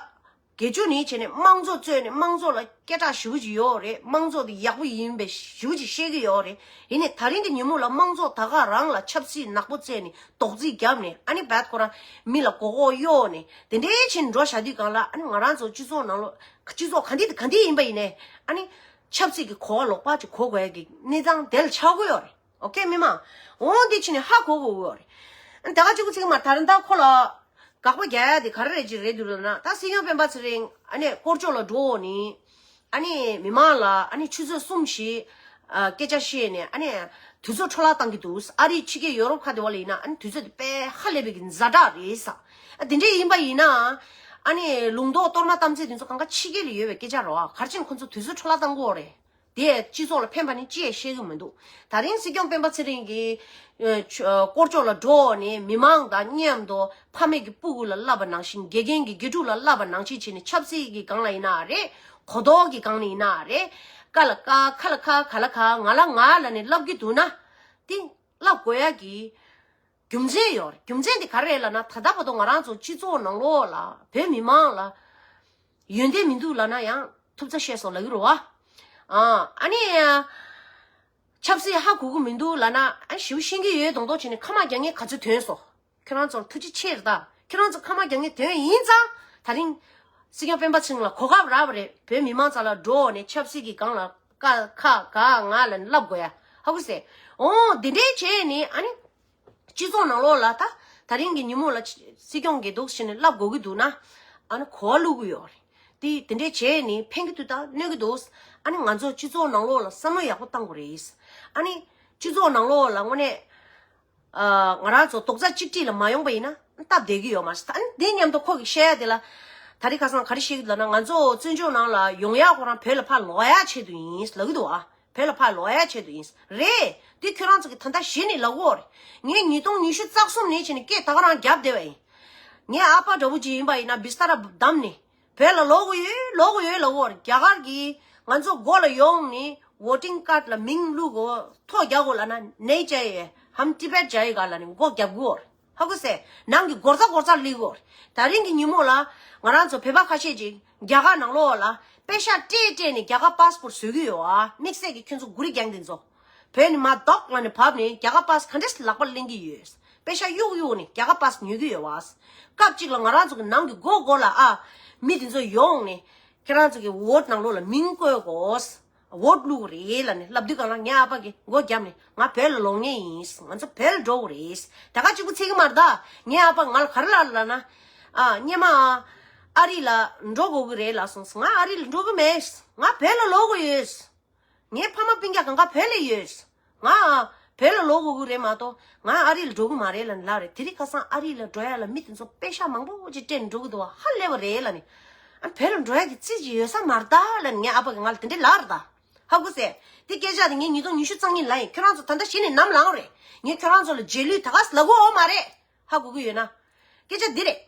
བརྒྱད་ཅུ་ནས་བྱས་ནས་དམངས་གཙོ་རྩོད་ནས་དམངས་གཙོ་ལ་སྐད་གྲགས་ཞེ་པོ་ཅིག་ཡོད་རེད། དམངས་གཙོ་དེ་ཡག་པོ་ཡིན་པའི་ཞེ་པོ་ཅིག་བཤད་ཀྱི་ཡོད་རེད། ཡིན་ནའི་ད་རིང་གི་ཉིན་མོ་ལ་དམངས་གཙོ་ད་ག་རང་ལ་ཆབ་སྲིད་ནག་པོ་རྩེས་ནས་རྡོག་རྫིས་བརྒྱབ་ནས་ཨ་ནི་རྦད་ཁོ་རང་མི་ལ་མགོ་སྐོར་གཡོག་ནས་དེ་འདྲའི་ཕྱིན་འགྲོ་བཞག་དུས་གང་ལ་ཨ་ནི་ང་རང་ཚོ་སྤྱི་ཚོགས་ནང་ལོགས་སྤྱི་ཚོགས་ག་འདི་ག་འདི་ཡིན་པ་ཡིན་ནའི་ཨ་ནི་ཆབ་སྲིད་ཀྱི་གོ་བ་ལོག་པ་ཅིག་གོ་དགོས་ཡ་གི་གནས་སྟངས་དེ་ལ་ཆགས་ཀྱི་ཡོད་རེད། ཨོ་ཁེ་མི་མང་། འོ་འདི་ཕྱིན་ནས་ཧ་གོ་གོ་གོ་རེད། ཨ་ནི་ད་ག་གཅིག་པུ་ཚིག་མ་ད་རེས་ད་ཁོ་ལ་དགག་པ་རྒྱག་ཡ་དེ་ག་རེ་རེད་ཅིག་རེད་འདུག་ལབ་ན་ད་སྲིད་སྐྱོང་སྤེན་པ་ཚེ་རིང་ཨ་ནི་སྐོར་ཕྱོགས་ལ་འགྲོ་འོ་ནི་ཨ་ནི་མི་མང་ལ་ཨ་ནི་ཆུ་ཚོད་གསུམ་བཞི་ཨ་སྐད་ཆ་བཤད་ནས་ཨ་ནི་དུས་ཚོད་འཕྲོ་བརླག་བཏང་གི་འདུག་ཨ་རི་ཕྱི་རྒྱལ་ཡོ་རོབ་ཁ་དེ་བ་ལ་ཡིན་ན་ཨ་ནི་དུས་ཚོད་དེ་དཔེ་ཧ་ལས་པའི་གི་ཛ་དྲག་རེད་ས། ཨ་དེ་འདྲས་ཡིན་པ་ཡིན་ན་ཨ་ནི་ལུང་རྟོགས་གཏོར་མ་གཏམ་ཚིག་དེ་ཚོ་གང་ག་ཕྱི་རྒྱལ་ལ་ཡོད་པའི་སྐད་ཆ་རེད་བ། ག་རེ་བྱས་ནས་ཁོ་ཚོ་དུས་ཚོད་འཕྲོ་བརླག་བཏང་གི་ཡོད་རེད། དེས་སྤྱི་ཚོགས་ལ་ཕན་པ་ནི་ཅི་ཡང་ཤེས་ཀྱི་མི་འདུག། ད་རིང་སྲིད་སྐྱོང་སྤེན་པ་ཚེ་རིང་གིས་ཨ་ཆ་ཨ་སྐོར་ཕྱོགས་ལ་འགྲོ་ནས་མི་མང་དང་མཉམ་དུ་ཕ་མེས་ཀྱི་སྤུ་གུ་ལ་བསླབ་པ་ནང་བཞིན། དགེ་རྒན་གྱིས་དགེ་ཕྲུག་ལ་བསླབ་པ་ནང་བཞིན་བྱས་ནས། ཆབ་སྲིད་ཀྱི་སྒང་ལ་ཡིན་ན་རེད། གོ་རྟོགས་ཀྱི་སྒང་ནས་ཡིན་ན་རེད། ཀ་ལ་ཀ་ཁ་ལ་ཁ་ག་ལ་ག་ང་ལ་ང་ལབ་ནས་བསླབ་ཀྱི་འདུག་ན། དེ་བསླབ་དགོས་ཡ་གི་རྒྱུ་མཚན་ཡོད་རེད། རྒྱུ་མཚན་དེ་ག་རེ་རེད་ལབ་ན། ད་ལྟ་བར་དུ་ང་རང་ཚོ་སྤྱི་ཚོགས་ནང་ལོགས་ལ་བོད་མི་མང་ལ་ཡོན་ཏན་མི་འདུག་ལབ་ན་ཡང་ཐུབ་ཚོད་བཤད་སོང་ལབ་ཀྱི་རེད་བ། ཨ་ཨ་ནི་ཆབ་སྲིད་ཧ་གོ་གི་མི་འདུག་ལབ་ན། ཨ་ཞེ་པོ་ཤེས་ཀྱི་ཡོད་མདོག་མདོག་བྱས་ནས་ཁ་མ་རྒྱག་མཁན་ག་ཚོད་ཐོན་སོང་། ཁྱོད་རང་ཚོར་ཐུགས་རྗེ་ཆེ་རེད་ད། ཁྱོད་རང་ཚོ་ཁ་མ་རྒྱག་མཁན་ཐོན་ཡིན་ཙང་། ད་རིང་སྲིད་སྐྱོང་སྤེན་པ་ཚེ་རིང་ལ་གོ་སྐབས་རག་པ་རེད། བོད་མི་མང་རྩ་ལ་འགྲོ་ནས་ཆབ་སྲིད་ཀྱི་སྒང་ལ་ཀ་ཁ་ག་ང་ལ་བསླབ་དགོས་ཡ་ཧ་གོ་སོང་། འོ་འདི་འདྲའི་བྱས་ནས་ཨ་ནི་སྤྱི་ཚོགས་ནང་ལོགས་ལ་ད་ད་རིང་གི་ཉིན་མོ་ལ་སྲིད་སྐྱོང་གིས་འདུག་བྱས་ནས་བསླབ་དགོས་ཀྱི་འདུག་ན། ཨ་ནི་གོ་བ་བླུག་གི་ཡོད་རེད། དེ་དེ་འདྲས་བྱས་ནས་ཕན་གྱི་འདུག་དང་གནོད་ཀྱི་འདུག། ཨ་ནི་ང་ཚོ་སྤྱི་ཚོགས་ནང་ལོགས་ལ་བསམ་བློ་ཡག་པོ་བཏང་དགོས་རེད། ཨ་ནི་སྤྱི་ཚོགས་ནང་ལོགས་ལ་དངོས་གནས་ཨ་ང་རང་ཚོ་རྡོག་རྩ་གཅིག་སྒྲིལ་ལ་མ་ཡོང་པ་ཡིན་ན་སྟབས་བདེ་གི་ཡོད་མ་རེད། ཨ་ནི་དེ་མཉམ་དུ་ཁོ་གིས་བཤད་ཡ་དེ་ལ། ད་རེས་ཁ་སང་ག་རེ་བཤད་ཀྱི་འདུག་ལབ་ན། ང་ཚོ་བཙན་བྱོལ་ནང་ལ་ཡོང་ཡ་ཁོ་རང་བོད་ལ་ཕར་ལོག་ཡ་ཆེད་དུ་ཡིན་ལབ་ཀྱི་འདུག་ཨ། བོད་ལ་ཕར་ལོག་ཡ་ཆེད་དུ་ཡིན། རེད། དེ་ཁྱོད་རང་ཚོ་གིས་ད་ལྟ་གཞི་ནས་ལབ་དགོས་རེད། ངས་ཉིས་སྟོང་ཉི་ཤུ་རྩ་གསུམ་ནས་བྱས་ནས་སྐད་ད་ག་རང་རྒྱབ་བསྡད་པ་ཡིན། ངའི་ཨ་ཕ་འདྲ་བོ་ཅིག་ཡིན་པ་ཡིན་ན་བི་སྟ་ར་བདམས་ནས་བོད་ལ་ལོག་གི་ཡོད་ལོག་གི་ཡོད་ལབ་དགོས་རེད། རྒྱ་གར་གྱིས་ང་ཚོ་མགོ་ལ་ཡོང་ནས་ཝོ་ཊིང་ཀཱཌ་ལ་མིང་བླུག་གོ། ཐོ་རྒྱག་གོ་ལབ་ན། ནེ་ཅ་ཡེ་ཧམ་ཏི་བེཊ་ཇ་ཡེ་ག་ལབ་ནས་མགོ་རྒྱབ་དགོས་རེད། ཧ་གོ་སོང་། ནང་གི་སྒོ་རྩ་སྒོ་རྩར་སླེབས་ཡོད་རེད། ད་རིང་གི་ཉིན་མོ་ལ་ང་རང་ཚོ་བོད་པ་ཁ་ཤས་ཅིག་རྒྱ་གར་ནང་ལོགས་ལ་པེ་ཤག་སྤྲད་སྤྲད་ནས་རྒྱ་གར་པཱ་སི་པོར་བཟོ་གི་ཡོད་ཨ། དམིགས་བསལ་གྱི་ཁྱོད་ཚོ་གུ་རི་རྒྱང་དེ་ཚོ་བོད་ནས་མར་རྡོག་ལབ་ནས་བབས་ནས་རྒྱ་གར་པཱ་སི་ཁ་འདྲས་ལག་པར་ལེན་གྱི་ཡོད། པེ་ཤག་གཡུག་གཡུག་ནས་རྒྱ་གར་པཱ་སི་ཉོ་གི་ཡོད་ཨ། སྐབས་གཅིག་ལ་ང་རང་ཚོ་གི་ནང་གི་སྒོ་སྒོ་ལ་ཨ་མི་དེ་ཚོ་ཡོང་ནས་ཁྱེད་རང་ཚོ་གི་ཝོཊ་ནང་ལོགས་ལ་མིང་བཀོད་དགོས། ཝོཊ་བླུགས་རེད་ལབ་ནས་ལབ་དུས་སྒང་ལ་ངའི་ཨ་ཕ་གིས་མགོ་བརྒྱབ་ནས། ང་བོད་ལ་ལོག་མཁན་ཡིན། ང་ཚོ་བོད་ལ་འགྲོ་དགོས་རེད། ད་ག་གཅིག་པུ་ཚད་ཀྱི་མ་རེད་ད། ངའི་ཨ་ཕ་ང་ལ་ག་རེ་ལབ་ལབ་ན། ཨ་སྔོན་མ་ཨ་རི་ལ་འགྲོ་དགོས་ཀྱི་རེད་ལབ་སོང་། ང་ཨ་རི་ལ་འགྲོ་གི་མེད། ང་བོད་ལ་ལོག་དགོས་ཡོད། ངའི་ཕ་མ་སྤུན་ཀྱག་གང་ག་བོད་ལ་ཡོད། ང་བོད་ལ་ལོག་དགོས་ཀྱི་རེད་མ་གཏོགས་ང་ཨ་རི་ལ་འགྲོ་གི་མ་རེད་ལབ་ནས་ལབ་རེད། དེ་རིང་ཁ་སང་ཨ་རི་ལ་འགྲོ་ཡ་ལ་མི་དེ་ཚོ་པེ་ཤག་མང་པོ་ཅིག་སྤྲད་ནས་འགྲོ་གི་འདུག་བ། ཧ་ལས་པ་རེད་ལབ་ནས། ཨ་བོད་ལ་འགྲོ་ཡ་གི་རྩིས་ཅིག་ཡོད་ས་མ་རེད་ད་ལབ་ནས་ངའི་ཨ་ཕ་གིས་ང་ལ་དེ་འདྲས་ལབ་རེད་ད། ཧ་གོ་སོང་། དེ་སྐད་ཆ་དེ་ངས་ཉིས་སྟོང་ཉི་ཤུ་རྩ་གཉིས་ལ་ཡིན། ཁྱོད་རང་ཚོ་ད་ལྟ་གཞི་ནས་ནམ་ལངས་རེད། ངས་ཁྱོད་རང་ཚོ་ལ་རྗེས་ལུས་ད་ག་ལབ་དགོས་ཡོད་མ་རེད། ཧ་གོ་གི་ཡོད་ན། སྐད་ཆ་འདི་རེད།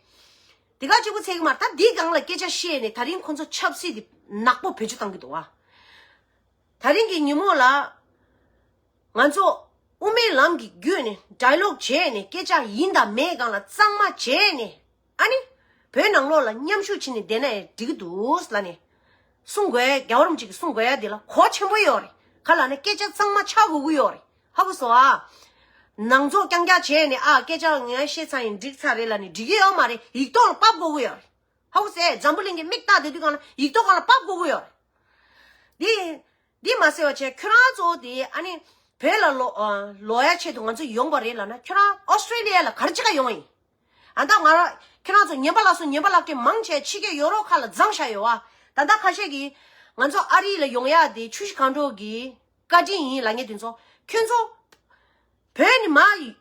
དེ་ག་གཅིག་པུ་ཚད་ཀྱི་མ་རེད་ད། འདིའི་སྒང་ལ་སྐད་ཆ་བཤད་ནས་ད་རིང་ཁོ་ཚོ་ཆབ་སྲིད་དེ་ནག་པོ་བེད་སྤྱོད་བཏང་གི་འདུག་བ། ད་རིང་གི་ཉིན་མོ་ལ་ང་ཚོ་དབུ་མའི་ལམ་གྱི་བརྒྱུད་ནས་ཌའི་ལོག་བྱས་ནས་སྐད་ཆ་ཡིན་དང་མེད་སྒང་ལ་གཙང་མ་བྱས་ནས། ཨ་ནི་བོད་ནང་ལོགས་ལ་མཉམ་ཞུགས་བྱས་ནས་བསྡད་ན་ཡང་འགྲིག་གི་འདུག་ལབ་ནས་གསུང་དགོས་ཡ། རྒྱལ་བ་རིན་པོ་ཆེ་གིས་གསུང་དགོས་ཡ་འདི་ལ་གོ་ཆེན་པོ་ཡོད་རེད། ག་ལབ་ན་སྐད་ཆ་གཙང་མ་ཆགས་དགོས་ཀྱི་ཡོད་རེད། ཧ་གོ་སོང་ཨ། ནང་ཚོགས་རྐྱང་རྐྱང་བྱས་ནས་ཨ་སྐད་ཆ་ངས་བཤད་ཚར་ཡིན་འགྲིག་ཚར་རེད་ལབ་ནས་འགྲིག་གི་ཡོད་མ་རེད། ཡིག་ཐོག་ལ་ཕབ་དགོས་ཀྱི་ཡོད་རེད། ཧ་གོ་སོང་ཨ། འཛམ་བུ་གླིང་གི་མིག་ལྟ་བསྡད་དུས་སྒང་ལ་ཡིག་ཐོག་སྒང་ལ་ཕབ་དགོས་ཀྱི་ཡོད་རེད། འདི་འདི་མ་ཟེར་བ་བྱས། ཁྱོད་རང་ཚོ་དེ་ཨ་ནི་བོད་ལ་ལོ་ཨ་ལོག་ཡ་ཆེད་དུ་ང་ཚོ་ཡོང་པ་རེད་ལབ་ན། ཁྱོད་རང་ཨོ་སི་ཀྲི་ལི་ཡ་ལ་ག་རེ་བྱེད་ག་ཡོང་ཡིན། ཨ་ད་ང་རང་ཁྱོད་རང་ཚོ་ཉན་པ་ལ་སོང་། ཉན་པ་ལག་ཁྱེར་མང་ཆེ་ཕྱི་རྒྱལ་ཡོ་རོབ་ཁག་ལ་བརྫངས་བཞག་ཡོད་བ། ད་ལྟ་ཁ་ཤས་ཀྱིས་ང་ཚོ་ཨ་རི་ལ་ཡོང་ཡ་དེ་ཆུ་བཞི་སྒང་དྲུག་གི་བཀའ་དྲིན་ཡིན་ལབ་མཁན་དེ་ཚོ། ཁྱོད་ཚོ་བོད་ནས་མར་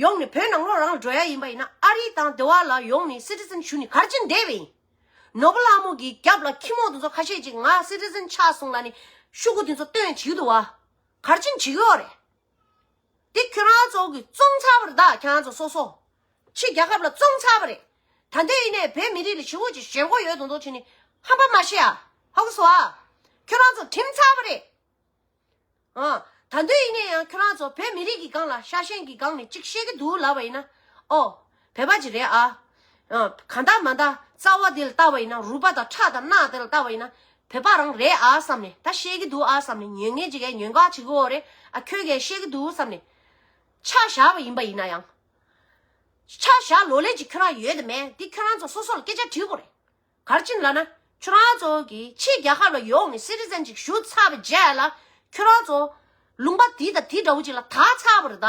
ཡོང་ནས་བོད་ནང་ལོགས་རང་ལ་འགྲོ་ཡ་ཡིན་པ་ཡིན་ན། ཨ་རི་དང་དེ་བ་ལ་ཡོང་ནས་སི་ཊི་ཛན་ཞུ་ནས་ག་རེ་བྱེད་བསྡད་པ་ཡིན། ནོར་བུ་ལྷ་མོ་གི་རྒྱབ་ལ་ཁྱི་མོ་དེ་ཚོ་ཁ་ཤས་ཅིག་ང་སི་ཊི་ཛན་ཆགས་སོང་ལབ་ནས་ཤོག་གུ་དེ་ཚོ་སྟོན་བྱེད་ཀྱི་འདུག་བ། ག་རེ་བྱེད་བྱེད་ཀྱི་ཡོད་རེད། དེ་ཁྱོད་རང་ཚོ་གིས་བཙོང་ཚར་བ་རེད་ད། ཁྱེད་རང་ཚོ་སོ་སོ་ཕྱི་རྒྱལ་ཁབ་ལ་བཙོང་ཚར་བ་རེད། ད་ལྟ་ཡིན་ནའི་བོད་མི་རིགས་ལ་ཞེ་པོ་ཅིག་ཞེན་ཁོག་ཡོད་མདོག་མདོག་བྱས་ནས་ཧམ་པ་མ་བཤད་ཨ། ཧ་གོ་སོང་ཨ། ཁྱོད་རང་ཚོ་གྲིམས་ཚར་བ་རེད། ཨ། ད་དུང་ཡིན་ནའི་ཡང་ཁྱོད་རང་ཚོ་བོད་མི་རིགས་ཀྱི་སྒང་ལ་ཤ་ཞེན་གྱི་སྒང་ནས་གཅིག་བཤད་ཀྱི་འདུག་ལབ་པ་ཡིན་ན། ཨོ། བོད་པ་ཅིག་རེད་ཨ། ཨ། གང་ལྟར་མ་ལྟར་རྩ་བ་འདི་ལ་ལྟ་བ་ཡིན་ན། རུས་པ་དང་ཁྲག་དང་རྣག་དེ་ལ་ལྟ་བ་ཡིན་ན། བོད་པ་རང་རེད་ཨ་བསམ་ནས། ད་བཤད་ཀྱི་འདུག་ཨ་བསམ་ནས། ཉན་མཁན་ཅིག་གིས་ཉན་ག་བྱེད་ཀྱི་ཡོད་རེད་ཨ། ཁྱོད་ཀྱིས་བཤད་ཀྱི་འདུག་བསམ་ནས་ཆ་བཞག་པ་ཡིན་པ་ཡིན་ན་ཡང་། ཆ་བཞག་ལོ་ལེགས་ཅིག་ཁྱོད་རང་ཡོད་དམ་མེད་དེ་ཁྱོད་རང་ཚོ་སོ་སོ་ལ་སྐད་ཆ་དྲིས་དགོས་རེད། ག་རེ་བྱས་ནས་ལབ་ན། ཁྱོད་རང་ཚོ་གིས་ཕྱིའི་རྒྱལ་ཁབ་ལ་ཡོང་ནས་སི་ཊི་ཛན་ཅིག་ཞུ་ཚར་བའི་རྗེས་ལ་ཁྱོད་རང་ཚོ་ལུང་པ་དེ་དང་དེ་འདྲ་བོ་ཅིག་ལ་དར་ཚར་བ་རེད་ད།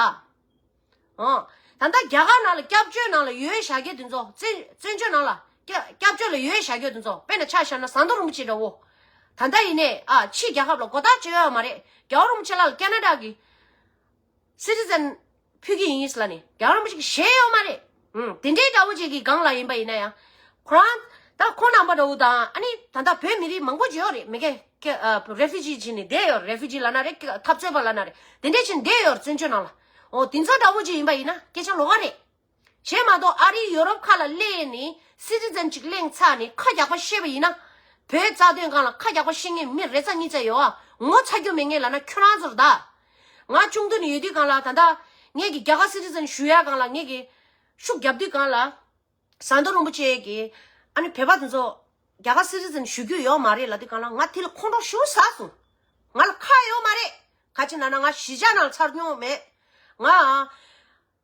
ཨང་། ད་ལྟ་རྒྱ་གར་ནང་ལ་སྐྱབས་བཅོལ་ནང་ལ་ཡོད་བཞག་མཁན་དེ་ཚོ། བཙན་བཙན་བྱོལ་ནང་ལ་སྐྱབས་སྐྱབས་བཅོལ་ལ་ཡོད་བཞག་མཁན་དེ་ཚོ། དཔེར་ན་ཆ་བཞག་ན་ཟམ་གདོང་རིན་པོ་ཆེ་འདྲ་བོ། ད་ལྟ་ཡིན་ནའི་ཨ་ཕྱིའི་རྒྱལ་ཁབ་ལ་མགོ་བཏགས་བྱས་ཡོད་མ་རེད། རྒྱལ་བ་རིན་པོ་ཆེ་ལགས་ལ་ཁེ་ན་ཌ་གི་སི་ཊི་ཛན་ཕུལ་གྱི་ཡིན་ལབ་ནས་རྒྱལ་བ་རིན་པོ་ཆེ་གིས་བཞེས་ཡོད་མ་རེད། ཨང་། དེ་འདྲའི་འདྲ་བོ་ཅིག་གི་སྒང་ལ་ཡིན་པ་ཡིན་ན་ཡང་། ཁོ་རང་ ད་ཁོང་རྣམ་པ་འདྲ་བོ་དང་ཨ་ནི་ད་ལྟ་བོད་མི་རིགས་མང་པོ་ཅིག་ཡོད་རེད། མི་སྒེར་སྐད་ཨ་རེ་ཕུ་ཇི་བྱས་ནས་བསྡད་ཡོད། རེ་ཕུ་ཇི་ལབ་ན་རེད། འཐབ་རྩོད་པ་ལབ་ན་རེད། དེ་འདྲས་བྱས་ནས་བསྡད་ཡོད་བཙན་བྱོལ་ནང་ལ། འོ་དེ་ཚོ་འདྲ་བོ་ཅིག་ཡིན་པ་ཡིན་ན་སྐད་ཆ་ལོགས་ཀ་རེད། བྱས་མ་གཏོགས་ཨ་རིའི་ཡོ་རོབ་ཁག་ལ་སླེབས་ནས་སི་ཊི་ཛན་ཅིག་གླེང་ཚར་ནས་ཁ་རྒྱག་པ་བཤད་པ་ཡིན་ན། བོད་རྩ་དོན་སྒང་ལ་ཁ་རྒྱག་པ་བཤད་མཁན་མི་རེ་ཙམ་གཉིས་ཙམ་ཡོད་ཨ། ངོ་ཚ་རྒྱུ་མེད་མཁན་ལབ་ན་ཁྱོད་རང་ཚོ་རེད་ད། ང་ཆུང་དུས་ནས་ཡོད་དུས་སྒང་ལ་ད་ལྟ་ངེད་ཀྱི་རྒྱ་གར་སི་ཊི་ཛན་ཞུ་ཡ་སྒང་ལ་ངེད་ཀྱི་ཤུགས་རྒྱབ་དུས་སྒང་ལ། ཟམ་གདོང་རིན་པོ་ཆེ་གིས་ཨ་ནི་བོད་པ་དེ་ཚོ་རྒྱ་གར་སི་ཊི་ཛན་ཞུ་རྒྱུ་ཡོད་མ་རེད་ལབ་དུས་སྒང་ལ་ང་དེ་ལ་ཁོང་ཁྲོ་ཞེ་པོ་ཟ་སོང་། ང་ལ་ཁག་ཡོད་མ་རེད། ག་ཅི་ན་ན་ང་གཞིས་ཆགས་ནང་ཚར་མྱོང་མེད། ང་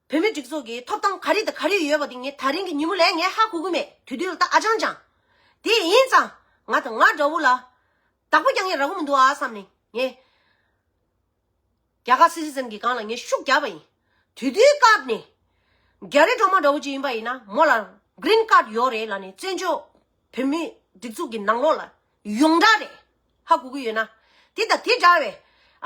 བོད་མི་སྒྲིག་འཛུགས་ཀྱི་ཐོབ་ཐང་ག་རེ་དང་ག་རེ་ཡོད་པ་དེ་ངས་ད་རིང་གི་ཉིན་མོ་ལ་ངས་ཧ་གོ་གི་མེད། དེ་དུས་ལ་ད་ཨ་ཅང་ཅང་། དེ་ཡིན་ཙང་ང་དང་ང་འདྲ་བོ་ལ་བདག་པོ་རྒྱག་མཁན་རག་གི་མི་འདུག་ཨ་བསམ་ནས་ངས། རྒྱ་གར་སི་ཊི་ཛན་གྱི་སྒང་ལ་ངས་ཤུགས་རྒྱབ་པ་ཡིན། དེ་དུས་སྐབས་ནས་རྒྱ་རི་སྒྲོལ་མ་འདྲ་བོ་ཅིག་ཡིན་པ་ཡིན་ན་མོ་ལ་གྷི་རིན་ཀཱཌ་ཡོད་རེད་ལབ་ནས་བཙན་བྱོལ་བོད་མི་སྒྲིག་འཛུགས་ཀྱི་ནང་ལོགས་ལ་ཡོངས་གྲགས་རེད། ཧ་གོ་གི་ཡོད་ན། དེ་དང་དེ་འདྲ་བའི་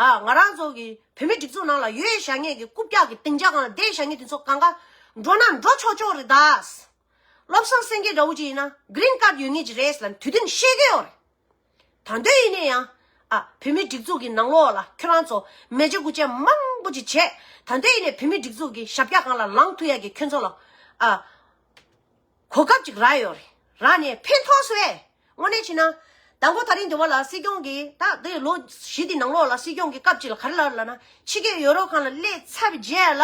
ཨ་ང་རང་ཚོ་གི་བོད་མི་སྒྲིག་འཛུགས་ནང་ལ་ཡོད་བཞག་མཁན་གྱི་རྐུབ་བཀྱག་གི་སྡིངས་ཆ་སྒང་ལ་བསྡད་བཞག་མཁན་དེ་ཚོ་གང་ག་འགྲོ་ན་འགྲོ་ཆོག་ཆོག་རེད་ད། བློ་བཟང་སེང་གེ་འདྲ་བོ་ཅིག་ཡིན་ན་གྷི་རིན་ཀཱཌ་ཡོད་མཁན་ཅིག་རེད་ལབ་ནས་དུས་རྒྱུན་བཤད་ཀྱི་ཡོད་རེད། ད་དུང་ཡིན་ནའི་ཡང་ཨ་བོད་མི་སྒྲིག་འཛུགས་ཀྱི་ནང་ལོགས་ལ་ཁྱོད་རང་ཚོ་མེ་ལྕེ་དགུ་ལྕེ་མང་པོ་ཅིག་བྱས། ད་དུང་ཡིན་ནའི་བོད་མི་སྒྲིག་འཛུགས་ཀྱི་ཞབས་བཀྱག་སྒང་ལ་ལངས་ཐུབ་ཡ་གི་ཁྱོད་ཚོ་ལ་ཨ་གོ་སྐབས་ཅིག་རག་ཡོད་རེད། རག་ནས་ཕན་ཐོགས་སོང་ཨེ། དངོས་གནས་བྱས་ན་དང་པོ་ད་རིང་འདི་བ་ལ་སྲིད་སྐྱོང་གིས་ད་དེ་ལོ་བཞི་དེ་ནང་ལོགས་ལ་སྲིད་སྐྱོང་གི་སྐབས་ཅིག་ལ་ག་རེ་ལབ་ལབ་ན་ཕྱི་རྒྱལ་ཡོ་རོབ་ཁག་ལ་སླེབས་ཚར་བའི་རྗེས་ལ།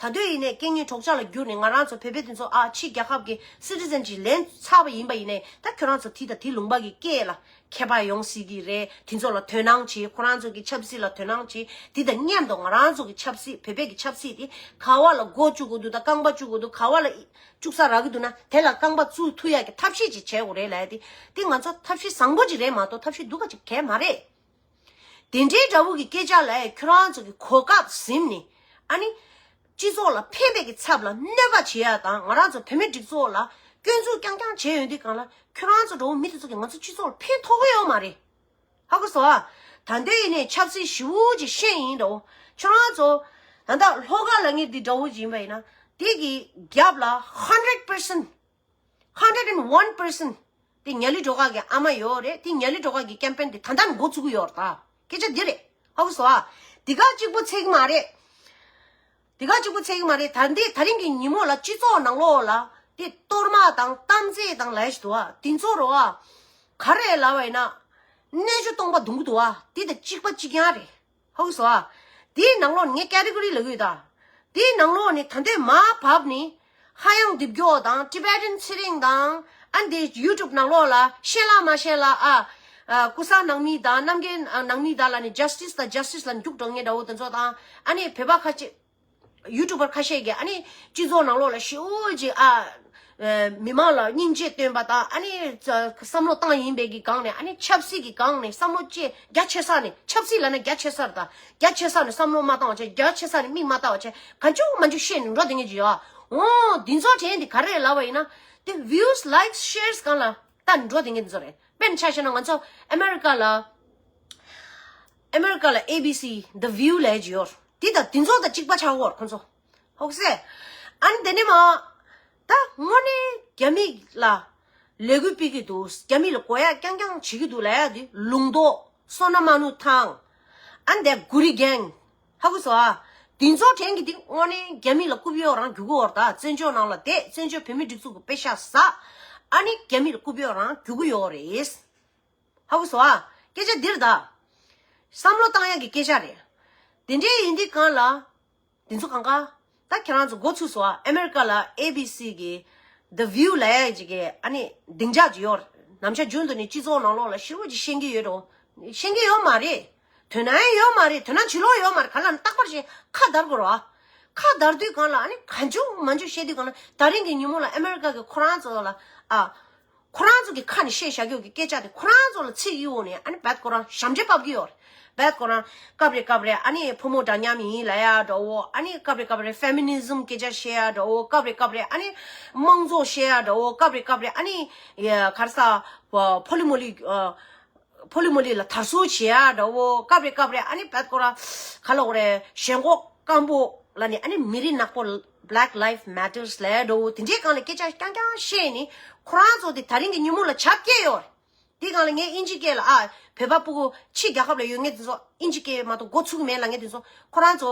ད་དུང་ཡིན་ནའི་སྐད་ངན་སྒྲོག་སྐྱག་ལ་བསྒྱུར་ནས་ང་རང་ཚོ་བོད་པའི་དེ་ཚོ་ཨ་ཕྱི་རྒྱལ་ཁབ་ཀྱི་སི་ཊི་ཛན་ཅིག་ལེན་ཚར་བ་ཡིན་པ་ཡིན་ནའི་ད་ཁྱོད་རང་ཚོ་དེ་དང་དེ་ལུང་པ་གི་སྐད་ལ་མཁས་པ་ཡོང་སྲིད་ཀྱི་རེད། དེ་ཚོ་ལ་དོ་སྣང་བྱེད། ཁོ་རང་ཚོ་གི་ཆབ་སྲིད་ལ་དོ་སྣང་བྱེད། དེ་དང་མཉམ་དུ་ང་རང་ཚོ་གི་ཆབ་སྲིད་བོད་པའི་གི་ཆབ་སྲིད་དེ་ག་བ་ལ་འགོ་བཙུགས་དགོས་འདུག་ད་རྐང་པ་བཙུགས་དགོས་འདུག་ག་བ་ལ་བཙུགས་ས་རག་གི་འདུག་ན་དེ་ལ་རྐང་པ་བཙུགས་ཐུབ་ཡ་གི་ཐབས་ཤེས་ཅིག་བྱེད་དགོས་རེད་ལབ་ཡ་དེ་དེ་ང་ཚོ་ཐབས་ཤེས་བཟང་པོ་ཅིག་རེད་མ་གཏོགས་ཐབས་ཤེས་སྡུག་ག་ཅིག་གལ་མ་རེད། དེ་འདྲའི་འདྲ་བོ་གི་སྐད་ཆ་ལ་ཁྱོད་རང་ཚོ་གི་གོ་སྐབས་ཟིན་ནས་ཨ་ནི་སྤྱི་ཚོགས་ལ་ཕན་པའི་གི་ཚབ་ལ་གནོད་པ་བྱེད་ཡ་དང་ང་རང་ཚོ་བོད་མི་སྒྲིག་འཛུགས་ལ་སྐྱོན་འཛུགས་རྐྱང་རྐྱང་བྱས་ཡོང་དུས་སྒང་ལ་ཁྱོད་རང་ཚོ་འདྲ་བོ་མི་དེ་ཚོ་གི་ང་ཚོ་སྤྱི་ཚོགས་ལ་ཕན་ཐོགས་གི་ཡོད་མ་རེད། ཧ་གོ་སོང་ཨ། ད་ལྟ་ཡིན་ནའི་ཆབ་སྲིད་ཞེ་པོ་ཅིག་ཤེས་ཡིན་འདྲ་བོ་ཁྱོད་རང་ཚོ་ད་ལྟ་ལྷོ་ཁ་ལ་ངས་འདི་འདྲ་བོ་ཡིན་པ་ཡིན་ན་དེ་གི་རྒྱབ་ལ་hundred percent hundred and one percent དེ་ཉ་ལི་སྒྲོལ་དཀར་གི་ཨ་མ་ཡོད་རེད། དེ་ཉ་ལི་སྒྲོལ་དཀར་གི་ཀེམ་པེན་དེ་ད་ལྟ་འགོ་ཚུགས་ཀྱི་ཡོད་རེད་ད། སྐད་ཆ་འདི་རེད། ཧ་གོ་སོང་ཨ། དེ་ག་གཅིག་པོ་ཚད་ཀྱི་མ་རེད། དེ་ག་གཅིག་པོ་ཚད་ཀྱི་མ་རེད། ད་འདི་ད་རིང་གི་ཉིན་མོ་ལ་སྤྱི་ཚོགས་ནང་ལོགས་ལ་དེ་གཏོར་མ་དང་གཏམ་ཚེ་དང་ལས་ཞིག་འདུག་ཨ། དེ་ཚོ་རོ་ཨ། ག་རེ་ལབ་པ་ཡིན་ན། རྣལ་འབྱོར་སྟོང་པ་རྡུང་གི་འདུག་ཨ། དེ་དང་གཅིག་པ་གཅིག་རྐྱང་རེད། ཧ་གོ་སོང་ཨ། དེའི་ནང་ལོགས་ནས་ངས་ཀེ་ཊི་གོ་རི་ལབ་ཀྱི་ཡོད་ད། དེའི་ནང་ལོགས་ནས་ད་ལྟའི་མར་བབས་ནས་ཧ་ཡང་རྡིབ་སྐྱོ་དང་ཊི་བེ་ཊན་ཚེ་རིང་དང་ཨ་འདི་ཡུ་ཊུབ་ནང་ལོགས་ལ་ཤེས་ལ་མ་ཤེས་ལ་ཨ། ཨ་ཀུ་ས་ནང་མི་དང་རྣམ་རྒྱལ་ནང་མི་དང་ལ་ནི་ཇ་སི་ཊི་སི་དང་ཇ་སི་ཊི་སི་ལ་རྒྱུགས་འགྲོ་མཁན་འདྲ་བོ་དེ་ཚོ་དང་ཨ་ནི་བོད་པ་ཁ་ཤས། ཡུ་ཊུ་བར་ཁ་ཤས་ཀྱིས་ཨ་ནི་སྤྱི་ཚོགས་ནང་ལོགས་ལ་ཞེ་པོ་ཅིག་ཨ། མི་མང་ལ་སྙིང་རྗེ་སྟོན་པ་དང་ཨ་ནི་བསམ་བློ་བཏང་ཡིན་པའི་གི་སྒང་ནས་ཨ་ནི་ཆབ་སྲིད་ཀྱི་སྒང་ནས་བསམ་བློ་ཅིག་རྒྱ་ཆེ་ས་ནས་ཆབ་སྲིད་ལབ་ན་རྒྱ་ཆེ་ས་རེད་ད། རྒྱ་ཆེ་ས་ནས་བསམ་བློ་མ་བཏང་བ་བྱས་རྒྱ་ཆེ་ས་ནས་མིག་མ་བལྟ་བ་བྱས་གང་བྱུང་མང་བྱུང་བཤད་ནས་འགྲོ་བསྡད་མཁན་ཅིག་ཡོད། འོ་འདི་ཚོ་དྲན་དེ་ག་རེ་ལབ་པ་ཡིན་ན་དེ་views likes shares་སྒང་ལ་ལྟ་ནས་འགྲོ་བསྡད་མཁན་འདི་ཚོ་རེད། དཔེར་ན་ཆ་བཞག་ན་ང་ཚོ་ཨ་མེ་རི་ཀ་ལ། ཨ་མེ་རི་ཀ་ལ་ཨེ་བི་སི་The View་ལབ་ཀྱི་ཡོད། དེ་དང་དེ་ཚོ་དང་གཅིག་པ་ཆགས་ཡོད་ཁོ་ཚོ། ཧོག་སེ། ཨ་ནི་དེ་ནས་མ། ད་དངོས་གནས་རྒྱ་མི་ལ་ལས་འགུལ་སྤེལ་གྱི་འདུག་རྒྱ་མི་ལ་གོ་ཡ་རྐྱང་རྐྱང་བྱེད་ཀྱི་འདུག་ལབ་ཡ་དེ་ལུང་རྟོགས། སོ་ན་མ་ནུ་ཐང་། ཨ་ནི་དེ་གུ་རི་གེང་། ཧ་གོ་སོང་ཨ། དེ་ཚོ་དྲན་གྱི་དེ་དངོས་གནས་རྒྱ་མི་ལ་རྐུབ་གཡོག་རང་རྒྱུག་གི་ཡོད་རེད་ད། བཙན་བྱོལ་ནང་ལ་བསྡད་བཙན་བྱོལ་བོད་མི་སྒྲིག་འཛུགས་ཀྱི་པེ་ཤ་ཟ། ཨ་ནི་རྒྱ་མི་ལ་རྐུབ་གཡོག་རང་རྒྱུག་གི་ཡོད་རེད། ཧ་གོ་སོང་ཨ། སྐད་ཆ་འདིར་ད། བསམ་བློ་བཏང་ཡག་གི་སྐད་ཆ་རེད། དེ་འདྲའི་ཡིན་དུས་གང་ལ། དེ་ཚོ་གང་ག་ད་ཁྱེད་རང་ཚོ་འགོ་ཚུགས་སོང་ཨ། ཨ་མེ་རི་ཀ་ལ་ཨེ་བི་སི་གི་The View་ལབ་ཡག་ཅིག་གི་ཨ་ནི་སྡིངས་ཆ་ཅིག་ཡོད་རེད། ནམ་ཞག་རྒྱུན་དུ་ནི་སྤྱི་ཚོགས་ནང་ལོགས་ལ་ཞེ་པོ་ཅིག་ཤེས་ཀྱི་ཡོད་འགྲོ། ཤེས་ཀྱི་ཡོད་མ་རེད། དོ་སྣང་ཡོད་མ་རེད། དོ་སྣང་བྱེད་ལོང་ཡོད་མ་རེད། ག་ལ་ནི་རྟག་པར་བྱས་ཁ་བརྡར་དགོས་རེད་ཨ། ཁ་བརྡར་དུས་གང་ལ་ཨ་ནི་གང་བྱུང་མང་བྱུང་བཤད་དུས་གང་ལ་ད་རིང་གི་ཉིན་མོ་ལ་ཨ་མེ་རི་ཀ་གི་ཁོ་རང་ཚོ་ལ་ཨ། ཁོ་རང་ཚོ་གི་ཁ་ནས་བཤད་བཞག་རྒྱུ་གི་སྐད་ཆ་དེ་ཁོ་རང་ཚོ་ལ་ཚིག་གཡུག་ནས་ཨ་ནི་བད་ཁོ་རང་ཞབས་འདྲེན་ཕབ་ཀྱི་ཡོད་རེད། བད་ཁོ་རང་སྐབས་རེ་སྐབས་རེ་ཨ་ནི་ཕོ་མོ་འདྲ་མཉམ་ཡིན་ལབ་ཡ་འདྲ་བོ། ཨ་ནི་སྐབས་རེ་སྐབས་རེ་ཕེ་མི་ནི་ཟམ་སྐད་ཆ་བཤད་ཡ་འདྲ་བོ། སྐབས་རེ་སྐབས་རེ་ཨ་ནི་དམངས་གཙོ་བཤད་ཡ་འདྲ་བོ། སྐབས་རེ་སྐབས་རེ་ཨ་ནི་ཡ་ག་རེ་ཟ་ཕོ་ལི་མོ་ལི་ཕོ་ལི་མོ་ལི་ལ་དར་སྲོལ་བྱེད་ཡ་འདྲ་བོ། སྐབས་རེ་སྐབས་རེ་ཨ་ནི་བད་ཁོ་རང་ག་ལབ་དགོས་རེད། ཞེན་ཁོག་སྐམ་པོ། ལ་ནི་ཨ་ནི་མི་རིགས་ནག་པོ་Black Life Matters་ལབ་འགྲོ་དེ་འདྲའི་སྒང་ལ་སྐད་ཆ་རྐྱང་རྐྱང་བཤད་ནི་ཁོ་རང་ཚོ་དེ་ད་རིང་གི་ཉིན་མོ་ལ་བྱབ་སྐྱེས་ཡོད་རེད། དེ་སྒང་ལ་ངས་ཨིན་ཇི་སྐད་ལ་ཨ་བོད་པ་ཕྲུ་གུ་ཕྱི་རྒྱལ་ཁབ་ལ་ཡོད་མཁན་དེ་ཚོ་ཨིན་ཇི་སྐད་མ་གཏོགས་མགོ་ཚུགས་མེད་ལབ་མཁན་དེ་ཚོ་ཁོ་རང་ཚོ་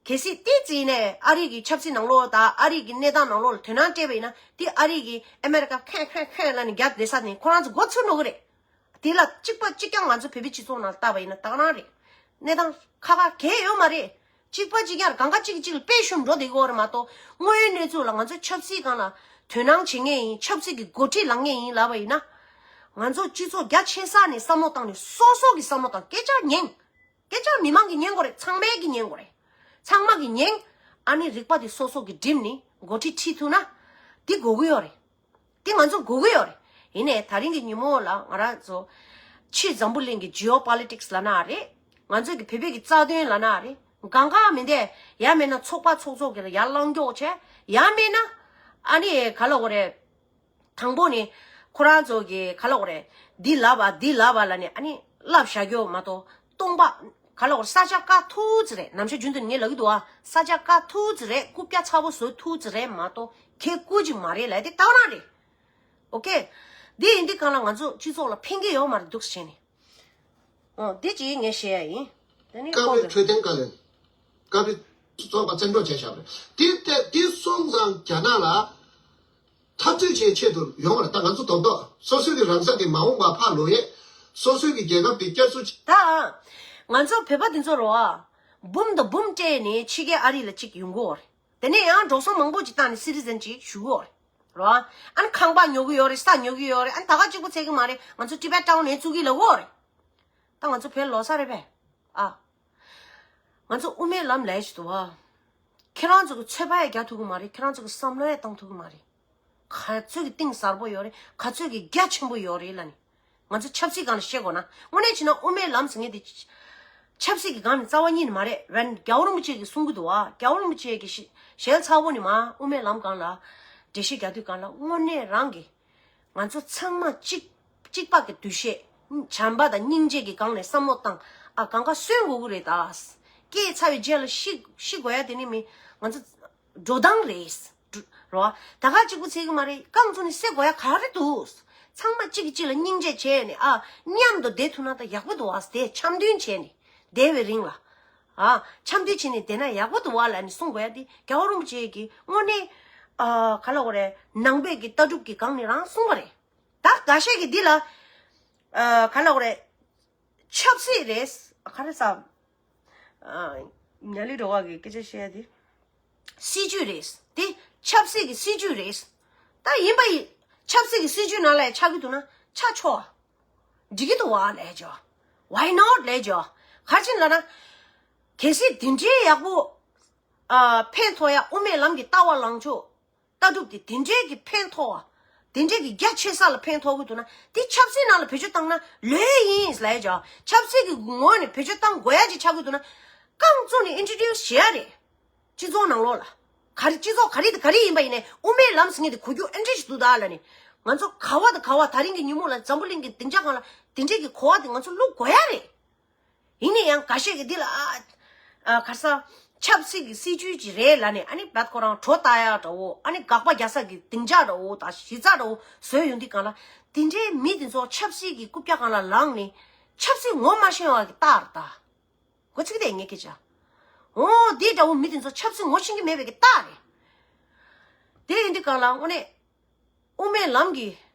གལ་སྲིད་ཏོག་ཙམ་ནས་ཨ་རི་གི་ཆབ་སྲིད་ནང་ལོགས་དང་ཨ་རི་གི་གནས་སྟངས་ནང་ལོགས་ལ་དོ་སྣང་སྤྲད་པ་ཡིན་ན་དེ་ཨ་རི་གི་ཨ་མེ་རི་ཀ་ཁོན་ཁོན་ཁོན་ལབ་ནས་རྒྱབ་བསྡད་ས་ནས་ཁོ་རང་ཚོ་མགོ་ཚུགས་འགྲོ་གི་རེད། དེ་ལ་གཅིག་པ་གཅིག་རྐྱང་ང་ཚོ་བོད་པའི་སྤྱི་ཚོགས་ནང་ལྟ་བ་ཡིན་ན་ད་ག་རང་རེད། གནས་སྟངས་ཁ་ཁ་གས་ཡོད་མ་རེད། གཅིག་པ་གཅིག་རྐྱང་གང་ག་གཅིག་གིས་གཅིག་ལ་དཔེ་ཞུམ་འགྲོ་བསྡད་ཀྱི་ཡོད་རེད་མ་གཏོགས་དངོས་ཡོད་གནས་ཚུལ་ལ་ང་ཚོ་ཆབ་སྲིད་སྒང་ལ་དོ་སྣང་བྱེད་མཁན་ཡིན། ཆབ་སྲིད་ཀྱི་འགོ་ཁྲིད་ལངས་མཁན་ཡིན་ལབ་པ་ཡིན་ན། ང་ཚོ་སྤྱི་ཚོགས་རྒྱ་ཆེ་ས་ནས་བསམ་བློ་བཏང་ནས་སོ་སོ་གི་བསམ་བློ་བཏང་སྐད་ཆ་ཉན། སྐད་ཆ་མི་མང་གིས་ཉན་དགོས་རེད། ཚང་མས་ཀྱིས་ཉན་དགོས་རེད། ཚང་མ་གིས་ཉན། ཨ་ནི་རིག་པ་དེ་སོ་སོ་གིས་བསྒྲིམས་ནས་འགོ་ཁྲིད་ཁྲིད་ཐུབ་ན་འདི་དགོས་ཀྱི་ཡོད་རེད། དེ་ང་ཚོ་དགོས་ཀྱི་ཡོད་རེད། ཡིན་ནའི་ད་རིང་གི་ཉིན་མོ་ལ་ང་རང་ཚོ་ཕྱི་འཛམ་བུ་གླིང་གི་ཇི་ཨོ་པོ་ལི་ཊིག་སི་ལབ་ན་རེད། ང་ཚོ་གི་བོད་པའི་གི་རྩ་དོན་ལབ་ན་རེད། གང་ག་མི་འདས་ཡང་མིན་ན་ཚོགས་པ་ཚོགས་ཚོགས་གི་ལ་ཡར་ལངས་མགྱོགས་བྱས། ཡང་མིན་ན་ཨ་ནི་ག་ལ་འོ་རེད། དང་པོ་ནི་ཁོ་རང་ཚོ་གི་ག་ལ་འོ་རེད། འདི་ལབ་པ་འདི་ལབ་པ་ལབ་ནས་ཨ་ནི་ལབ་བཞག་རྒྱུ་མ་གཏོགས་སྟོང་པ་ག་ལ་འོ་རེད། ས་ཆ་དཀར་ཐུག་ཙི་རེད། ནམ་ཞག་རྒྱུན་དུ་ངས་ལབ་ཀྱི་འདུག་ཨ། ས་ཆ་དཀར་ཐུག་ཙི་རེད། རྐུབ་བཀྱག་ཚ་པོ་བཟོ་ཐུག་ཙི་རེད་མ་གཏོགས་ཁེ་བཀོད་ཅིག་མ་རེད་ལབ་དེ་ལྟ་བ་རང་རེད། ཨོ་ཁེ། འདི་ཡིན་དུས་གང་ལ་ང་ཚོ་སྤྱི་ཚོགས་ལ་ཕན་གྱི་ཡོད་མ་རེད་འདུག་ཟེར་ནས། ཨོ་འདི་ཅིག་ངས་བཤད་ཡ་ཡིན། དེ་ནས་སྐབས་ཁོང་རེ་གི་འཕྲོད་བསྟེན་བཀའ་བློན། སྐབས་རེ་ཚོགས་པ་བཙན་འཕྲོག་བྱས་བཞག་པ་རེད། དེ་ལྟ་དེ་སོང་ཙང་རྒྱ་ནག་ལ་འཐབ་རྩོད་བྱེད་ཆེད་དུ་ཡོང་བ་རེད། ད་ང་ཚོ་རྡོག་རྡོག་སོ་སོའི་གི་རང་ས་དེ་མ་འོངས་པ་ཕར་ལོག་ཡས། སོ་སོའི་གི་རྒྱལ་ཁབ་དེ་བསྐྱར་གསོ་བྱེད། ད་ང་ཚོ་བོད་པ་འདི་ཚོ་རོ་ཨ། འབུམ་དང་འབུམ་སྤྲད་ནས་ཕྱི་རྒྱལ་ཨ་རི་ལ་གཅིག་ཡོང་གི་ཡོད་རེད། དེ་ནས་ཡང་འགྲོ་སོང་མང་པོ་ཅིག་བཏང་ནས་སི་ཊི་ཛན་ཅིག་ཞུ་གི་ཡོད་རེད། རོ་ཨ། ཨ་ནི་ཁང་པ་ཉོ་གི་ཡོད་རེད། ས་ཉོ་གི་ཡོད་རེད། ཨ་ནི་ད་ག་གཅིག་པོ་ཚད་གི་མ་རེད། ང་ཚོ་ཊི་བེཊ་ཊའུན་ནས་བཙུགས་གི་ལབ་ཡོད་རེད། ད་ང་ཚོ་བོད་ལོག་ས་རེད་པས། ཨ། ང་ཚོ་དབུ་མའི་ལམ་ལས་ཞིག་འདུག་ཨ། ཁྱེད་རང་ཚོ་གི་ཚོད་དཔག་ཡང་རྒྱག་ཐུབ་གི་མ་རེད། ཁྱེད་རང་ཚོ་གི་བསམ་བློ་ཡང་བཏང་ཐུབ་གི་མ་རེད། ག་ཚོད་ཀྱི་གཏིང་ཟབ་པོ་ཡོད་རེད། ག་ཚོད་ཀྱི་རྒྱ་ཆེན་པོ་ཡོད་རེད་ལབ་ནས། ང་ཚོ་ཆབ་སྲིད་སྒང་ལ་བཤད་དགོས་ན་དངོས་གནས་བྱས་ན་དབུ་མའི་ལམ་ཟེར་མཁན་དེ་ཆབ་སྲིད་ཀྱི་སྒང་ནས་རྩ་བ་ཉིད་ནས་མ་རེད། རན་རྒྱལ་བ་རིན་པོ་ཆེ་གིས་གསུང་གི་འདུག་ཨ། རྒྱལ་བ་རིན་པོ་ཆེ་གིས་ཞལ་ཚ་པོ་ནས་མ་དབུ་མའི་ལམ་སྒང་ལ་འགྲེལ་བཤད་རྒྱག་དུས་སྒང་ལ་དངོས་གནས་རང་གི་ང་ཚོ་ཚང་མ་གཅིག་གཅིག་པ་གི་འདུ་ཤེས། བྱམས་པ་དང་སྙིང་རྗེ་གི་སྒང་ནས་བསམ་བློ་བཏང་། ཨ་གང་ག་གསོན་དགོས་ཀྱི་རེད་ད། སྐྱེས་ཚར་བའི་རྗེས་ལ་ཤི་ཤི་དགོས་ཡ་དེ་ནི་མི་ང་ཚོ་འགྲོ་སྟངས་རེད། འགྲོ་རོ། ད་ག་གཅིག་པུ་ཚེ་གི་མ་རེད། རྐང་བཙུགས་ནས་བསད་དགོས་ཡ་ག་རེ་འདུག་ཚང་མ་གཅིག་གིས་གཅིག་ལ་སྙིང་རྗེ་བྱས་ནས་ཨ་མཉམ་དུ་བསྡད་ཐུབ་ན་ད་ཡག་པོ་འདུག་ཨ། དེ་འཆམ་མཐུན་བྱས་ནས་བསྡད་པའི་རིང་ལ། ཨ། འཆམ་མཐུན་བྱས་ནས་བསྡད་ན་ཡག་པོ་འདུག་བ་ལབ་ནས་གསུང་དགོས་ཡ་དེ་རྒྱལ་བ་རིན་པོ་ཆེ་གིས་དངོས་གནས། ཨ། ག་ལ་འོ་རེད། ནང་པའི་གི་ལྟ་གྲུབ་ཀྱི་སྒང་ནས་རང་གསུངས་པ་རེད། ད་འགའ་ཤས་ཀྱིས་འདི་ལ། ཨ། ག་ལ་འོ་རེད། ཆབ་སྲིད་རེད། ག་རེ་ཟ། ཨ། ཉ་ལི་རོ་བ་གི་སྐད་ཆ་བཤད་ཡ་དེ། སྲིད་ཇུས་རེད། དེ་ཆབ་སྲིད་ཀྱི་སྲིད་ཇུས་རེད། ད་ཡིན་པ་ཡིན། ཆབ་སྲིད་ཀྱི་སྲིད་ཇུས་ནང་ལ་ཆགས་ཀྱི་འདུག་ན་ཆ་ཆོག་འགྲིག་གི་འདུག་བ་ལས་ཇོ། Why not ལས་ཇོ། ག་རེ་བྱས་ནས་ལབ་ན། གལ་སྲིད་དེ་འདྲའི་ཡག་པོ། ཨ། ཕན་ཐོགས་ཡ་དབུ་མའི་ལམ་གྱི་ལྟ་བ་ལངས་ཕྱོགས། ལྟ་གྲུབ་དེ་དེ་འདྲའི་གི་ཕན་ཐོགས་པ། དེ་འདྲའི་གི་རྒྱ་ཆེ་ས་ལ་ཕན་ཐོགས་གི་འདུག་ན་དེ་ཆབ་སྲིད་ནང་ལ་བེད་སྤྱོད་བཏང་ན་ལོས་ཡིན་ལས་ཇོ། ཆབ་སྲིད་ཀྱི་ངོས་ནས་བེད་སྤྱོད་བཏང་དགོས་ཡ་ཅིག་ཆགས་ཀྱི་འདུག་ན། རྐང་བཙུགས་ནས་ཨིན་ཊྲོ་ཌིའུ་སི་བྱེད་ཡ་རེད། སྤྱི་ཚོགས་ནང་ལོགས་ལ། ག་རེ་སྤྱི་ཚོགས་ག་རེ་དང་ག་རེ་ཡིན་པ་ཡིན་ནའི་དབུ་མའི་ལམ་ཟེར་མཁན་དེ་གོ་རྒྱུ་ཨེ་འདྲ་ཞིག་འདུག་ད་ལབ་ནས། ང་ཚོ་ག་བ་དང་ག་བ་ད་རིང་གི་ཉིན་མོ་ལ་འཛམ་བུ་གླིང་གི་སྡིངས་ཆ་སྒང་ལ་དེ་འདྲའི་གི་གོ་བ་དེ་ང་ཚོ་བླུག་དགོས་ཡ་རེད། ཡིན་ན་ཡང་འགའ་ཤས་ཀྱིས་འདི་ལ་ཨ། ཨ། ག་རེ་ཟ། ཆབ་སྲིད་ཀྱི་སྲིད་ཇུས་ཅིག་རེད་ལབ་ནས་ཨ་ནི་བད་ཁོ་རང་བྲོ་ལྟ་ཡ་འདྲ་བོ། ཨ་ནི་དགག་པ་རྒྱག་ས་ཀྱི་སྡིངས་ཆ་འདྲ་བོ་དང་གཞི་རྩ་འདྲ་བོ་བཟོས་ཡོང་དུས་སྒང་ལ། དེ་འདྲའི་མི་དེ་ཚོ་ཆབ་སྲིད་ཀྱི་རྐུབ་བཀྱག་སྒང་ལ་ལངས་ནས་ཆབ་སྲིད་ངོ་མ་ཤེས་པ་གི་རྟགས་རེད་ད། མགོ་ཚིག་དེ་ངས་སྐད་ཆ། འོ་འདི་འདྲ་བོ་མི་དེ་ཚོ་ཆབ་སྲིད་ངོ་ཤེས་ཀྱི་མེད་པའི་གི་རྟགས་རེད། དེ་ཡིན་དུས་སྒང་ལ་དངོས་གནས། དབུ་མའི་ལམ་གྱི་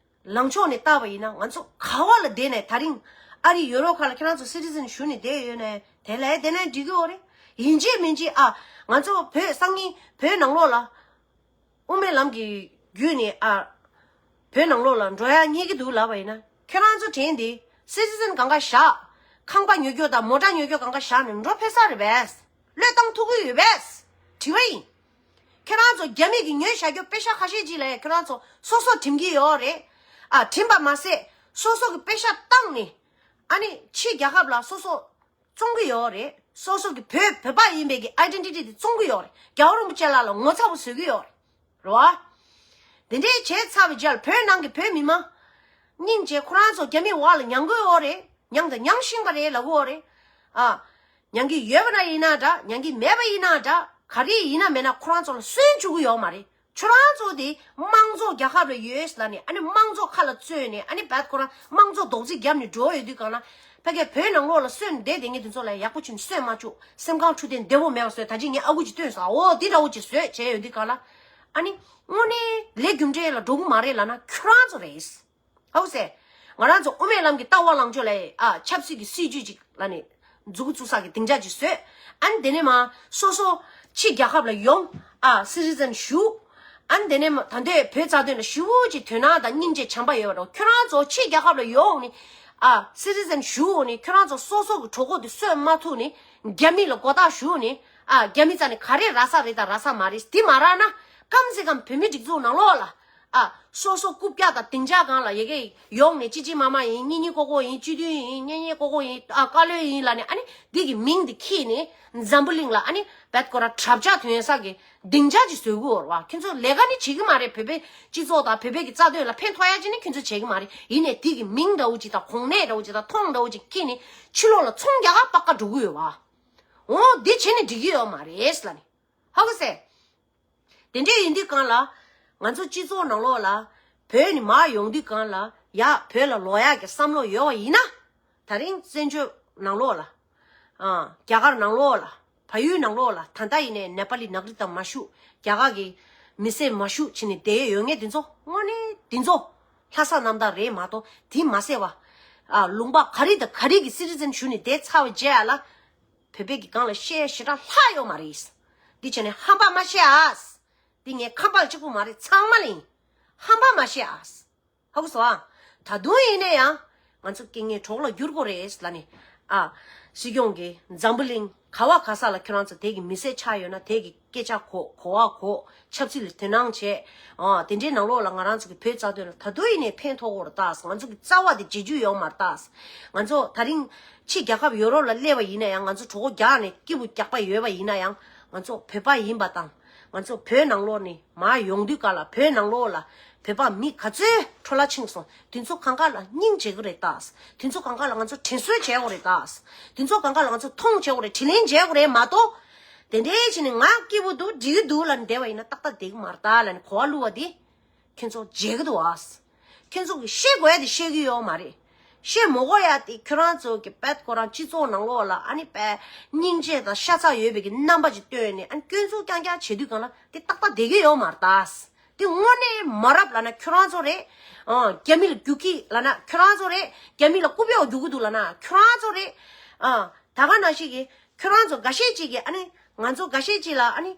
ལངས་ཕྱོགས་ནས་བལྟས་པ་ཡིན་ན་ང་ཚོ་ག་བ་ལ་བསྡད་ནས་ད་རིང་ཨ་རི་ཡུ་རོབ་ཁག་ལ་ཁྱེད་རང་ཚོ་སི་ཊི་ཛན་ཞུ་ནས་བསྡད་ཡོད་ནས་དེ་ལས་བསྡད་ན་འགྲིག་གི་ཡོད་རེད། ཡིན་གཅིག་མིན་གཅིག་ཨ། ང་ཚོ་བོད་སང་ཉིན་བོད་ནང་ལོགས་ལ་དབུ་མའི་ལམ་གྱི་བརྒྱུད་ནས་ཨ། བོད་ནང་ལོགས་ལ་འགྲོ་ཡ་རྙེད་ཀྱི་འདུག་ལབ་པ་ཡིན་ན་ཁྱེད་རང་ཚོ་དྲན་ཏེ་སི་ཊི་ཛན་གང་ག་བཞག་ཁང་པ་ཉོ་རྒྱུ་དང་མོ་ཊ་ཉོ་རྒྱུ་གང་ག་བཞག་ནས་འགྲོ་ཕེབས་ས་རེད་པས། བློས་བཏང་ཐུབ་ཀྱི་ཡོད་པས། དྲི་བ་ཡིན། ཁྱེད་རང་ཚོ་རྒྱ་མི་གིས་ཉོས་བཞག་རྒྱུ་པེ་ཤ་ཁ་ཤས་ཅིག་ལ་ཁྱེད་རང་ཚོ་སོ་སོ་འགྲིམ་གྱི་ཡོད་རེད། ཨ། འགྲིམ་པ་མ་ཟད་སོ་སོ་གི་པེ་ཤ་བཏང་ནས་ཨ་ནི་ཕྱི་རྒྱལ་ཁབ་ལ་སོ་སོ་བཙོང་གི་ཡོད་རེད། སོ་སོ་གི་བོད་བོད་པ་ཡིན་པའི་གི་ཨའི་ཌེན་ཊི་ཊི་དེ་བཙོང་གི་ཡོད་རེད། རྒྱལ་བ་རིན་པོ་ཆེ་ལགས་ལ་ངོ་ཚ་པོ་བཟོ་གི་ཡོད་རེད། རེད་བ། དེ་འདྲའི་བྱས་ཚར་བའི་རྗེས་ལ་བོད་ནང་གི་བོད་མི་མང་སྙིང་རྗེ་ཁོ་རང་ཚོ་རྒྱ་མིའི་འོག་ལ་མྱང་གི་ཡོད་རེད། མྱང་དང་མྱང་བཞིན་པ་རེད་ལབ་གི་ཡོད་རེད། ཨ། མྱང་གི་ཡོད་པ་ན་ཡིན་ན་འདྲ། མྱང་གི་མེད་པ་ཡིན་ན་འདྲ། ག་རེ་ཡིན་ན་མེད་ན་ཁོ་རང་ཚོ་ལ་སོན་བཅུག་གི་ཡོད་མ་རེད། ཁྱོད་རང་ཚོ་དེ་དམངས་གཙོ་རྒྱལ་ཁབ་ལ་ཡོད་ལ་ནི་ཨ་ནི་དམངས་གཙོ་ཁ་ལ་བཙོས་ནས་ཨ་ནི་བད་ཁོ་རང་དམངས་གཙོ་རྡོག་རྫིས་བརྒྱབ་ནས་འགྲོ་ཡོད་དུས་གང་ལ། ཕ་གིའི་བོད་ནང་ལོགས་ལ་སོན་བསྡད་བསྡད་མཁན་དེ་ཚོ་ལ་ཡག་པོ་བྱུང་སོན་མ་བཅུག་སེམས་ཁམས་འཕྲོད་བསྟེན་བདེ་བོ་མེད་པ་བཟོས། ད་ཅི་ངས་ཨ་ཁུ་ཅིག་སྟོན་སོང་། འོ་དེ་འདྲ་བོ་ཅིག་བཟོས་བྱས་ཡོད་དུས་གང་ལ། ཨ་ནི་དངོས་གནས་ལས་རྒྱུ་འབྲས་ལ་འགྲོ་གི་མ་རེད་ལབ་ན་ཁྱོད་རང་ཚོ་རེད། ཧའུ་སེ། ང་རང་ཚོ་དབུ་མའི་ལམ་གྱི་ལྟ་བ་ལངས་ཕྱོགས་ལ་ཨ་ཆབ་སྲིད་ཀྱི་སྲིད་ཇུས་ཅིག་ལ་ནི་མཛུབ་གུ་བཙུགས་ས་གི་སྡིངས་ཆ་ཅིག་བཟོས། ཨ་ནི་དེ་ནས་མ་སོ་སོ་ཕྱི་རྒྱལ་ཁབ་ལ་ཡོང་ཨ་སི་ཊི་ཟན་ཞུ། ཨ་ནི་དེ་ནས་མ་ད་ལྟའི་བོད་རྩ་དོན་ལ་ཞེ་པོ་ཅིག་དོན་སྣང་དང་སྙིང་རྗེ་བྱམས་པ་ཡོད་པ་འགྲོ། ཁྱོད་རང་ཚོ་ཕྱི་རྒྱལ་ཁབ་ལ་ཡོང་ནི་ཨ་སི་ཊི་ཟན་ཞུ་ནི་ཁྱོད་རང་ཚོ་སོ་སོ་གི་གྲོད་ཁོག་དེ་གསོས་མ་ཐུབ་ནི་རྒྱ་མི་ལ་མགོ་བཏགས་ཞུ་ནི་ཨ་རྒྱ་མི་རྩ་ནས་ག་རེ་རག་ས་རེད་དང་རག་ས་མ་རེད། དེ་མ་རག་ན་ཀམ་སེ་ཀམ་བོད་མི་སྒྲིག་འཛུགས་ནང་ལོགས་ལ། ཨ། སོ་སོ་རྐུབ་བཀྱག་དང་སྡིངས་ཆ་སྒང་ལ་ཡ་གི་ཡོང་ནས་ཅི་ཅི་མ་མ་ཡིན། གཉེན་ཉེ་ཀོ་ཀོ་ཡིན། སྤྱི་མཐུན་ཡིན། གཉེན་ཉེ་ཀོ་ཀོ་ཡིན། ཨ། བཀའ་བློན་ཡིན་ལབ་ནས་ཨ་ནི་འདི་གི་མིང་འདི་ཁྱེར་ནས་འཛམ་བུ་གླིང་ལ་ཨ་ནི་བད་ཁོ་ར་གྲབས་ཆག་ཐོན་ས་གི་སྡིངས་ཆ་ཅིག་བཟོ་གི་ཡོད་རེད་བ། ཁྱོད་ཚོ་ལས་ཀ་ནི་བྱེད་ཀྱི་མ་རེད། བོད་པའི་སྤྱི་ཚོགས་དང་བོད་པའི་གི་རྩ་དོན་ལ་ཕན་ཐོགས་ཡ་ཅིག་ནི་ཁྱོད་ཚོ་བྱེད་ཀྱི་མ་རེད། ཡིན་ནས་འདི་གི་མིང་འདྲ་བོ་ཅིག་དང་གོ་གནས་འདྲ་བོ་ཅིག་དང་མཐོང་འདྲ་བོ་ཅིག་ཁྱེར་ནས་ཕྱི་ལོགས་ལ་ཚོང་རྒྱག་ག་པགས་ཀ་འགྲོ་གི་ཡོད་བ། འོ་འདི་བྱས་ནས་འགྲིག་གི་ཡོད་མ་རེད་ལབ་ནས། ཧ་གོ་སོང་། དེ་འདྲ་ཡིན་དུས་གང་ལ། ང་ཚོ་སྤྱི་ཚོགས་ནང་ལོགས་ལ་བོད་ནས་མར་ཡོང་དུས་གང་ལ་ཡ་བོད་ལ་ལོག་ཡག་གི་བསམ་བློ་ཡོད་པ་ཡིན་ན། ད་རིང་བཙན་བྱོལ་ནང་ལོགས་ལ། ཨ། རྒྱ་གར་ནང་ལོགས་ལ། བལ་ཡུལ་ནང་ལོགས་ལ་ད་ལྟ་ཡིན་ནའི་ནེ་པ་ལི་ནག་རི་དང་མ་ཞུགས། རྒྱ་གར་གི་མི་སེར་མ་ཞུགས་བྱས་ནས་བསྡད་ཡོད་མཁན་དེ་ཚོ་དངོས་གནས་དེ་ཚོ་ལྷ་ས་རྣམ་དག་རེད་མ་གཏོགས་དེ་མ་ཟད་པ། ཨ། ལུང་པ་ག་རེ་དང་ག་རེ་གི་སི་ཊི་ཟན་ཞུ་ནས་བསྡད་ཚར་བའི་རྗེས་ལ། བོད་པའི་གི་སྒང་ལ་བཤད་ཞེ་དྲག་ལྷག་ཡོད་མ་རེད། འདི་བྱས་ནས་ཧམ་པ་མ་བཤད་ཨ། འདི་ངའི་ཁམས་པ་གཅིག་པུ་མ་རེད། ཚང་མ་ལ་ཡིན། ཧམ་པ་མ་བཤད་ཨ། ཧ་གོ་སོང་ཨ། ད་དུང་ཡིན་ན་ཡང་ང་ཚོ་རྐྱེན་ངན་གྲོགས་ལ་འགྱུར་དགོས་རེད་ལབ་ནས། ཨ། སྲིད་སྐྱོང་གིས་འཛམ་བུ་གླིང་ག་བ་ག་ས་ལ་ཁྱོད་རང་ཚོ་དེ་གི་མི་སེར་ཆགས་ཡོད་ན་དེ་གི་སྐད་ཆ་གོ་གོ་བ་གོ། ཆབ་སྲིད་ལ་དོ་སྣང་བྱེད། ཨ། དེ་འདྲའི་ནང་ལོགས་ལ་ང་རང་ཚོ་གི་བོད་རྩ་དོན་ལ་ད་དུང་ཡིན་ནའི་ཕན་ཐོགས་ཀྱི་ཡོད་རེད་ད། ང་ཚོ་གི་རྩ་བ་དེ་བརྗེད་རྒྱུ་ཡོད་མ་རེད་ད། ང་ཚོ་ད་རིང་ཕྱི་རྒྱལ་ཁབ་ཡོ་རོབ་ལ་སླེབས་པ་ཡིན་ན་ཡང་། ང་ཚོ་གྲོད་ཁོག་རྒྱགས་ནས་སྐྱིད་པོ་རྒྱགས་པ་ཡོད་པ་ཡིན་ན་ཡང་། ང་ཚོ་བོད་པ་ཡིན་པ་དང་། ང་ཚོ་བོད་ནང་ལོགས་ནས་མར་ཡོང་དུས་ག་ལ་བོད་ནང་ལོགས་ལ་བོད་པ་མི་ག་ཚོད་འཕྲོ་བརླག་ཕྱིན་སོང་། དེ་ཚོ་གང་ག་ལ་སྙིང་རྗེ་གི་རེད་ད། དེ་ཚོ་གང་ག་ལ་ང་ཚོ་དྲིན་གཟོ་བྱེད་དགོས་རེད་ད། དེ་ཚོ་གང་ག་ལ་ང་ཚོ་མཐོང་བྱེད་དགོས་རེད། དྲིན་ལན་འཇལ་དགོས་རེད་མ་གཏོགས། དེ་འདྲའི་བྱས་ནས་ང་སྐྱིད་པོ་འདུག་འགྲིག་གི་འདུག་ལབ་ནས་བསྡད་པ་ཡིན་ན་ཏག་ཏག་བསྡད་ཀྱི་མ་རེད་ད་ལབ་ནས་གོ་བ་བླུགས་པ་དེ། ཁྱོད་ཚོ་བརྗེད་ཀྱི་འདུག་ཨ། ཁྱོད་ཚོ་གིས་ཤེས་དགོས་ཡ་དེ་ཤེས་ཀྱི་ཡོད་མ་རེད། ཤེས་མ་དགོས་ཡ་དེ་ཁྱོད་རང་ཚོ་གི་བད་ཁོ་རང་སྤྱི་ཚོགས་ནང་ལོགས་ལ་ཨ་ནི་བད་སྙིང་རྗེ་དང་ཤ་ཚ་ཡོད་པའི་གི་རྣམ་པ་ཅིག་སྟོན་ནས་ཨ་ནི་སྐྱོན་འཛུགས་རྐྱང་རྐྱང་བྱེད་དུས་གང་ལ་དེ་ཏག་ཏག་བསྡད་ཀྱི་ཡོད་མ་རེད་ད། དེ་དངོས་གནས་མ་རབས་ལབ་ན་ཁྱོད་རང་ཚོ་རེད། ཨ། རྒྱ་མི་ལ་རྒྱུག་གི་ལབ་ན་ཁྱོད་རང་ཚོ་རེད། རྒྱ་མི་ལ་རྐུབ་གཡོག་རྒྱུག་གི་འདུག་ལབ་ན་ཁྱོད་རང་ཚོ་རེད། ཨ། ད་ག་ནང་བཞིན་གི་ཁྱོད་རང་ཚོ་འགའ་ཤས་ཅིག་གིས་ཨ་ནི་ང་ཚོ་འགའ་ཤས་ཅིག་ལ་ཨ་ནི།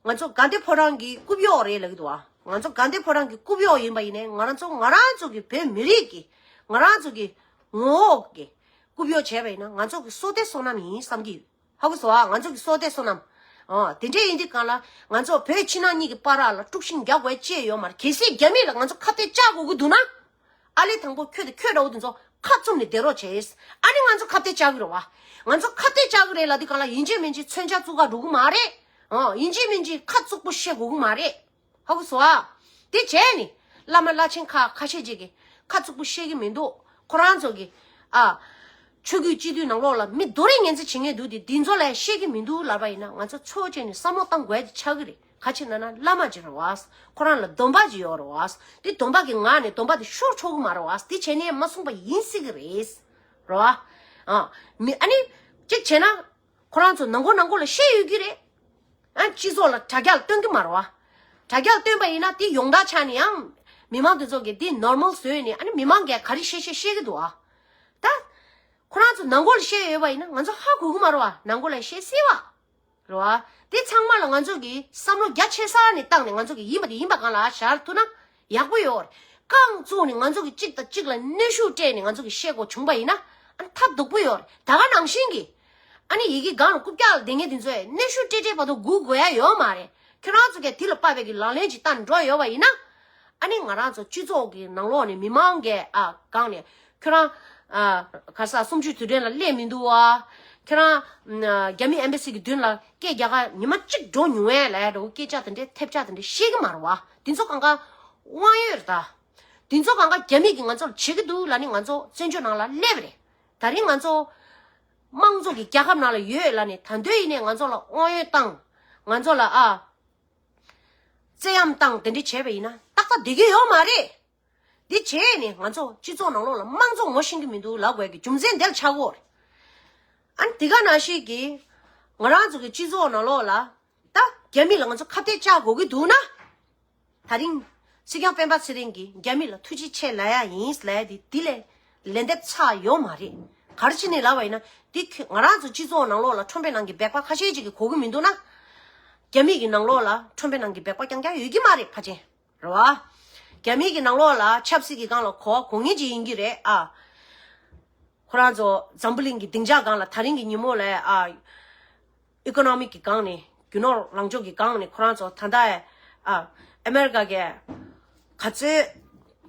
ང་ཚོ་དགའ་ལྡན་ཕོ་བྲང་གི་རྐུབ་གཡོག་རེད་ལབ་ཀྱི་འདུག་ཨ། ང་ཚོ་དགའ་ལྡན་ཕོ་བྲང་གི་རྐུབ་གཡོག་ཡིན་པ་ཡིན་ནའི་ང་རང་ཚོ་ང་རང་ཚོ་གི་བོད་མི་རིགས་ཀྱི་ང་རང་ཚོ་གི་ངོ་བོ་གི་རྐུབ་གཡོག་བྱས་པ་ཡིན་ན་ང་ཚོ་གི་བསོད་བདེ་བསོད་ནམས་ཡིན་བསམ་གྱི་ཡོད། ཧ་གོ་སོང་ཨ། ང་ཚོ་གི་བསོད་བདེ་བསོད་ནམས། ཨ། དེ་འདྲས་ཡིན་དུས་གང་ལ་ང་ཚོ་བོད་ཕྱི་ནང་གཉིས་ཀྱི་བར་ལ་དཀྲུག་ཤིང་རྒྱག་དགོས་ཅེས་ཡོད་མ་རེད། གལ་སྲིད་རྒྱ་མི་ལ་ང་ཚོ་ཁ་གཏད་བཅག་དགོས་ཀྱི་འདུག་ན། ཨ་ལས་དང་པོ་ཁྱོད་དང་ཁྱོད་འདྲ་བོ་དེ་ཚོ་ཁ་བཙུམ་ནས་བསྡད་རོགས་བྱས། ཨ་ནི་ང་ཚོ་ཁ་གཏད་བཅག་གི་རེད་བ། ང་ཚོ་ཁ་གཏད་བཅག་གི་རེད་ལབ་དུས་གང་ལ་ཡིན་གཅིག་མིན་གཅིག་མཚོན་ཆ་བཙུགས་ག་འགྲོ་གི་མ་རེད། ཨ། ཡིན་གཅིག་མིན་གཅིག་ཁ་བཙུགས་པོ་བཤད་དགོས་གི་མ་རེད། ཧ་གོ་སོང་ཨ། དེ་བྱས་ནི། བླ་མ་བླ་ཆེན་ཁ་ཁ་ཤས་ཅིག་གིས་ཁ་བཙུགས་པོ་བཤད་གི་མི་འདུག་ཁོ་རང་ཚོ་གི། ཨ། ཆོས་བརྒྱུད་སྤྱི་འཐུས་ནང་ལོགས་ལ་མི་རྡོ་རིང་ངན་ཚིག་བྱེད་མཁན་འདུག་དེ་འདི་ཚོ་ལ་བཤད་གི་མི་འདུག་ལབ་པ་ཡིན་ན་ང་ཚོ་ཚོགས་བཅས་ནས་བསམ་བློ་བཏང་དགོས་ཀྱི་ཆགས་གི་རེད། ག་ཅི་ན་ན་བླ་མ་ཅིག་རེད་བ། ཁོ་རང་ལ་སྡོམ་པ་ཅིག་ཡོད་རེད་བ། དེ་སྡོམ་པ་གི་ངང་ནས་སྡོམ་པ་དེ་ཤོར་ཆོག་གི་མ་རེད་བ། དེ་བྱས་ནས་མ་གསུངས་པ་ཡིན་སྲིད་གི་རེད། རེད་བ། ཨ། མི་ཨ་ནི། གཅིག་བྱས་ན། ཁོ་རང་ཚོ་ནང་ཁོ་ནང་ཁོ་ལ་བཤད་ཡོད་ཀྱི་རེད། ཨ། སྤྱི་ཚོགས་ལ་དྲ་རྒྱ་ལ་སྟོན་གི་མ་རེད་བ། དྲ་རྒྱ་ལ་སྟོན་པ་ཡིན་ན་དེ་ཡོངས་གྲགས་ཆགས་ནས་ཡང་། མི་མང་དེ་ཚོ་གིས་དེ་ནོར་མལ་བཟོས་ནས་ཨ་ནི་མི་མང་གིས་ག་རེ་བཤད་བཤད་བཤད་གི་འདུག་བ། ད། ཁོ་རང་ཚོ་ནང་ཁོ་ལ་བཤད་ཡོད་པ་ཡིན་ན་ང་ཚོ་ཧ་གོ་གི་མ་རེད་བ། ནང་ཁོ་ལ་བཤད་སྲིད་བ། རེད་བ། དེ་ཚང་མ་ལ་ང་ཚོ་གིས་བསམ་བློ་རྒྱ་ཆེ་ས་ནས་བཏང་ནས་ང་ཚོ་གིས་ཡིན་པ་དེ་ཡིན་པ་གང་ལ་ཤར་ཐུབ་ན་ཡག་པོ་ཡོད་རེད། རྐང་བཙུགས་ནས་ང་ཚོ་གིས་གཅིག་དང་གཅིག་ལ་གནོན་ཤུགས་སྤྲད་ནས་ང་ཚོ་གིས་བཤད་དགོས་བྱུང་པ་ཡིན་ན་ཨ་ཐབས་སྡུག་པོ་ཡོད་རེད། ད་ག་ནང་བཞིན་གྱི། ཨ་ནི་ཡི་གེ་སྒང་ལ་རྐུབ་བཀྱག་ལ་བསྡད་མཁན་དེ་ཚོས་གནོན་ཤུགས་སྤྲད་སྤྲད་བར་དུ་སྒུག་དགོས་ཡ་ཡོད་མ་རེད། ཁྱོད་རང་ཚོ་གིས་དེ་ལ་དཔག་པའི་གི་ལག་ལེན་ཅིག་བསྟར་འགྲོ་ཡོད་པ་ཡིན་ན། ཨ་ནི་ང་རང་ཚོ་སྤྱི་ཚོགས་ཀྱི་ནང་ལོགས་ནས་མི་མང་གིས་ཨ་སྒང་ནས་ཁྱོད་རང་ཨ་ག་ས་གསུམ་བཅུའི་དུས་དྲན་ལ་སླེབས་མི་འདུག་བ། ཁྱོད་རང་ཨ་རྒྱ་མི་ཨེམ་བྷ་སི་གི་མདུན་ལ་སྐད་རྒྱག་ག་ཉི་མ་གཅིག་འགྲོ་མྱོང་ངས་ལབ་ཡ་འདྲ་བོ་སྐད་ཆ་དེ་འདྲའི་ཐེབས་ཆག་དེ་འདྲ་བཤད་གི་མ་རེད་བ། དེ་ཚོ་གང་ག་དབང་ཡོད་རེད་ད། དེ་ཚོ་གང་ག་རྒྱ་མི་གིས་ང་ཚོ་ལ་བྱེད་གི་འདུག་ལབ་ནས་ང་ཚོ་བཙན་བྱོལ་ནང་ལ་སླེབས་པ་རེད། ད་རིང་ང་ཚོ་དམངས་གཙོ་གི་རྒྱལ་ཁབ་ནང་ལ་ཡོད་ལབ་ནས་ད་དུང་ཡིན་ནའི་ང་ཚོ་ལ་དབང་ཡོད་བཏང་། ང་ཚོ་ལ་ཨ། བཙན་གཡེམ་བཏང་དེ་འདྲ་བྱས་པ་ཡིན་ན་ཏག་ཏག་བསྡད་ཀྱི་ཡོད་མ་རེད། འདི་བྱས་ནས་ང་ཚོ་སྤྱི་ཚོགས་ནང་ལོགས་ལ་དམངས་གཙོ་ངོ་ཤེས་ཀྱི་མི་འདུག་ལབ་དགོས་ཀྱི་རྒྱུ་མཚན་དེ་ལ་ཆགས་ཀྱི་ཡོད་རེད། ཨ་ནི་དེ་ག་ནང་བཞིན་གྱི་ང་རང་ཚོ་གི་སྤྱི་ཚོགས་ནང་ལོགས་ལ་ད་རྒྱ་མི་ལ་ང་ཚོ་ཁ་གཏད་བཅག་དགོས་ཀྱི་འདུག་ན། ད་རིང་སྲིད་སྐྱོང་སྤེན་པ་ཚེ་རིང་གིས་རྒྱ་མི་ལ་ཐུགས་རྗེ་ཆེ་ལབ་ཡ་ཡིན་ལབ་ཡ་དེ་དེ་ལས་ལན་འདེབས་ཚར་ཡོད་མ་རེད། ག་རེ་བྱས་ནས་ལབ་པ་ཡིན་ན་དེ་ཁྱོད་ང་རང་ཚོ་སྤྱི་ཚོགས་ནང་ལོགས་ལ་ཁྲོམ་པའི་ནང་གི་སྦལ་པ་ཁ་ཤས་ཅིག་གིས་གོ་གི་མི་འདུག་ན། རྒྱ་མི་གི་ནང་ལོགས་ལ་ཁྲོམ་པའི་ནང་གི་སྦལ་པ་རྐྱང་རྐྱང་ཡོད་ཀྱི་མ་རེད་ཕལ་ཆེར། རེད་བ། རྒྱ་མི་གི་ནང་ལོགས་ལ་ཆབ་སྲིད་ཀྱི་སྒང་ལ་གོ་བ་གོ་མཁན་ཅིག་ཡིན་གྱི་རེད་ཨ། ཁོ་རང་ཚོ་འཛམ་བུ་གླིང་གི་སྡིངས་ཆ་སྒང་ལ་ད་རིང་གི་ཉིན་མོ་ལ་ཨ། ཨི་ཀོ་ནོ་མིག་གི་སྒང་ནས་རྒྱུ་ནོར་ལངས་ཕྱོགས་ཀྱི་སྒང་ནས་ཁོ་རང་ཚོ་ད་ལྟ་ཨ། ཨ་མེ་རི་ཀ་གི་ག་ཚོད་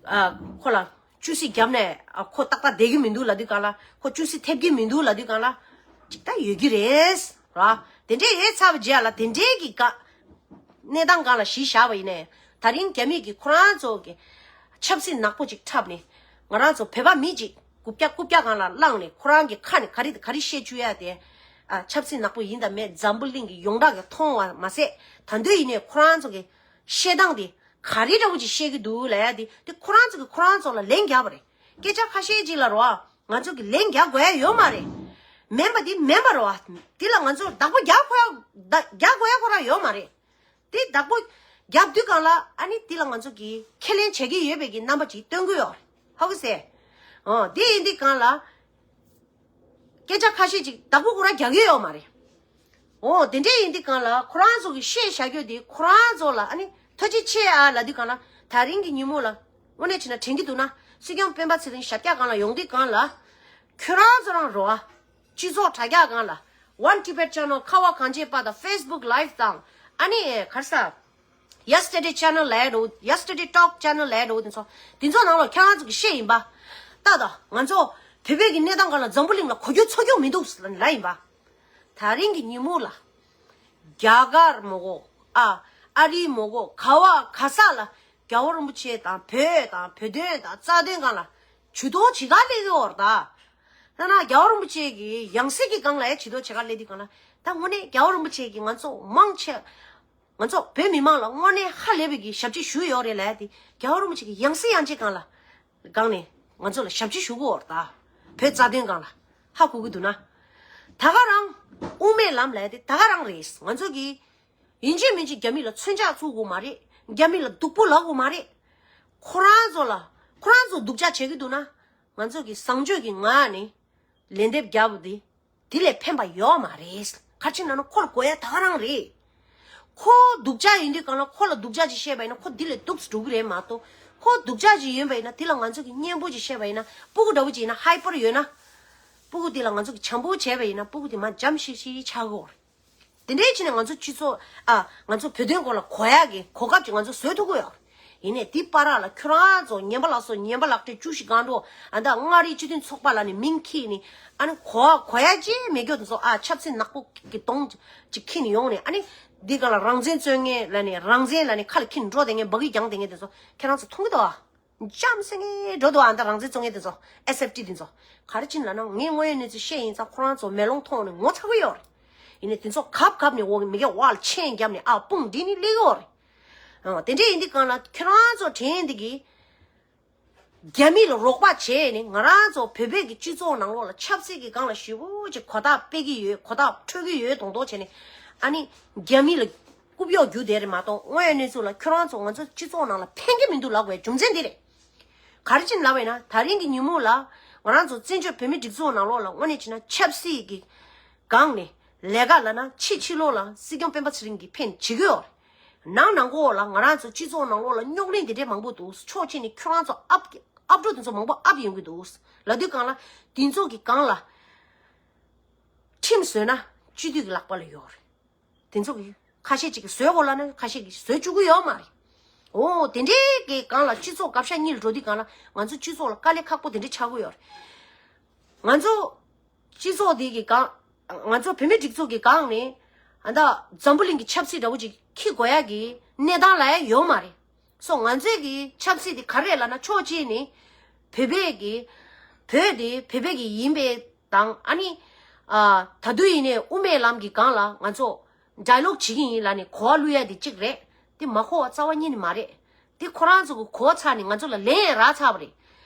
ཨ། ཁོ་ལ་བཅུ་སྲི་བརྒྱབ་ནས་ཨ། ཁོ་ཏག་ཏག་བསྡད་ཀྱི་མི་འདུག་ལབ་དུས་སྒང་ལ་ཁོ་བཅུ་སྲི་ཐེབས་ཀྱི་མི་འདུག་ལབ་དུས་སྒང་ལ་ཅིག་ད་ཡོད་ཀྱི་རེད་ར། དེ་འདྲས་ཡོད་ཚར་བ་རྗེས་ལ་དེ་འདྲས་ཀྱི་ག་གནས་སྟངས་སྒང་ལ་གཞི་བཞག་པ་ཡིན་ནའི་ད་རིང་རྒྱ་མི་གིས་ཁོ་རང་ཚོ་གི་ཆབ་སྲིད་ནག་པོ་ཅིག་འཁྲབ་ནས་ང་རང་ཚོ་བོད་པ་མི་ཅིག་རྐུབ་བཀྱག་རྐུབ་བཀྱག་སྒང་ལ་བླངས་ནས་ཁོ་རང་གི་ཁ་ནས་ག་རེ་ག་རེ་བཤད་བཅུག་ཡ་དེ་ཨ། ཆབ་སྲིད་ནག་པོ་ཡིན་དང་མེད་འཛམ་བུ་གླིང་གི་ཡོངས་གྲགས་ཀྱི་མཐོང་བ་མ་ཟད་ད་འདོད་ཡིན་ནའི་ཁོ་རང་ཚོ་གི་བཤད་སྟངས་དེ་ག་རེ་འདྲ་བོ་ཅིག་བཤད་ཀྱི་འདུག་ལབ་ཡ་དེ་དེ་ཁོ་རང་ཚོ་གི་ཁོ་རང་ཚོ་ལ་ལན་རྒྱག་པ་རེད། སྐད་ཆ་ཁ་ཤས་ཅིག་ལ་རོ། ང་ཚོ་གི་ལན་རྒྱག་དགོས་ཡ་ཡོད་མ་རེད། མིན་པ་འདི་མིན་པ་རེད་བ། འདི་ལ་ང་ཚོ་བདག་པོ་རྒྱག་དགོས་ཡ་བདག་རྒྱག་དགོས་ཡ་ཁོ་རང་ཡོད་མ་རེད། འདི་བདག་པོ་རྒྱབ་དུས་སྒང་ལ་ཨ་ནི་འདི་ལ་ང་ཚོ་གི་ཁས་ལེན་བྱེད་ཀྱི་ཡོད་པའི་གི་རྣམ་པ་ཅིག་སྟོན་གི་ཡོད་རེད། ཧ་གོ་སོང་། འོ་འདི་ཡིན་དུས་སྒང་ལ་སྐད་ཆ་ཁ་ཤས་ཅིག་བདག་པོ་ཁོ་རང་རྒྱག་གི་ཡོད་མ་རེད། འོ་དེ་འདྲས་ཡིན་དུས་སྒང་ལ་ཁོ་རང་ཚོ་གི་བཤད་བཞག་རྒྱུ་དེ་ཁོ་རང་ཚོ་ལ་ཨ་ནི་ཐུགས་རྗེ་ཆེ་ཨ་ལབ་དུས་སྒང་ལ་ད་རིང་གི་ཉིན་མོ་ལ་དངོས་གནས་བྱས་ན་དྲན་གྱི་འདུག་ན་སྲིད་སྐྱོང་སྤེན་པ་ཚེ་རིང་ཞབས་བཀྱག་སྒང་ལ་ཡོང་དུས་སྒང་ལ་ཁྱོད་རང་ཚོ་རང་རོ་ཨ། སྤྱི་ཚོགས་དྲ་རྒྱ་སྒང་ལ་One Tibet Channel ཁ་བ་གངས་ཅན་པ་དང་Facebook Live དང་ཨ་ནི་ག་རེ་ཟ། Yesterday Channel ལབ་ཡ་འགྲོ། Yesterday Talk Channel ལབ་ཡ་འགྲོ། དེ་ཚོ་དེ་ཚོ་ནང་ལ་ཁྱེད་རང་ཚོ་གི་བཤད་ཡིན་པ། ལྟ་དང་ང་ཚོ་བོད་པའི་གི་གནས་སྟངས་སྒང་ལ་འཛམ་བུ་གླིང་ལ་གོ་རྒྱུ་ཚོར་རྒྱུ་མི་འདུག་ལབ་ཡིན་པ། ད་རིང་གི་ཉིན་མོ་ལ་རྒྱ་གར་མོ་གོ་ཨ། ཨ་རི་མོ་གོ་ག་བ་ག་ས་ལ་རྒྱལ་བ་རིན་པོ་ཆེ་དང་བོད་དང་བོད་དོན་དང་རྩ་དོན་སྒང་ལ་ཇུས་གཏོགས་བྱེད་ག་སླེབས་ཡོད་རེད་ད། ད་ན་རྒྱལ་བ་རིན་པོ་ཆེ་གི་ཡང་སྲིད་ཀྱི་སྒང་ལ་ཡ་ཇུས་གཏོགས་བྱེད་ག་སླེབས་དུས་སྒང་ལ་ད་དངོས་གནས་རྒྱལ་བ་རིན་པོ་ཆེ་གི་ང་ཚོ་མང་ཆེ། ང་ཚོ་བོད་མི་མང་ལ་དངོས་གནས་ཧ་ལས་པའི་གི་ཞབས་ཕྱི་ཞུས་ཡོད་རེད་ལབ་ཡ་དེ་རྒྱལ་བ་རིན་པོ་ཆེ་གི་ཡང་སྲིད་ཡང་རྩེའི་སྒང་ལ་སྒང་ནས་ང་ཚོ་ལ་ཞབས་ཕྱི་ཞུ་གི་ཡོད་རེད་ད། བོད་རྩ་དོན་སྒང་ལ་ཧ་གོ་གི་འདུག་ན། ད་ག་རང་དབུ་མའི་ལམ་ལབ་ཡ་དེ་ད་ག་རང་རེད། ང་ཚོ་གི་ཡིན་གཅིག་མིན་གཅིག་རྒྱ་མི་ལ་མཚོན་ཆ་བཙུགས་དགོས་མ་རེད། རྒྱ་མི་ལ་སྡུག་པོ་ལབ་དགོས་མ་རེད། ཁོ་རང་ཚོ་ལ་ཁོ་རང་ཚོ་སྡུག་ཅག་བྱེད་ཀྱི་འདུག་ན་ང་ཚོ་གི་བཟང་སྤྱོད་ཀྱི་ངང་ནས་ལན་འདེབས་རྒྱབ་དེ། དེ་ལས་ཕན་པ་ཡོད་མ་རེད། ག་རེ་བྱས་ན་ཁོ་ལ་དགོས་ཡ་ད་ག་རང་རེད། ཁོ་སྡུག་ཅག་ཡིན་དུས་སྒང་ལ་ཁོ་ལ་སྡུག་ཅག་ཅིག་བཤད་པ་ཡིན་ན་ཁོ་དེ་ལས་སྡུག་ཙམ་འགྲོ་གི་རེད་མ་གཏོགས། ཁོ་སྡུག་ཅག་ཅིག་ཡིན་པ་ཡིན་ན་དེ་ལ་ང་ཚོ་གི་སྙན་པོ་ཅིག་བཤད་པ་ཡིན་ན་སྤུ་གུ་འདྲ་བོ་ཅིག་ཡིན་ན་ཧའི་པར་ཡོད་ན། སྤུ་གུ་དེ་ལ་ང་ཚོ་གི་བྱམས་པོ་བྱས་པ་ཡིན་ན་སྤུ་གུ་དེ་མར་འཇམ་ཤིག་ཤིག་ཆགས་ཀྱི་ཡོད་རེད། དེ་འདྲའི་ཕྱིར་ནས་ང་ཚོ་སྤྱི་ཚོགས་ཨ་ང་ཚོ་བོད་དོན་སྐོར་ལ་གོ་ཡག་གི་གོ་སྐབས་ཅིག་ང་ཚོ་བཟོ་ཐུབ་ཀྱི་ཡོད་རེད། ཡིན་ནའི་དེ་བར་ལ་ཁྱོད་རང་ཚོ་ངན་པ་ལགས་སོ་ངན་པ་ལགས་སྤྲད་བཅུ་བཞི་སྒང་འགྲོ་ཨ་ད་མངའ་རིས་སྤྱི་མཐུན་ཚོགས་པ་ལ་ནི་མིང་ཁྱེར་ནི་ཨ་ནི་གོ་གོ་ཡ་ཅི་མེད་རྒྱུ་དེ་ཚོ་ཨ་ཆབ་སྲིད་ནག་པོ་གི་གདོང་ཅིག་ཁྱེར་ནི་ཡོང་ནི་ཨ་ནི་འདི་ག་ལ་རང་བཙན་རྩོད་མཁན་ལ་ནི་རང་བཙན་ལ་ནི་ཁ་ལ་ཁྱེར་ནི་འགྲོ་དེ་ངན་འབག་གི་རྒྱང་དེ་ངན་དེ་ཚོ་ཁྱེད་རང་ཚོ་མཐོང་གི་འདུག་ཨ། འཇམ་སེ་ངེ་འགྲོ་འདུག་ཨ་ད་རང་བཙན་རྩོད་མཁན་དེ་ཚོ་ཨེས་ཨེཕ་ཊི་དེ་ཚོ་ག་རེ་ཕྱིན་ལ་ན་ངས་དངོས་ཡོད་གནས་ཚུལ་བཤད་ཡིན་ཙང་ཁོ་རང་ཚོ་མེ་ལོང་མཐོང་ནས་ངོ་ཚ་གི་ཡོད་རེད། ཡིན་ནའི་དེ་ཚོ་གབ་གབ་ནས་འོ་མི་གེ་བ་ལ་མཆན་བརྒྱབ་ནས་ཨ་དཔུང་འདི་ནི་སླེབས་ཡོད་རེད། ཨ་དེ་འདྲས་ཡིན་དུས་གང་ལ་ཁྱོད་རང་ཚོ་དྲན་འདི་གི་རྒྱ་མི་ལ་རོགས་པ་བྱས་ནས་ང་རང་ཚོ་བོད་པའི་གི་སྤྱི་ཚོགས་ནང་ལོགས་ལ་ཆབ་སྲིད་ཀྱི་སྒང་ལ་ཞེ་པོ་ཅིག་གོ་རྟོགས་སྤེལ་གི་ཡོད་གོ་རྟོགས་འཕྲོད་གི་ཡོད་མདོག་མདོག་བྱས་ནས་ཨ་ནི་རྒྱ་མི་ལ་རྐུབ་གཡོག་རྒྱུ་དེ་རེད་མ་གཏོགས་དངོས་ཡོད་གནས་ཚུལ་ལ་ཁྱོད་རང་ཚོ་ང་ཚོ་སྤྱི་ཚོགས་ནང་ལ་ཕན་གི་མི་འདུག་ལབ་པའི་རྒྱུ་མཚན་འདི་རེད། ག་རེ་བྱས་ནས་ལབ་པ་ཡིན་ན་ད་རིང་གི་ཉིན་མོ་ལ་ང་རང་ཚོ་བཙན་བྱོལ་བོད་མི་སྒྲིག་འཛུགས་ནང་ལོགས་ལ་དངོས་གནས་བྱས་ན་ཆབ་སྲིད་ཀྱི་སྒང་ནས་ལས་ཀ་ལབ་ན་ཕྱི་ཕྱི་ལོགས་ལ་སྲིད་སྐྱོང་སྤེན་པ་ཚེ་རིང་གིས་ཕན་བྱེད་ཀྱི་ཡོད་རེད། ནང་ནང་ཁོག་ལ་ང་རང་ཚོ་སྤྱི་ཚོགས་ནང་ལོགས་ལ་རྙོག་གླེང་དེ་འདྲའི་མང་པོ་འདུག་ཕྱོགས་གཅིག་ནས་ཁྱོད་རང་ཚོ་ཨབ་ཀྱི་ཨབ་སྒྲོ་དེ་ཚོ་མང་པོ་ཨབ་ཡོང་གི་འདུག་ལབ་དུས་སྒང་ལ་དེ་ཚོ་གི་སྒང་ལ་ཁྲིམས་བཟོས་ན་སྤྱི་འཐུས་ཀྱི་ལག་པ་ལ་ཡོད་རེད། དེ་ཚོ་གི་ཁ་ཤས་ཅིག་གིས་བཟོས་གོ་ལབ་ན་ཁ་ཤས་ཀྱིས་བཟོས་བཅུག་གི་ཡོད་མ་རེད། འོ་དེ་འདྲའི་གི་སྒང་ལ་སྤྱི་ཚོགས་བག་ཆགས་གཉིས་ལ་འགྲོ་དུས་སྒང་ལ་ང་ཚོ་སྤྱི་ཚོགས་ལ་དཀའ་ལས་ཁག་པོ་དེ་འདྲ་ཆགས་ཀྱི་ཡོད་རེད། ང་ཚོ་སྤྱི་ཚོགས་དེ་གི་སྒང་ང་ཚོ་བོད་མི་སྒྲིག་འཛུགས་ཀྱི་སྒང་ནས་ཨ་ད་འཛམ་བུ་གླིང་གི་ཆབ་སྲིད་འདྲ་བོ་ཅིག་འཁྱེར་དགོས་ཡ་གི་གནས་སྟངས་ལ་ཡ་ཡོད་མ་རེད། སོ་ང་ཚོའི་གི་ཆབ་སྲིད་དེ་ག་རེ་རེད་ལབ་ན་ཕྱོགས་གཅིག་ནས་བོད་པའི་གི་བོད་དེ་བོད་པའི་གི་ཡིན་པའི་དང་ཨ་ནི་ཨ་ད་དུང་ཡིན་ནའི་དབུ་མའི་ལམ་གྱི་སྒང་ལ་ང་ཚོ་ ཌའི་ལོག་བྱེད་ཀྱི་ཡིན་ལབ་ནས་གོ་བ་བླུག་ཡ་དེ་གཅིག་རེད། དེ་མ་གོ་བ་རྩ་བ་ཉིད་ནས་མ་རེད། དེ་ཁོ་རང་ཚོ་གི་གོ་བ་ཚར་ནས་ང་ཚོ་ལ་ལན་ཡང་རག་ཚར་བ་རེད།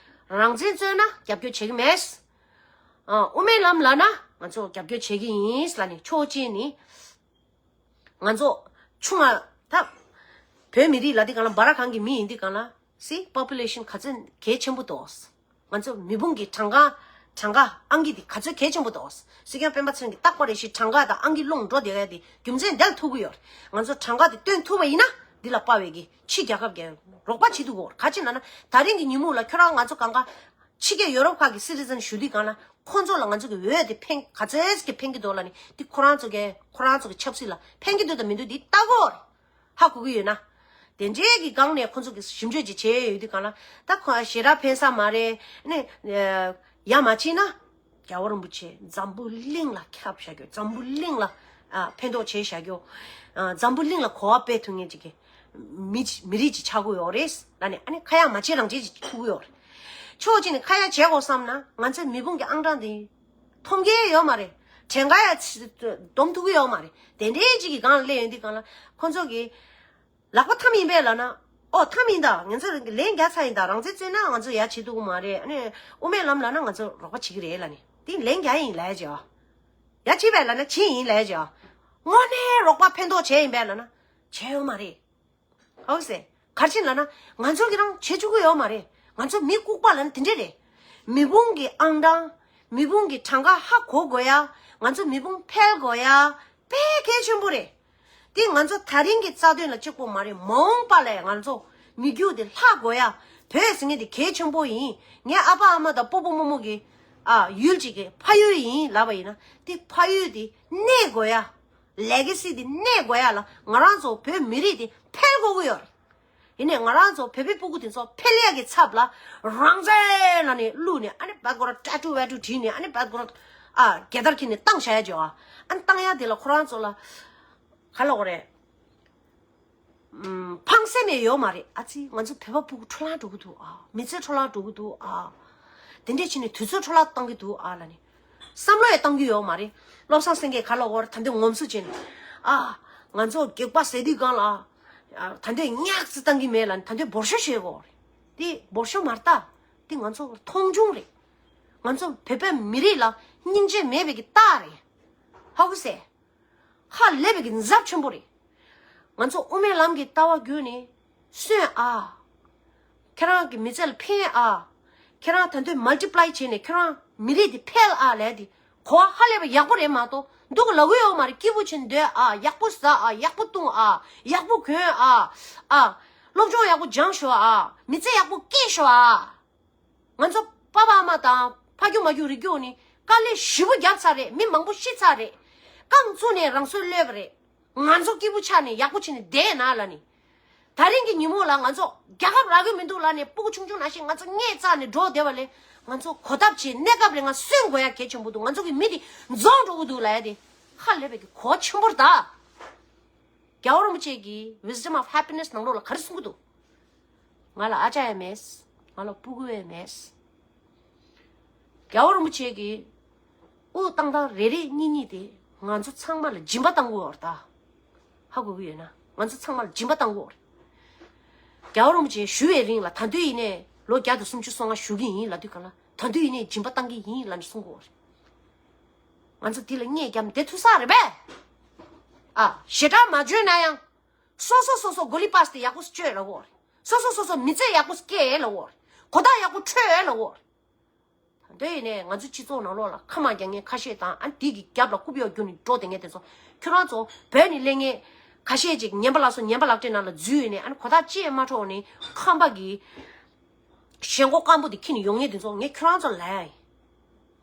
རང་བཙན་རྩོད་ན་རྒྱབ་སྐྱོར་བྱེད་ཀྱི་མེད། ཨ། དབུ་མའི་ལམ་ལབ་ན་ང་ཚོ་རྒྱབ་སྐྱོར་བྱེད་ཀྱི་ཡིན་ལབ་ནས་ཕྱོགས་གཅིག་ནས། ང་ཚོ་ཆུང་ང་ད་བོད་མི་རིགས་ལབ་དུས་སྒང་ལ་འབའ་ར་གང་གི་མི་ཡིན་དུས་སྒང་ལ། སི་པོ་པུ་ལེ་ཤན་ག་ཚོད་གལ་ཆེན་པོ་འདུག་ང་ཚོ་མི་བུང་གི་གྲངས་ཀ་གྲངས་ཀ་ཨང་ཀི་དེ་ག་ཚོད་གལ་ཆེན་པོ་འདུག་སྲིད་སྐྱོང་སྤེན་པ་ཚེ་རིང་གིས་རྟག་པར་རེ་ཞིག་གྲངས་ཀ་དང་ཨང་ཀི་སློང་འགྲོ་བསྡད་ཡ་དེ་རྒྱུ་མཚན་འདི་ལ་ཐུག་གི་ཡོད་རེད། ང་ཚོ་གྲངས་ཀ་དེ་སྟོན་ཐུབ་པ་ཡིན་ན་འདི་ལ་དཔའ་བོ་གི་ཕྱི་རྒྱལ་ཁབ་ཀྱིས་རོགས་པ་བྱེད་ཐུབ་ཀྱི་ཡོད་རེད། ག་ཅི་ལབ་ན་ད་རིང་གི་ཉིན་མོ་ལ་ཁྱོད་རང་ང་ཚོ་གང་ག་ཕྱི་རྒྱལ་ཡོ་རོབ་ཁག་གི་སི་ཊི་ཛན་ཞུ་དུས་སྒང་ལ་ཁོང་ཚོ་ལ་ང་ཚོ་གི་འོས་དེ་ཕན་ག་ཚོད་ཀྱི་ཕན་གྱི་འདུག་ལབ་ནས་དེ་ཁོ་རང་ཚོ་གི་ཁོ་རང་ཚོ་གི་ཆབ་སྲིད་ལ་ཕན་གྱི་འདུག་དང་མི་འདུག་དེ་ལྟ་དགོས་རེད། ཧ་གོ་གི་ཡོད་ན། དེ་འདྲའི་གི་སྒང་ནས་ཁོང་ཚོ་གི་ཞིབ་འཇུག་ཅིག་བྱས་ཡོད་དུས་སྒང་ལ་ད་ཁོ་ཞེ་དྲག་ཕན་ས་མ་རེད། ནས་ཡ་མ་བྱས་ན་རྒྱལ་བ་རིན་པོ་ཆེ་འཛམ་བུ་གླིང་ལ་ཁྱབ་བཞག་རྒྱུ། འཛམ་བུ་གླིང་ལ་ཨ་ཕན་ཐོགས་བྱས་བཞག་རྒྱུ། ཨ་འཛམ་བུ་གླིང་ལ་གོ་བ་སྤེལ་ཐུབ་མཁན་ཅིག་གི་མི་མི་རིགས་ཅིག་ཆགས་ཀྱི་ཡོད་རེད་ལབ་ནས། ཨ་ནི་ཁ་ཡ་མ་བྱས་རང་བྱས་ཅིག་ཐུག་གི་ཡོད་རེད། ཕྱོགས་གཅིག་ནས་ཁ་ཡ་བྱས་དགོས་བསམ་ན་ང་ཚོའི་མི་བུང་གི་ཨང་གྲངས་འདི་མཐོང་གི་ཡོད་མ་རེད། གྲངས་ཀ་ཡ་ཚི་སྡོམ་ཐུབ་ཀྱི་ཡོད་མ་རེད། དེ་འདྲའི་ཅིག་གི་སྒང་ལ་སླེབས་ཡོང་དུས་སྒང་ལ་ཁོང་ཚོ་གི་ལག་པ་འཐམ་ཡིན་པས་ལབ་ན། ཨོ་འཐམ་ཡིན་ད། ང་ཚོ་ལན་རྒྱག་ཚར་ཡིན་ད། རང་བཙན་རྩོད་ན་ང་ཚོ་ཡ་བྱེད་ཐུབ་ཀྱི་མ་རེད། ཨ་ནི་དབུ་མའི་ལམ་ལབ་ན་ང་ཚོ་རོགས་པ་བྱེད་ཀྱི་རེད་ལབ་ནས་དེ་ལན་རྒྱག་ཡིན་ལབ་ཡ་བྱས། ཡ་བྱེད་པས་ལབ་ན་བྱེད་ཡིན་ལབ་ཡ་བྱས། དངོས་གནས་རོགས་པ་ཕན་ཐོགས་བྱས་ཡིན་པས་ལབ་ན་བྱས་ཡོད་མ་རེད། ཨོ་ཟེ། ག་རེ་བྱས་ལབ་ན་ང་ཚོ་གི་རང་བྱེད་བཅུག་གི་ཡོད་མ་རེད། ང་ཚོ་མི་ལྐུགས་པ་ལབ་ན་དེ་འདྲས་རེད། མི་བུང་གི་ཨང་གྲངས། མི་བུང་གི་གྲངས་ཀ་ཧ་གོ་དགོས་ཡ། ང་ཚོ་མི་བུང་འཕེལ་དགོས་ཡ། དཔེ་གལ་ཆེན་པོ་རེད། དེ་ང་ཚོ་ད་རིང་གི་རྩ་དོན་ལ་གཅིག་པོ་མ་རེད། མ་འོངས་པ་ལ་ང་ཚོ་མི་རྒྱུད་དེ་ལྷག་དགོས་ཡ། བོད་ཟེར་མཁན་དེ་གལ་ཆེན་པོ་ཡིན། ངའི་ཨ་ཕ་ཨ་མ་དང་སྤོ་བོ་རྨོ་མོ་གི་ཨ་ཡུལ་གཅིག་གི་ཕ་ཡུལ་ཡིན་ལབ་པ་ཡིན་ན་དེ་ཕ་ཡུལ་དེ་གནས་དགོས་ཡ། ལེ་གེ་སི་དེ་གནས་དགོས་ཡ་ལ་ང་རང་ཚོ་བོད་མི་རིགས་དེ་འཕེལ་དགོས་ཀྱི་ཡོད་རེད། ཡིན་ནའི་ང་རང་ཚོ་བོད་པའི་སྤུ་གུ་དེ་ཚོ་འཕེལ་ཡ་གི་ཚབ་ལ་རང་བཙན་ལབ་ནས་བླུགས་ནས། ཨ་ནི་བད་ཀོ་ར་ཊ་ཊུ་ཝ་ཊུ་བྲིས་ནས། ཨ་ནི་བད་ཀོ་ར་ཨ་རྒྱལ་དར་འཁྱེར་ནས་བཏང་བཞག་ཡ་བྱས་པ། ཨ་ནི་བཏང་ཡ་དེ་ལ་ཁོ་རང་ཚོ་ལ་ག་ལབ་དགོས་རེད། ཨམ། ཕངས་སེམས་ཡང་ཡོད་མ་རེད། ཨ་ཙི། ང་ཚོ་བོད་པ་སྤུ་གུ་འཕྲོ་བརླག་འགྲོ་གི་འདུག་ཨ། མི་ཚེ་འཕྲོ་བརླག་འགྲོ་གི་འདུག་ཨ། དེ་འདྲས་བྱས་ནས་དུས་ཚོད་འཕྲོ་བརླག་བཏང་གི་འདུག་ཨ་ལབ་ནས། བསམ་བློ་ཡང་བཏང་གི་ཡོད་མ་རེད། བློ་བཟང་སེང་གེས་ག་ལབ་དགོས་རེད། ད་འདི་ངོམ་སོ་བྱས་ནས། ཨ། ང་ཚོ་སྒེག་པ་ཟ་དུས་སྒང་ལ། ཨ། ད་འདི་ཉག་ཙི་བཏང་གི་མེད་ལབ་ནས་ད་འདི་འབོར་ཤོག་བྱེད་དགོས་རེད། འདི་འབོར་ཤོག་མ་རེད་ད། འདི་ང་ཚོ་མཐོང་ཆུང་རེད། ང་ཚོ་བོད་པའི་མི་རིགས་ལ་སྙིང་རྗེ་མེད་པའི་གི་རྟགས་རེད། ཧ་གོ་སོང་། ཧ་ལས་པའི་གི་འཛབ་ཆེན་པོ་རེད། ང་ཚོ་དབུ་མའི་ལམ་གྱི་ལྟ་བ་བརྒྱུད་ནས་སོན་ཨ། ཁྱེད་རང་གི་མི་ཚེ་ལ་ཕན་ཨ། ཁྱེད་རང་ད་དུང་མལ་ཊི་པ་ལའི་བྱས་ནས་ཁྱེད་རང་མི་རིགས་འདི་འཕེལ་ཨ་ལབ་དེ་གོ་བ་ཧ་ལས་པ་ཡག་པོ་རེད་མ་གཏོགས་སྡུག་གི་ལབ་གི་ཡོད་མ་རེད། སྐྱིད་པོ་བྱས་ནས་སྡོད་ཨ། ཡག་པོ་ཟ་ཨ། ཡག་པོ་བཏུང་ཨ། ཡག་པོ་གྱོན་ཨ། ཨ། སློབ་སྦྱོང་ཡག་པོ་སྦྱང་ཤོག་ཨ། མི་ཚེ་ཡག་པོ་སྐྱེལ་ཤོག་ཨ། ང་ཚོ་པ་ཕ་མ་དང་ཕ་རྒྱུད་མ་རྒྱུད་རིགས་རྒྱུད་ནི་དཀའ་ལས་ཞེ་པོ་བརྒྱབ་ཚར་རེད། མི་མང་པོ་ཤི་ཚར་རེད། རྐང་བཙུགས་ནས་རང་སྲོག་བློས་པ་རེད། ང་ཚོ་སྐྱིད་པོ་ཆགས་ནས་ཡག་པོ་བྱས་ནས་བསྡད་ན་ལབ་ནི། ད་རིང་གི་ཉིན་མོ་ལ་ང་ཚོ་རྒྱལ་ཁབ་རག་གི་མི་འདུག་ལབ་ནས་སྤུ་གུ་ཆུང་ཆུང་ནང་བཞིན་ང་ཚོ་ངལ་རྩོལ་ནས་འགྲོ་བསྡད་པ་ལས་ང་ཚོ་གོ་ཐབས་བྱས་གནས་སྐབས་རིང་ང་གསོན་དགོས་ཡ་གལ་ཆེན་པོ་འདུག་ང་ཚོ་གི་མི་དེ་རྫོགས་འགྲོ་གི་འདུག་ལབ་ཡ་དེ་ཧ་ལས་པའི་གི་གོ་ཆེན་པོ་རེད་ད། རྒྱལ་བ་རིན་པོ་ཆེ་གིས་Wisdom of Happiness ནང་ལོགས་ལ་ག་རེ་གསུང་གི་འདུག་ང་ལ་ཨ་ཅག་ཡང་མེད། ང་ལ་སྤུ་གུ་ཡང་མེད། རྒྱལ་བ་རིན་པོ་ཆེ་གིས་དབུ་བཏང་སྟངས་རེ་རེ་གཉིས་གཉིས་དེ་ང་ཚོ་ཚང་མ་ལ་སྦྱིན་པ་བཏང་དགོས་པ་རེད་ད། ཧ་གོ་གི་ཡོད་ན་ང་ཚོ་ཚང་མ་ལ་སྦྱིན་པ་བཏང་དགོས་པ་རེད། རྒྱལ་བ་རིན་པོ་ཆེ་བཞུགས་པའི་རིང་ལ་ད་དུང་ཡིན་ནའི་ལོ་བརྒྱ་དང་སུམ་ཅུ་སོ་ལྔ་བཞུགས་ཀྱི་ཡིན་ལབ་དུས་གང་ལ་ད་དུང་ཡིན་ནའི་སྦྱིན་པ་བཏང་གི་ཡིན་ལབ་ནས་གསུང་དགོས་པ་རེད། ང་ཚོ་འདི་ལ་གཉིད་བརྒྱབ་ནས་བསྡད་ཐུབ་ས་རེད་པས། ཨ། ཞེ་དྲག་མ་འཇོན་ན་ཡང་། སོ་སོ་སོ་སོ་གོ་ལི་པ་སི་དེ་ཡག་པོ་སྤྱོད་ལབ་དགོས་རེད། སོ་སོ་སོ་སོ་མི་ཚེ་ཡག་པོ་སྐྱེལ་ལབ་དགོས་རེད། གོ་བརྡ་ཡག་པོ་འཕྲོད་ལབ་དགོས་རེད། ད་འདོད་ཡིན་ནས་ང་ཚོ་སྤྱི་ཚོགས་ནང་ལོགས་ལ་ཁ་མ་རྒྱག་མཁན་ཁ་ཤས་དང་ཨ་འདི་གི་རྒྱབ་ལ་རྐུབ་གཡོག་རྒྱུག་ནས་འགྲོ་བསྡད་མཁན་དེ་ཚོ་ཁྱོད་རང་ཚོ་བོད་ནས་སླེབས་མཁན་ཁ་ཤས་ཅིག་ཉན་པ་ལགས་སོ་ཉན་པ་ལག་སྤྲད་ནང་ལ་འཛུལ་ཡོད་ནས་ཨ་ནི་གོ་བརྡ་ཅིག་མ་འཕྲོད་ནས་ཁམས་པ་གི་ཞེན་ཁོག་སྐམ་པོ་དེ་ཁྱེར་ནས་ཡོང་མཁན་དེ་ཚོ་ངས་ཁྱོད་རང་ཚོ་ལ་ཡ་ཡིན།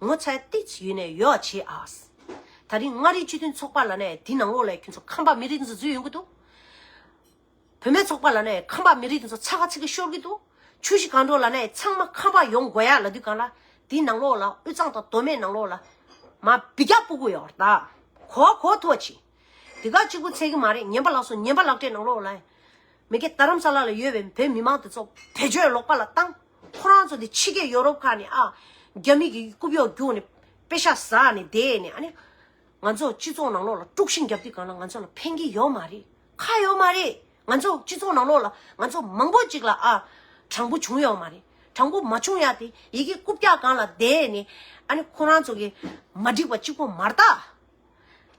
ངོ་ཚ་ཏིས་ཡོད་ནས་ཡོད་བྱེད་ཨ། ད་རིང་མངའ་རིས་སྤྱི་མཐུན་ཚོགས་པ་ལ་ནས་དེ་ནང་ལོགས་ལ་ཁྱོད་ཚོ་ཁམས་པ་མི་རིགས་འཛུལ་འཛུལ་ཡོང་གི་འདུག་བུད་མེད་ཚོགས་པ་ལ་ནས་ཁམས་པ་མི་རིགས་དེ་ཚོ་ཚ་ཁ་ཚིག་གི་ཤོར་གི་འདུག་ཆུ་བཞི་སྒང་དྲུག་ལ་ནས་ཚང་མ་ཁམས་པ་ཡོང་དགོས་ཡ་ལབ་དུས་གང་ལ་དེ་ནང་ལོགས་ལ་དབུས་གཙང་དང་མདོ་སྨད་ནང་ལོགས་ལ་མ་བི་རྒྱ་སྤུ་གུ་ཡོད་རེད་ད། གོ་གོ་ཐུབ་ཅི། དེ་ག་གཅིག་པུ་ཚད་གི་མ་རེད། ཉན་པ་ལགས་སོ་ཉན་པ་ལག་སྤྲད་ནང་ལོགས་ལ། མི་སྐད་རྡ་རམ་ས་ལ་ལ་ཡོད་པའི་བོད་མི་མང་དེ་ཚོ་བེད་སྤྱོད་ལོག་པ་ལ་བཏང་། ཁོ་རང་ཚོ་དེ་ཕྱི་རྒྱལ་ཡོ་རོབ་ཁག་ནས་ཨ། རྒྱ་མི་གི་རྐུབ་གཡོག་རྒྱུག་ནས་པེ་ཤ་ཟ་ནས་བསྡད་ནས་ཨ་ནི། ང་ཚོ་སྤྱི་ཚོགས་ནང་ལོགས་ལ་དཀྲུག་ཤིང་རྒྱབ་དུས་གང་ལ་ང་ཚོ་ལ་ཕན་གྱི་ཡོད་མ་རེད། ཁ་ཡོད་མ་རེད། ང་ཚོ་སྤྱི་ཚོགས་ནང་ལོགས་ལ་ང་ཚོ་མང་པོ་ཅིག་ལ་ཨ་དྲང་པོ་བྱུང་ཡོད་མ་རེད། དྲང་པོ་མ་བྱུང་ཡ་དེ་ཡི་གེ་རྐུབ་བཀྱག་སྒང་ལ་བསྡད་ནས་ཨ་ནི་ཁོ་རང་ཚོ་གི་མ་འགྲིག་པ་གཅིག་པོ་མ་རེད་ད།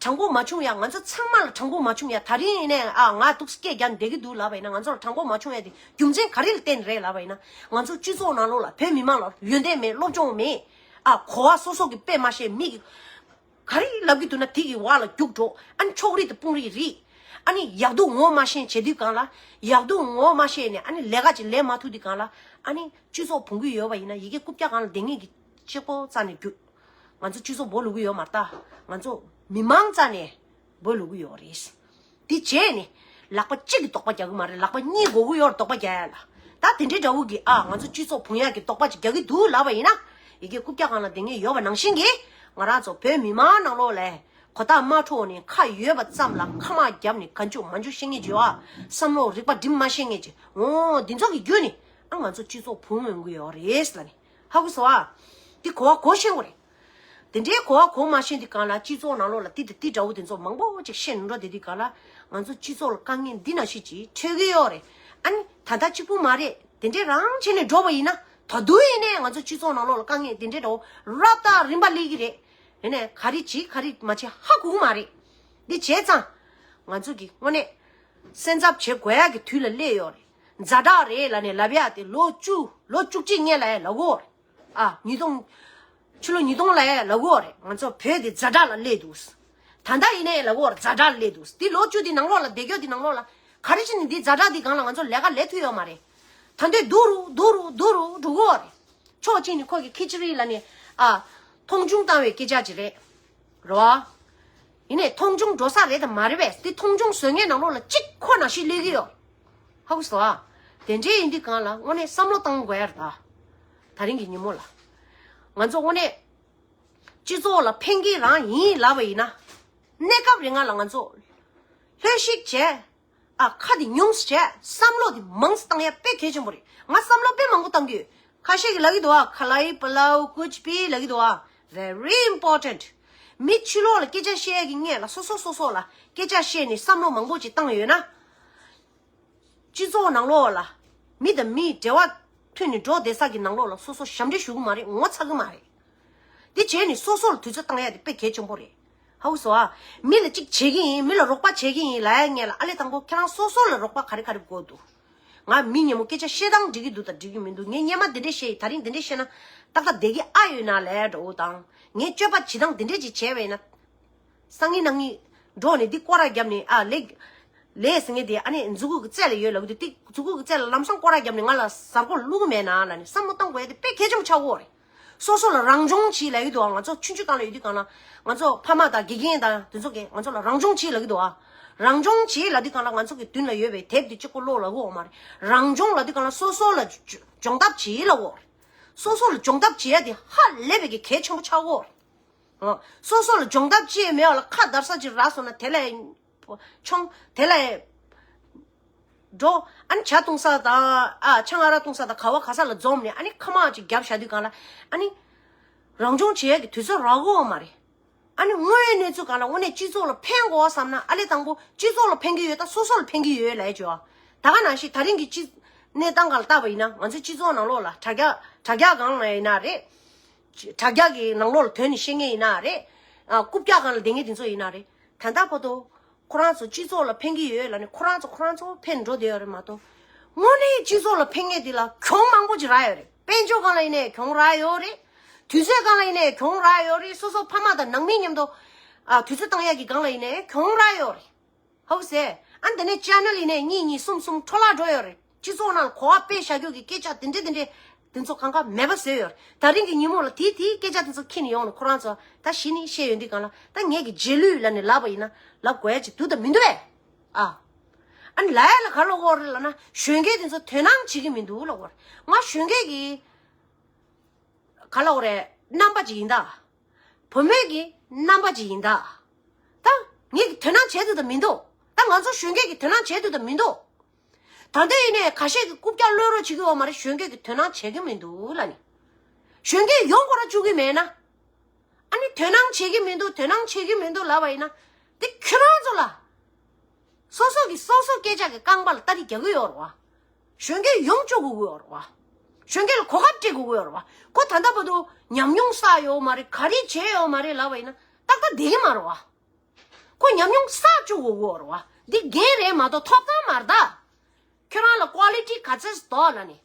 དྲང་པོ་མ་བྱུང་ཡ། ང་ཚོ་ཚང་མ་ལ་དྲང་པོ་མ་བྱུང་ཡ། ད་རིང་ཡིན་ནའི་ཨ་ང་འདུག་སྐད་རྒྱག་བསྡད་ཀྱི་འདུག་ལབ་པ་ཡིན་ན། ང་ཚོ་ལ་དྲང་པོ་མ་བྱུང་ཡ་དེ་རྒྱུ་མཚན་ག་རེ་ལ་བརྟེན་རེད་ལབ་པ་ཡིན་ན། ང་ཚོ་སྤྱི་ཚོགས་ནང་ལོགས་ལ་བོད་མི་མང་ལ་ཡོན་ཏན་མེད། སློབ་སྦྱོང་མེད། ཨ་གོ་བ་སོ་སོ་གི་དཔེ་མ་ཤེས། མི་གི་ག་རེ་ལབ་ཀྱི་འདུག་ན་དེ་གི་བར་ལ་རྒྱུགས་འགྲོ། ཨ་ནི་ཕྱོགས་རིས་དང་དཔུང་རིས་རིས། ཨ་ནི་ཡག་སྡུག་ངོ་མ་ཤེས་བྱེད་དུས་གང་ལ། ཡག་སྡུག་ངོ་མ་ཤེས་ནས་ཨ་ནི་ལས་ཀ་ཅིག་ལས་མ་ཐུབ་དུས་གང་ལ། ཨ་ནི་སྤྱི་ཚོགས་ཕུང་གི་ཡོད་པ་ཡིན་ན་ཡི་གེ་རྐུབ་བཀྱག་སྒང་ལ་བསྡད་མཁན་གྱི་གཅིག་པོ་རྩ་ནས་རྒྱུགས། ང་ཚོ་སྤྱི་ཚོགས་འབོ་ལུག་གི་ཡོད་མ་རེད་ད། ང་ཚོ་མི་མང་རྩ་ནས་འབོ་ལུག་གི་ཡོད་རེད། འདི་བྱས་ནས་ལག་པ་གཅིག་གིས་དོགས་པ་རྒྱག་གི་མ་རེད། ལག་པ་གཉིས་དགོས་ཀྱི་ཡོད་རེད་དོགས་པ་རྒྱག་ཡ་ལ། ད་དེ་འདྲའི་འདྲ་བོ་གི་ཨ་ང་ཚོ་སྤྱི་ཚོགས་ཕུང་ཡག་གི་དོགས་པ་ཅིག་རྒྱག་གི་འདུག་ལབ་པ་ཡིན་ན། ཡི་གེ་རྐུབ་བཀྱག་སྒང་ལ་བསྡད་མཁན་ཡོད་པ་ནང་བཞིན་གྱི་ང་རང་ཚོ་བོད་མི་མང་ནང་ལོགས་ལ་གོ་བརྡ་མ་འཕྲོད་ནས་ཁ་ཡོད་པ་ཙམ་ལ་ཁ་མ་བརྒྱབ་ནས་ག་འཇུ་མ་འཇུ་ཤེས་མཁན་ཅིག་ཡོད་ཨ། བསམ་བློ་རིག་པ་སྒྲིམ་མ་ཤེས་མཁན་ཅིག་འོ་འདི་ཚོ་གི་བརྒྱུད་ནས་ཨ་ང་ཚོ་སྤྱི་ཚོགས་ཕུང་ཡོང་གི་ཡོད་རེད་ལབ་ནས། ཧ་གོ་སོང་ཨ། འདི་གོ་བ་གོ་ཤེས་དགོས་རེད། དེ་འདྲའི་གོ་བ་གོ་མ་ཤེས་དུས་གང་ལ་སྤྱི་ཚོགས་ནང་ལོགས་ལ་དེ་དང་དེ་འདྲ་བོ་དེ་ཚོ་མང་པོ་ཅིག་བཤད་ནས་འགྲོ་བསྡད་དུས་གང་ལ་ང་ཚོ་སྤྱི་ཚོགས་ལ་དཀའ་ངལ་འདི་ནང་བཞིན་ཅིག་འཕྲད་ཀྱི་ཡོད་རེད། ཨ་ནི་ད་ལྟ་གཅིག་པུ་མ་རེད། དེ་འདྲའི་རང་བྱས་ནས་འགྲོ་བ་ཡིན་ན་ད་དུང་ཡིན་ནའི་ང་ཚོ་སྤྱི་ཚོགས་ནང་ལོགས་ལ་དཀའ་ངལ་དེ་འདྲའི་འདྲ་བོ་རབ་དང་རིམ་པ་སླེབས་ཀྱི་རེད། ཡིན་ནའི་ག་རེ་བྱེད་ག་རེ་མ་བྱེད་ཧ་གོ་གི་མ་རེད། འདི་བྱས་ཙང་ང་ཚོ་གི་དངོས་གནས་སེམས་འཚབ་བྱེད་དགོས་ཡག་གི་དུས་ལ་སླེབས་ཡོད་རེད། ཛ་དྲག་རེད་ལབ་ནས་ལབ་ཡག་དེ་ལོ་བཅུ་ལོ་བཅུ་གཅིག་སྔོན་ལ་ཡང་ལབ་གོ་རེད། ཨ་ཉིས་སྟོང་ཕྱི་ལོ་ཉིས་སྟོང་ལ་ཡང་ལབ་གོ་རེད། ང་ཚོ་བོད་དེ་ཛ་དྲག་ལ་སླེབས་འདུག་ད་ལྟ་ཡིན་ནའི་ལབ་གོ་རེད། ཛ་དྲག་ལ་སླེབས་འདུག་འདི་ལོ་བཅུ་དེ་ནང་ལོགས་ལ་བསྡད་རྒྱུ་དེ་ནང་ལོགས་ལ་ག་རེ་བྱས་ནས་འདི་ཛ་དྲག་འདི་སྒང་ལ་ང་ཚོ་ལས་ཀ་ལས་ཐུབ་ཡོད་མ་རེད། ད་འདོད་སྡུག་རུ་སྡུག་རུ་སྡུག་རུ་འགྲོ་གོ་རེད། ཕྱོགས་གཅིག་ནས་ཁོ་གི་ཁི་ཅི་རི་ལབ་ནས་ཨ་མཐོང་ཆུང་བཏང་བའི་སྐད་ཆ་ཅིག་རེད། རེད་བ། ཡིན་ནའི་མཐོང་ཆུང་འགྲོ་ས་རེད་དམ་མ་རེད་པས། དེ་མཐོང་ཆུང་བཟོ་མཁན་ནང་ལོགས་ལ་གཅིག་ཁོ་ནང་བཞིན་སླེབས་ཀྱི་ཡོད། ཧ་གོ་སོང་ཨ། དེ་འདྲའི་ཡིན་དུས་གང་ལ་དངོས་གནས་བསམ་བློ་བཏང་དགོས་ཡ་རེད་ད། ད་རིང་གི་ཉིན་མོ་ལ། ང་ཚོ་དངོས་གནས་སྤྱི་ཚོགས་ལ་ཕན་གྱི་རང་ཡིན་ལབ་པ་ཡིན་ན། གནས་སྐབས་རིང་ང་ལ་ང་ཚོ་ལྷོད་ཤིག་བྱས། ཨ་ཁ་དེ་ཉུང་ཙམ་བྱས། བསམ་བློ་དེ་མང་ཙམ་བཏང་ཡ་དཔེ་གལ་ཆེན་པོ་རེད། ང་བསམ་བློ་དཔེ་མང་པོ་བཏང་གི་ཡོད། ཁ་ཤས་ཀྱིས་ལབ་ཀྱི་འདུག་ཨ། ཁ་ལའི་པ་ལའུ་ཀུ་ཅི་པི་ལབ་ཀྱི་འདུག་ཨ། Very important. མི་ཕྱི་ལོགས་ལ་སྐད་ཆ་བཤད་ཡ་གི་སྔོན་ལ་སོ་སོ་སོ་སོ་ལ་སྐད་ཆ་བཤད་ནས་བསམ་བློ་མང་པོ་ཅིག་བཏང་ཡོད་ན། སྤྱི་ཚོགས་ནང་ལོགས་ལ་མི་དང་མིའི་འབྲེལ་བ་མཐུད་ནས་འགྲོ་བསྡད་ས་གི་ནང་ལོགས་ལ་སོ་སོ་ཞབས་འདྲེན་ཞུ་གི་མ་རེད། ངོ་ཚ་གི་མ་རེད། དེ་བྱས་ནས་སོ་སོ་ལ་དུས་ཚོད་བཏང་ཡ་དེ་དཔེ་གལ་ཆེན་པོ་རེད། ཧ་གོ་སོང་ཨ། མི་ལ་གཅིག་བྱེད་ཀྱི་ཡིན། མི་ལ་རོགས་པ་བྱེད་ཀྱི་ཡིན་ལབ་ཡ་སྔོན་ལ་ཨ་ལས་དང་པོ་ཁྱེད་རང་སོ་སོ་ལ་རོགས་པ་ག་རེ་ག་རེ་དགོས་འདུག་ང་མི་ཉེ་མོ་སྐད་ཆ་བཤད་སྟངས་འགྲིག་གི་འདུག་དང་འགྲིག་གི་མི་འདུག་ངས་སྔོན་མ་འདི་འདྲས་བཤད་ཡིན། ད་རིང་འདི་འདྲས་བཤད་ན་ཏག་ཏག་བསྡད་ཀྱི་ཨ་ཡོད་ན་ལབ་ཡ་འདྲ་བོ་དང་། ངས་སྤྱོད་པ་བྱེད་སྟངས་འདི་འདྲས་ཅིག་བྱས་པ་ཡིན་ན། སང་ཉིན་གནངས་ཉིན་འགྲོ་ནས་འདི་སྐོར་ར་བརྒྱབ་ནས་ཨ་ལེགས། ལས་ཟེར་མཁན་དེ་ཨ་ནི་མཛུ་གུ་གི་རྩེ་ལ་ཡོད་ལབ་གི་འདུག་དེ་མཛུ་གུ་གི་རྩེ་ལ་ལམ་སང་སྐོར་ར་བརྒྱབ་ནས་ང་ལ་གཟའ་སྐོར་བླུག་གི་མེད་ན་ལབ་ནས་བསམ་བློ་གཏོང་དགོས་ཡ་དེ་དཔེ་གལ་ཆེན་པོ་ཆགས་ཀྱི་ཡོད་རེད། སོ་སོ་ལ་རང་སྦྱོང་བྱེད་ལབ་ཀྱི་འདུག་ང་ཚོ་ཆུང་ཆུང་སྒང་ལ་ཡོད་དུས་སྒང་ལ་ང་ཚོ་ཕ་མ་དང་དགེ་རྒན་དང་དེ་ཚོ་གིས་ང་ཚོ་ལ་རང་སྦྱོང་བྱེད་ལབ་ཀྱི་འདུག་རང་སྦྱོང་བྱེད་ལབ་དུས་སྒང་ལ་ང་ཚོ་གི་མདུན་ལ་ཡོད་པའི་དེབ་དེ་གཅིག་པོ་ཀློག་ལབ་ཀྱི་ཡོད་མ་རེད། རང་སྦྱོང་ལབ་དུས་སྒང་ལ་སོ་སོ་ལ་སྦྱོང་ཐབས་བྱེད་ལབ་ཀྱི་ཡོད་རེད། སོ་སོ་ལ་སྦྱོང་ཐབས་བྱེད་ཡ་དེ་ཧ་ལས་པའི་གི་གལ་ཆེན་པོ་ཆགས་ཀྱི་ཡོད་རེད། ཨ། སོ་སོ་ལ་སྦྱོང་ཐབས་ཅིག་མེད་པ་ལ་ཁ་བརྡར་ས་ཅིག་རག་སོང་ན་དེ་ལ་མཆོང་། དེ་ལ་འགྲོ། ཨ་ནི་ཇ་བཏུང་ས་དང་ཨ་ཆང་ཨ་རག་བཏུང་ས་དང་ག་བ་ག་ས་ལ་འཛོམས་ནས་ཨ་ནི་ཁ་མང་ཅིག་བརྒྱབ་བཞག་དུས་སྒང་ལ་ཨ་ནི་རང་སྦྱོང་བྱེད་ཡ་གི་དུས་ཚོད་རག་གི་ཡོད་མ་རེད། ཨ་ནི་དངོས་ཡོད་གནས་ཚུལ་སྒང་ལ་དངོས་གནས་སྤྱི་ཚོགས་ལ་ཕན་དགོས་བསམ་ན་ཨ་ལས་དང་པོ་སྤྱི་ཚོགས་ལ་ཕན་གྱི་ཡོད་ད་སོ་སོ་ལ་ཕན་གྱི་ཡོད་ལབ་ཡ་ཅིག་ཡོད། ད་ག་ནང་བཞིན་ད་རིང་གི་སྤྱི་གནས་སྟངས་སྒང་ལ་བལྟས་པ་ཡིན་ན་ང་ཚོའི་སྤྱི་ཚོགས་ནང་ལོགས་ལ་དྲ་རྒྱ་དྲ་རྒྱ་སྒང་ལ་ཡིན་ན་རེད། དྲ་རྒྱ་གི་ནང་ལོགས་ལ་དོན་ནི་བཤད་མཁན་ཡིན་ན་རེད། ཨ་རྐུབ་བཀྱག་སྒང་ལ་བསྡད་མཁན་དེ་ཚོ་ཡིན་ན་རེད། ད་ལྟ་བར་དུ་ཁོ་རང་ཚོ་སྤྱི་ཚོགས་ལ་ཕན་གྱི་ཡོད་ལབ་ནས་ཁོ་རང་ཚོ་ཁོ་རང་ཚོ་ཕན་འགྲོ་བསྡད་ཡོད་རེད་མ་གཏོགས། དངོས་གནས་སྤྱི་ཚོགས་ལ་ཕན་མཁན་དེ་ལ་གྱོང་མང་པོ་ཅིག་རག་ཡོད་རེད། དཔལ་འབྱོར་སྒང་ལ་ཡིན་ནའི་གྱོང་རག་ཡོད་རེད། དུས་ཚོད་སྒང་ལ་ཡིན་ནའི་གྱོང་རག་ཡོད་རེད། སོ་སོ་ཕ་མ་དང་ནང་མི་མཉམ་དུ་ཨ་དུས་ཚོད་བཏང་ཡག་གི་སྒང་ལ་ཡིན་ནའི་གྱོང་རག་ཡོད་རེད། ཧོ་ཟེ། ཨ་འདི་ནས་ཅེ་ནལ་ཡིན་ནའི་གཉིས་གཉིས་གསུམ་གསུམ་འཕྲོ་བརླག་འགྲོ་ཡོད་རེད། སྤྱི་ཚོགས་ནང་ལ་གོ་བ་སྤེལ་བཞག་རྒྱུ་གི་སྐད་ཆ་དེ་འདྲས་དེ་འདྲས་དེ་ཚོ་གང་ག་མེད་པ་བཟོས་ཡོད་རེད། ད་རིང་གི་ཉིན་མོ་ལ་དེའི་དེའི་སྐད་ཆ་དེ་ཚོ་ཁྱེར་ནས་ཡོང་ནས་ཁོ་རང་ཚོ་ད་གཞི་ནས་བཤད་ཡོང་དུས་སྒང་ལ་ད་ངས་ཀྱི་རྗེས་ལུས་ལབ་ནས་ལབ་པ་ཡིན་ན་ལབ་དགོས་ཡ་ཅིག་འདུག་དང་མི་འདུག་བས། ཨ། ཨ་ནི་ལབ་ཡ་ལ་ག་ལབ་དགོས་རེད་ལབ་ན་གཞོན་སྐྱེས་དེ་ཚོ་དོ་སྣང་བྱེད་ཀྱི་མི་འདུག་ལབ་དགོས་རེད། ང་གཞོན་སྐྱེས་ཀྱི་ག་ལབ་དགོས་རེད། རྣམ་པ་ཅིག་ཡིན་ད། བུ་མོས་ཀྱི་རྣམ་པ་ཅིག་ཡིན་ད། ད་ངས་ཀྱི་དོ་སྣང་བྱས་འདུག་དང་མི་འདུག་ད་ང་ཚོ་གཞོན་སྐྱེས་ཀྱི་དོ་སྣང་བྱས་འདུག་དང་མི་འདུག་ད་ལྟ་ཡིན་ནའི་ཁ་ཤས་ཀྱི་རྐུབ་བཀྱག་གློད་རོགས་བྱེད་ཀྱི་ཡོད་མ་རེད། གཞོན་སྐྱེས་ཀྱི་དོ་སྣང་བྱེད་ཀྱི་མི་འདུག་ལབ་ནས། གཞོན་སྐྱེས་ཡོང་ཁོ་ར་བཅུག་གི་མེད་ན། ཨ་ནི་དོ་སྣང་བྱེད་ཀྱི་མི་འདུག་དོ་སྣང་བྱེད་ཀྱི་མི་འདུག་ལབ་པ་ཡིན་ན། དེ་ཁྱོད་རང་ཚོ་ལ། སོ་སོ་གི་སོ་སོ་སྐད་ཆ་གི་རྐང་པ་ལ་སྟ་རེ་རྒྱག་གི་ཡོད་རེད་བ། གཞོན་སྐྱེས་ཡོངས་སྐྱོབ་དགོས་ཀྱི་ཡོད་རེད་བ། གཞོན་སྐྱེས་ལ་གོ་སྐབས་སྤྲད་དགོས་ཀྱི་ཡོད་རེད་བ། ཁོ་ད་ལྟ་བར་དུ་ཉམས་མྱོང་བསགས་ཡོད་མ་རེད། ག་རེ་བྱས་ཡོད་མ་རེད་ལབ་པ་ཡིན་ན་ཏག་ཏག་བསྡད་ཀྱི་མ་རེད་བ། ཁོ་ཉམས་མྱོང་བསགས་བཅུག་དགོས་ཀྱི་ཡོད་རེད་བ། འདི་འགན་རེད་མ་གཏོགས་ཐོབ་ཐང་མ་རེད་ད། ཁྱོད་རང་ལ་ཀོ་ལི་ཊི་ག་ཚོད་འདུག་ལབ་ནས།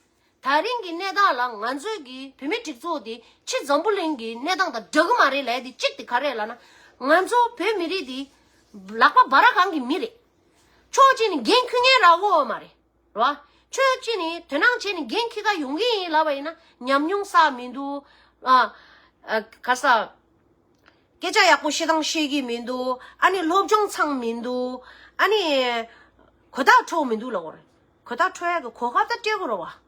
ད་རིང་གི་གནས་སྟངས་ལ་ང་ཚོའི་གི་བོད་མི་སྒྲིག་འཛུགས་དེ་ཕྱི་འཛམ་བུ་གླིང་གི་གནས་སྟངས་དང་འདྲ་གི་མ་རེད་ལབ་དེ་གཅིག་དེ་ག་རེ་ལབ་ན། ང་ཚོ་བོད་མི་རིགས་དེ་ལག་པ་འབའ་ར་གང་གི་མི་རེད། ཕྱོགས་གཅིག་ནས་འགན་འཁུར་མཁན་རག་གི་ཡོད་མ་རེད། རེད་བ། ཕྱོགས་གཅིག་ནས་དོ་སྣང་བྱས་ནས་འགན་འཁྱེར་ག་ཡོང་གི་ཡིན་ལབ་པ་ཡིན་ན། ཉམས་མྱོང་བསགས་མི་འདུག་ཨ། ཨ། ག་ས། སྐད་ཆ་ཡག་པོ་བཤད་སྟངས་ཤེས་ཀྱི་མི་འདུག་ཨ་ནི་སློབ་སྦྱོང་ཚང་མི་འདུག་ཨ་ནི་གོ་བརྡ་འཕྲོད་མི་འདུག་ལབ་དགོས་རེད། གོ་བརྡ་འཕྲོད་ཡག་གི་གོ་སྐབས་ད་སྤྲད་དགོས་རེད་བ།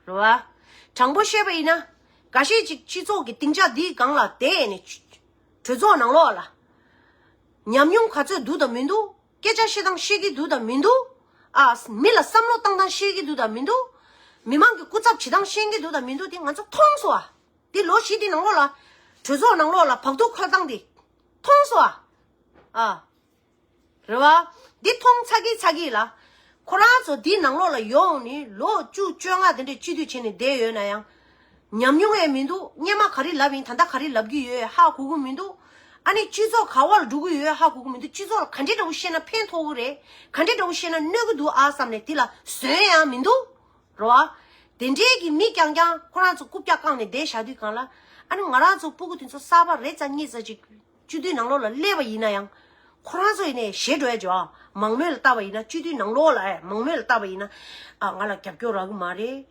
རེད་བ། དྲང་པོ་བཤད་པ་ཡིན་ན། འགའ་ཤས་ཅིག་སྤྱི་ཚོགས་ཀྱི་སྡིངས་ཆ་འདིའི་སྒང་ལ་བསྡད་ནས། གྲོས་ཚོགས་ནང་ལོགས་ལ་ཉམས་མྱོང་ག་ཚོད་འདུག་དང་མི་འདུག་སྐད་ཆ་བཤད་སྟངས་ཤེས་ཀྱི་འདུག་དང་མི་འདུག་ཨ། མི་ལ་བསམ་བློ་བཏང་སྟངས་ཤེས་ཀྱི་འདུག་དང་མི་འདུག་མི་མང་གི་སྐུ་ཚབ་བྱེད་སྟངས་ཤེས་ཀྱི་འདུག་དང་མི་འདུག་དེ་ང་ཚོ་མཐོང་སོང་ཨ། དེ་ལོ་བཞི་དེ་ནང་ལོགས་ལ། གྲོས་ཚོགས་ནང་ལོགས་ལ་བག་ཐུག་འཁོལ་སྟངས་དེ་མཐོང་སོང་ཨ། ཨ། རེད་བ། འདི་མཐོང་ཚར་གི་ཚར་གི་ལ། ཁོ་རང་ཚོ་འདི་ནང་ལོགས་ལ་ཡོང་ནས་ལོ་བཅུ་བཅོ་ལྔ་དེ་འདྲས་སྤྱི་འཐུས་བྱས་ནས་བསྡད་ཡོད་ན་ཡང་། ཉམས་མྱོང་ཡང་མི་འདུག་སྔོན་མ་ག་རེ་ལབ་ཡིན། ད་ལྟ་ག་རེ་ལབ་ཀྱི་ཡོད་ཧ་གོ་གི་མི་འདུག་ཨ་ནི་སྤྱི་ཚོགས་ག་བ་ལ་འགྲོ་གི་ཡོད་ཧ་གོ་གི་མི་འདུག་སྤྱི་ཚོགས་ལ་ག་འདྲས་འདྲ་བོ་བཤད་ན་ཕན་ཐོགས་གི་རེད། ག་འདྲས་འདྲ་བོ་བཤད་ན་གནོད་གི་འདུག་ཨ་བསམ་ནས་དེ་ལ་བཟོན་ཡང་མི་འདུག་རེད་བ། དེ་འདྲས་ཀྱི་མི་རྐྱང་རྐྱང་ཁོ་རང་ཚོ་རྐུབ་བཀྱག་བཀང་ནས་བསྡད་བཞག་དུས་སྒང་ལ། ཨ་ནི་ང་རང་ཚོ་སྤུ་གུ་དེ་ཚོ་གསར་པ་རེ་ཙམ་གཉིས་ཙམ་ཅིག་སྤྱི་འཐུས་ནང་ལོགས་ལ་སླེབས་པ་ཡིན་ན་ཡང་། ཁོ་རང་ཚོ་ཡིན་ནས་ཞེད་འགྲོ་ཡ་ཅོ། མང་མོས་ལ་བལྟས་པ་ཡིན་ན། སྤྱི་འཐུས་ནང་ལོགས་ལ་ཨེ་མང་མོས་ལ་བལྟས་པ་ཡིན་ན། ཨ། ང་ལ་རྒྱབ་སྐྱོར་རག་གི་མ་རེད།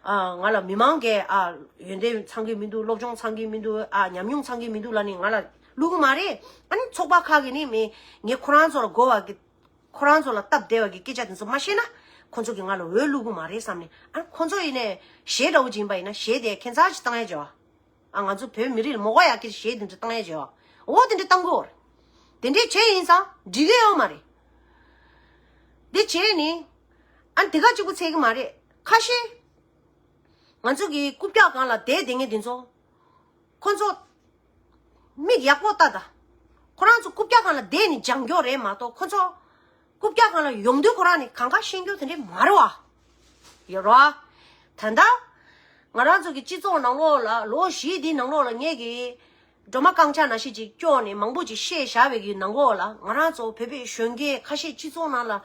ཨ། ང་ལ་མི་མང་གིས། ཨ། ཡོན་ཏན་ཚང་གི་མི་འདུག་སློབ་སྦྱོང་ཚང་གི་མི་འདུག་ཨ། ཉམས་མྱོང་ཚང་གི་མི་འདུག་ལབ་ནས་ང་ལ་བླུག་གི་མ་རེད། ཨ་ནི་ཚོགས་པ་ཁག་གིས་ནི་མི་ངས་ཁོ་རང་ཚོ་ལ་གོ་བ་གི་ཁོ་རང་ཚོ་ལ་སྟབས་བདེ་བ་གི་སྐད་ཆ་དེ་ཚོ་མ་བཤད་ན། ཁོ་ཚོ་གིས་ང་ལ་འོས་བླུག་གི་མ་རེད་བསམ་ནས། ཨ། ཁོ་ཚོ་ཡིན་ནས་ཞེད་འདྲ་བོ་ཅིག་ཡིན་པ་ཡིན་ན། ཞེད་དེ་ཁྱད་མཚར་ཅིག་བཏང་ཡ་ཅོ། ཨ། ང་ཚོ་བོད་མི་རིགས་ལ་མོ་ག་ཡག་གི་ཞེད་དེ་འདྲ་བཏང་ཡ་ཅོ། འོ་དེ་འདྲ་བཏང་གི་ཡོད་རེད། དེ་འདྲས་བྱས་ཡིན་ཙང་འགྲིག་གི་ཡོད་མ་རེད། དེ་བྱས་ནི། ཨ། དེ་ག་གཅིག་པུ་ཚད་གི་མ་རེད། ཁ་ཤས་ང་ཚོ་གི་རྐུབ་བཀྱག་སྒང་ལ་བསྡད་བསྡད་མཁན་དེ་ཚོ། ཁོ་ཚོ་མིག་ཡག་པོ་ལྟ་ད། ཁོ་རང་ཚོ་རྐུབ་བཀྱག་སྒང་ལ་བསྡད་ནས་སྦྱང་རྒྱུ་རེད་མ་གཏོགས། ཁོ་ཚོ་རྐུབ་བཀྱག་སྒང་ལ་ཡོང་དུས་ཁོ་རང་ནི་གང་ག་ཤེས་རྒྱུ་དེ་འདྲས་མ་རེད་བ། ཡོད་རོ། ད་ལྟ་ང་རང་ཚོ་གི་སྤྱི་ཚོགས་ནང་ལོགས་ལ། ལོ་བཞི་འདིའི་ནང་ལོགས་ལ་ངས་གི་སྒྲོལ་མ་རྐང་ཆག་ནང་བཞིན་ཅིག་སྐྱོར་ནས་མང་པོ་ཅིག་བཤད་བཞག་པའི་གི་ནང་ལོགས་ལ། ང་རང་ཚོ་བོད་པའི་གཞོན་སྐྱེས་ཁ་ཤས་སྤྱི་ཚོགས་ནང་ལ།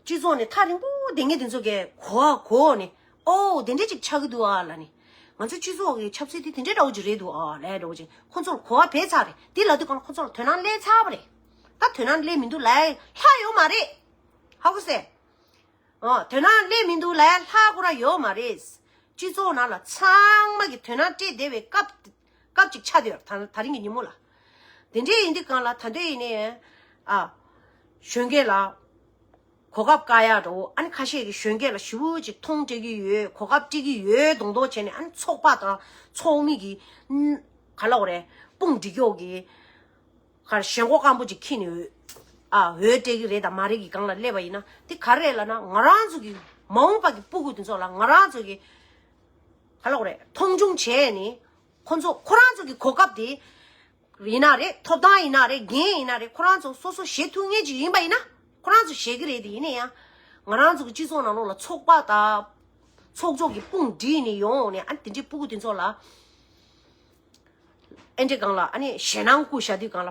སྤྱི་ཚོགས་ནས་ཐག་རིང་པོ་བསྡད་མཁན་དེ་ཚོ་གིས་གོ་བ་གོ་ནས། ཨོ། དེ་འདྲས་ཅིག་ཆགས་ཀྱི་འདུག་ཨ་ལབ་ནས། ང་ཚོ་སྤྱི་ཚོགས་ཀྱི་ཆབ་སྲིད་དེ་དེ་འདྲས་འདྲ་བོ་ཅིག་རེད་འདུག་ཨ་ལབ་འདྲ་བོ་ཅིག་ཁོ་ཚོར་གོ་བ་བས་ཚར་རེད། དེ་ལབ་དུས་སྒང་ལ་ཁོ་ཚོར་དོ་སྣང་སླེབས་ཚར་བ་རེད། ད་དོ་སྣང་སླེབས་མི་འདུག་ལབ་ཡ་ལྷག་ཡོད་མ་རེད། ཧ་གོ་སོང་། ཨོ། དོ་སྣང་སླེབས་མི་འདུག་ལབ་ཡ་ལྷག་ཁོ་རང་ཡོད་མ་རེད། སྤྱི་ཚོགས་ནང་ལ་ཚང་མ་གིས་དོ་སྣང་སྤྲད་བསྡད་པའི་སྐབས། སྐབས་ཅིག་ཆགས་བསྡད་ཡོད་རེད། ད་ད་རིང་གི་ཉིན་མོ་ལ། དེ་འདྲས་ཡིན་དུས་སྒང་ལ་ད་དུང་ཡིན་ནའི། ཨ། གཞོན་སྐྱེས་ལ་གོ་སྐབས་བཀག་ཡག་འདྲ་བོ། ཨ་ནི་ཁ་ཤས་ཀྱིས་གཞོན་སྐྱེས་ལ་ཞེ་པོ་ཅིག་མཐོང་སྤྲད་ཀྱི་ཡོད། གོ་སྐབས་སྤྲད་ཀྱི་ཡོད་མདོག་མདོག་བྱས་ནས། ཨ་ནི་ཚོགས་པ་དང་ཚོགས་མི་གི། ཨ། ག་ལབ་དགོས་རེད། དཔུང་སྒྲིག་ཡག་གི། ག་རེ། ཞེན་ཁོག་སྐམ་པོ་ཅིག་འཁྱེར་ནས། ཨ། འོས་སྤྲད་ཀྱི་རེད་དང་མ་རེད་ཀྱི་སྒང་ལ་སླེབས་པ་ཡིན་ན། དེ་ག་རེ་རེད་ལབ་ན། ང་རང་ཚོ་གི་མ་འོངས་པ་གི་སྤུ་གུ་དེ་ཚོ་ལ་ང་རང་ཚོ་གི། ག་ལབ་དགོས་རེད། མཐོང་ཆུང་བྱས་ནས། ཁོ་ཚོ་ཁོ་རང་ཚོ་གི་གོ་སྐབས་དེ་ཡིན་ན་རེད། ཐོབ་ཐང་ཡིན་ན་རེད། འགན་ཡིན་ན་རེད། ཁོ་རང་ཚོ་སོ་སོ་བཞེས་ཐུབ་མཁན་ཅིག་ཡིན་པ་ཡིན་ན། ཁོ་རང་ཚོ་བཞེས་ཀྱི་རེད། དེ་ཡིན་ན་ཡང་ང་རང་ཚོ་གི་སྤྱི་ཚོགས་ནང་ལོགས་ལ་ཚོགས་པ་དང་ཚོགས་གཙོ་གི་དཔུང་སྒྲིག་ནས་ཡོང་ནས། ཨ། དེ་འདྲའི་སྤུ་གུ་དེ་ཚོ་ལ། ཨེ་འདྲའི་སྒང་ལ། ཨ་ནི་ཞེད་སྣང་བསྐུལ་བཞག་དུས་སྒང་ལ།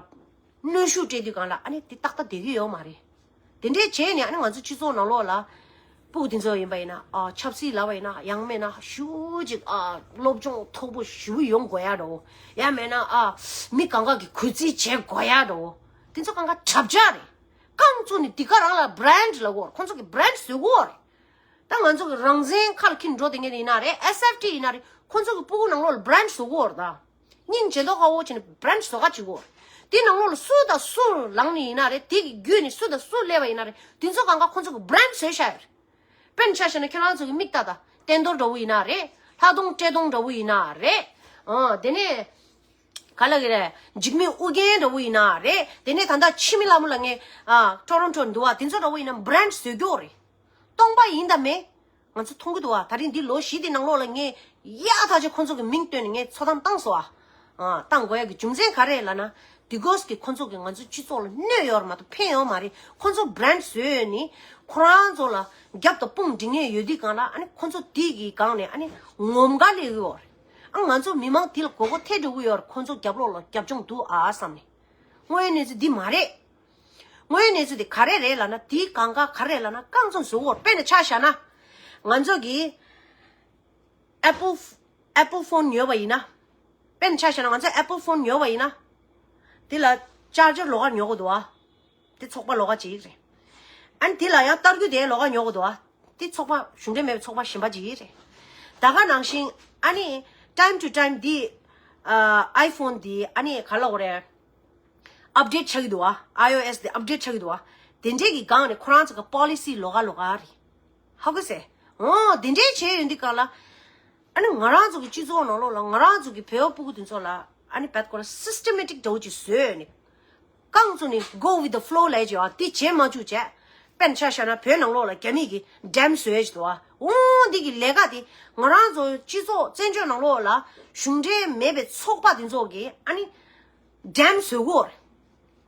གནོན་ཤུགས་སྤྲད་དུས་སྒང་ལ། ཨ་ནི་དེ་ཏག་ཏག་བསྡད་ཀྱི་ཡོད་མ་རེད། དེ་འདྲས་བྱས་ནས། ཨ་ནི་ང་ཚོ་སྤྱི་ཚོགས་ནང་ལོགས་ལ་སྤུ་གུ་དེ་ཚོ་ཡིན་པ་ཡིན་ན། ཨ། ཆབ་སྲིད་ལབ་པ་ཡིན་ན། ཡང་མིན་ན་ཞེ་པོ་ཅིག། ཨ། སློབ་སྦྱོང་མཐོ་པོ་ཞེ་པོ་ཡོང་དགོས་ཡ་འདྲ་བོ། ཡང་མིན་ན། ཨ། མི་གང་ག་གིས་གུས་བརྩི་བྱེད་དགོས་ཡ་འདྲ་བོ། དེ་ཚོ་གང་ག་གྲབས་ཆག་རེད། རྐང་བཙུགས་ནས་དེ་ག་རང་ལ་བྷི་རེན་ཌི་ལབ་དགོས་རེད། ཁོང་ཚོ་གིས་བྷི་རེན་ཌི་བཟོ་དགོས་རེད། ད་ང་ཚོ་གི་རང་བཙན་ཁ་ལ་འཁྱེར་འགྲོ་བསྡད་མཁན་ཡིན་ན་རེད། ཨེས་ཨེཕ་ཊི་ཡིན་ན་རེད། ཁོ་ཚོ་གི་སྤུ་གུ་ནང་ལོགས་ལ་བྷི་རེན་ཌི་བཟོ་གི་ཡོད་རེད་ད། སྙིང་རྗེ་མདོག་ཁ་པོ་བྱས་ནས་བྷི་རེན་ཌི་བཟོ་ག་བྱེད་ཀྱི་ཡོད་རེད། དེ་ནང་ལོགས་ལ་སུ་དང་སུ་ལངས་ནས་ཡིན་ན་རེད། དེ་གི་བརྒྱུད་ནས་སུ་དང་སུ་སླེབས་པ་ཡིན་ན་རེད། དེ་ཚོ་གང་ག་ཁོ་ཚོ་གི་བྷི་རེན་ཌི་བཟོས་བཞག་ཡོད་རེད། དཔེར་ན་ཆ་བཞག་ན་ཁྱེད་རང་ཚོ་གི་མིག་ལྟ་ད། བསྟན་རྡོར་འདྲ་བོ་ཡིན་ན་རེད། ལྷ་གདོང་བཀྲས་མཐོང་འདྲ་བོ་ཡིན་ན་རེད། ཨ། དེ་ནས་ག་ལབ་ཀྱི་རེད། འཇིགས་མེད་ཨུ་རྒྱན་འདྲ་བོ་ཡིན་ན་རེད། དེ་ནས་ད་ལྟ་འཆི་མེད་ལྷ་མོ་ལ་ངས། ཨ། ཊོ་རོན་ཊོ་འདུག་བ། དེ་ཚོ་འདྲ་བོ་ཡིན་ན་བྷི་རེན་ཌི་བཟོས་ཀྱི་ཡོད་རེད། སྟོང་པ་ཡིན་དང་མིན་ང་ཚོ་མཐོང་གི་འདུག་བ། ད་རིང་འདི་ལོ་བཞི་དེ་ནང་ལོགས་ལ་ངས་ཡག་ཐག་ཆོད་ཁོང་ཚོ་གི་མིང་བཏོན་ནས་ངས་ཚོད་བགམ་བཏང་སོང་ཨ། ཨ། བཏང་དགོས་ཡ་གི་རྒྱུ་མཚན་ག་རེ་ལབ་ན། because གི་ཁོ་ཚོ་གི་ང་ཚོ་སྤྱི་ཚོགས་ལ་གནོད་ཡོད་རེད་མ་གཏོགས་ཕན་ཡོད་མ་རེད། ཁོ་ཚོ་brand བཟོས་ཡོད་ནི་ཁོ་རང་ཚོ་ལ་རྒྱབ་དང་དཔུང་སྒྲིག་མཁན་ཡོད་དུས་སྒང་ལ། ཨ་ནི་ཁོ་ཚོ་དེ་གི་སྒང་ནས་ཨ་ནི་ངོམ་ག་ལས་གི་ཡོད་རེད། ཨ། ང་ཚོ་མི་མང་དེ་ལ་མགོ་སྐོར་ཐེབས་འགྲོ་གི་ཡོད་རེད། ཁོ་ཚོ་རྒྱབ་ལོགས་ལ་རྒྱབ་ལྗོངས་འདུག་ཨ་བསམ་ནས། དངོས་ཡོད་གནས་ཚུལ་འདི་མ་རེད། དངོས་ཡོད་གནས་ཚུལ་དེ་ག་རེ་རེད་ལབ་ན། དེའི་སྒང་ག་ག་རེ་ལབ་ན། རྐང་བཙོང་བཟོ་གི་ཡོད་རེད། དཔེར་ན་ཆ་བཞག་ན། ང་ཚོ་གི་Apple Apple phone ཡོད་པ་ཡིན་ན། དཔེར་ན་ཆ་བཞག་ན་ང་ཚོ་Apple phone ཡོད་པ་ཡིན་ན། དེ་ལ་charger ལོགས་ཀ་ཉོ་དགོས་འདུག་ཨ། དེ་ཚོགས་པ་ལོགས་ཀ་ཅིག་རེད། ཨ་ནི་དེ་ལ་ཡང་ཏར་སྐུད་དེ་ལོགས་ཀ་ཉོ་དགོས་འདུག་ཨ། དེ་ཚོགས་པ་གཞུང་འབྲེལ་མེད་པའི་ཚོགས་པ་གཞན་པ་ཅིག་རེད། ད་ག་ནང་བཞིན་ཨ་ནི་time to time དེ། ཨ། iPhone དེ་ཨ་ནི་ག་ལབ་དགོས་རེད། update ཆགས་ཀྱི་འདུག་ཨ། iOS དེ་update ཆགས་ཀྱི་འདུག་ཨ། དེ་འདྲས་ཀྱི་སྒང་ནས་ཁོ་རང་ཚོ་གི་policy ལོགས་ཀ་ལོགས་ཀ་རེད། ཧ་གོ་སོང་། འོ། དེ་འདྲས་བྱས་ཡོང་དུས་སྒང་ལ། ཨ་ནི་ང་རང་ཚོ་གི་སྤྱི་ཚོགས་ནང་ལོགས་ལ་ང་རང་ཚོ་གི་བོད་པ་སྤུ་གུ་དེ་ཚོ་ལ་ཨ་ནི་བད་ཁོ་ར་systematic འདྲ་བོ་ཅིག་བཟོས་ནས། རྐང་བཙུགས་ནས་go with the flow ལབ་ཀྱི་ཡོད་ཨ། དེ་བྱེད་མ་བཅུག་བྱས། དཔེར་ན་ཆ་བཞག་ན་བོད་ནང་ལོགས་ལ་རྒྱ་མི་གི་dam བཟོས་ཀྱི་འདུག་ཨ། འོ། འདི་གི་ལས་ཀ་དེ་ང་རང་ཚོ་སྤྱི་ཚོགས་བཙན་བྱོལ་ནང་ལོགས་ལ་གཞུང་འབྲེལ་མེད་པའི་ཚོགས་པ་དེ་ཚོ་གི་ཨ་ནི་dam བཟོ་གི་ཡོད་རེད།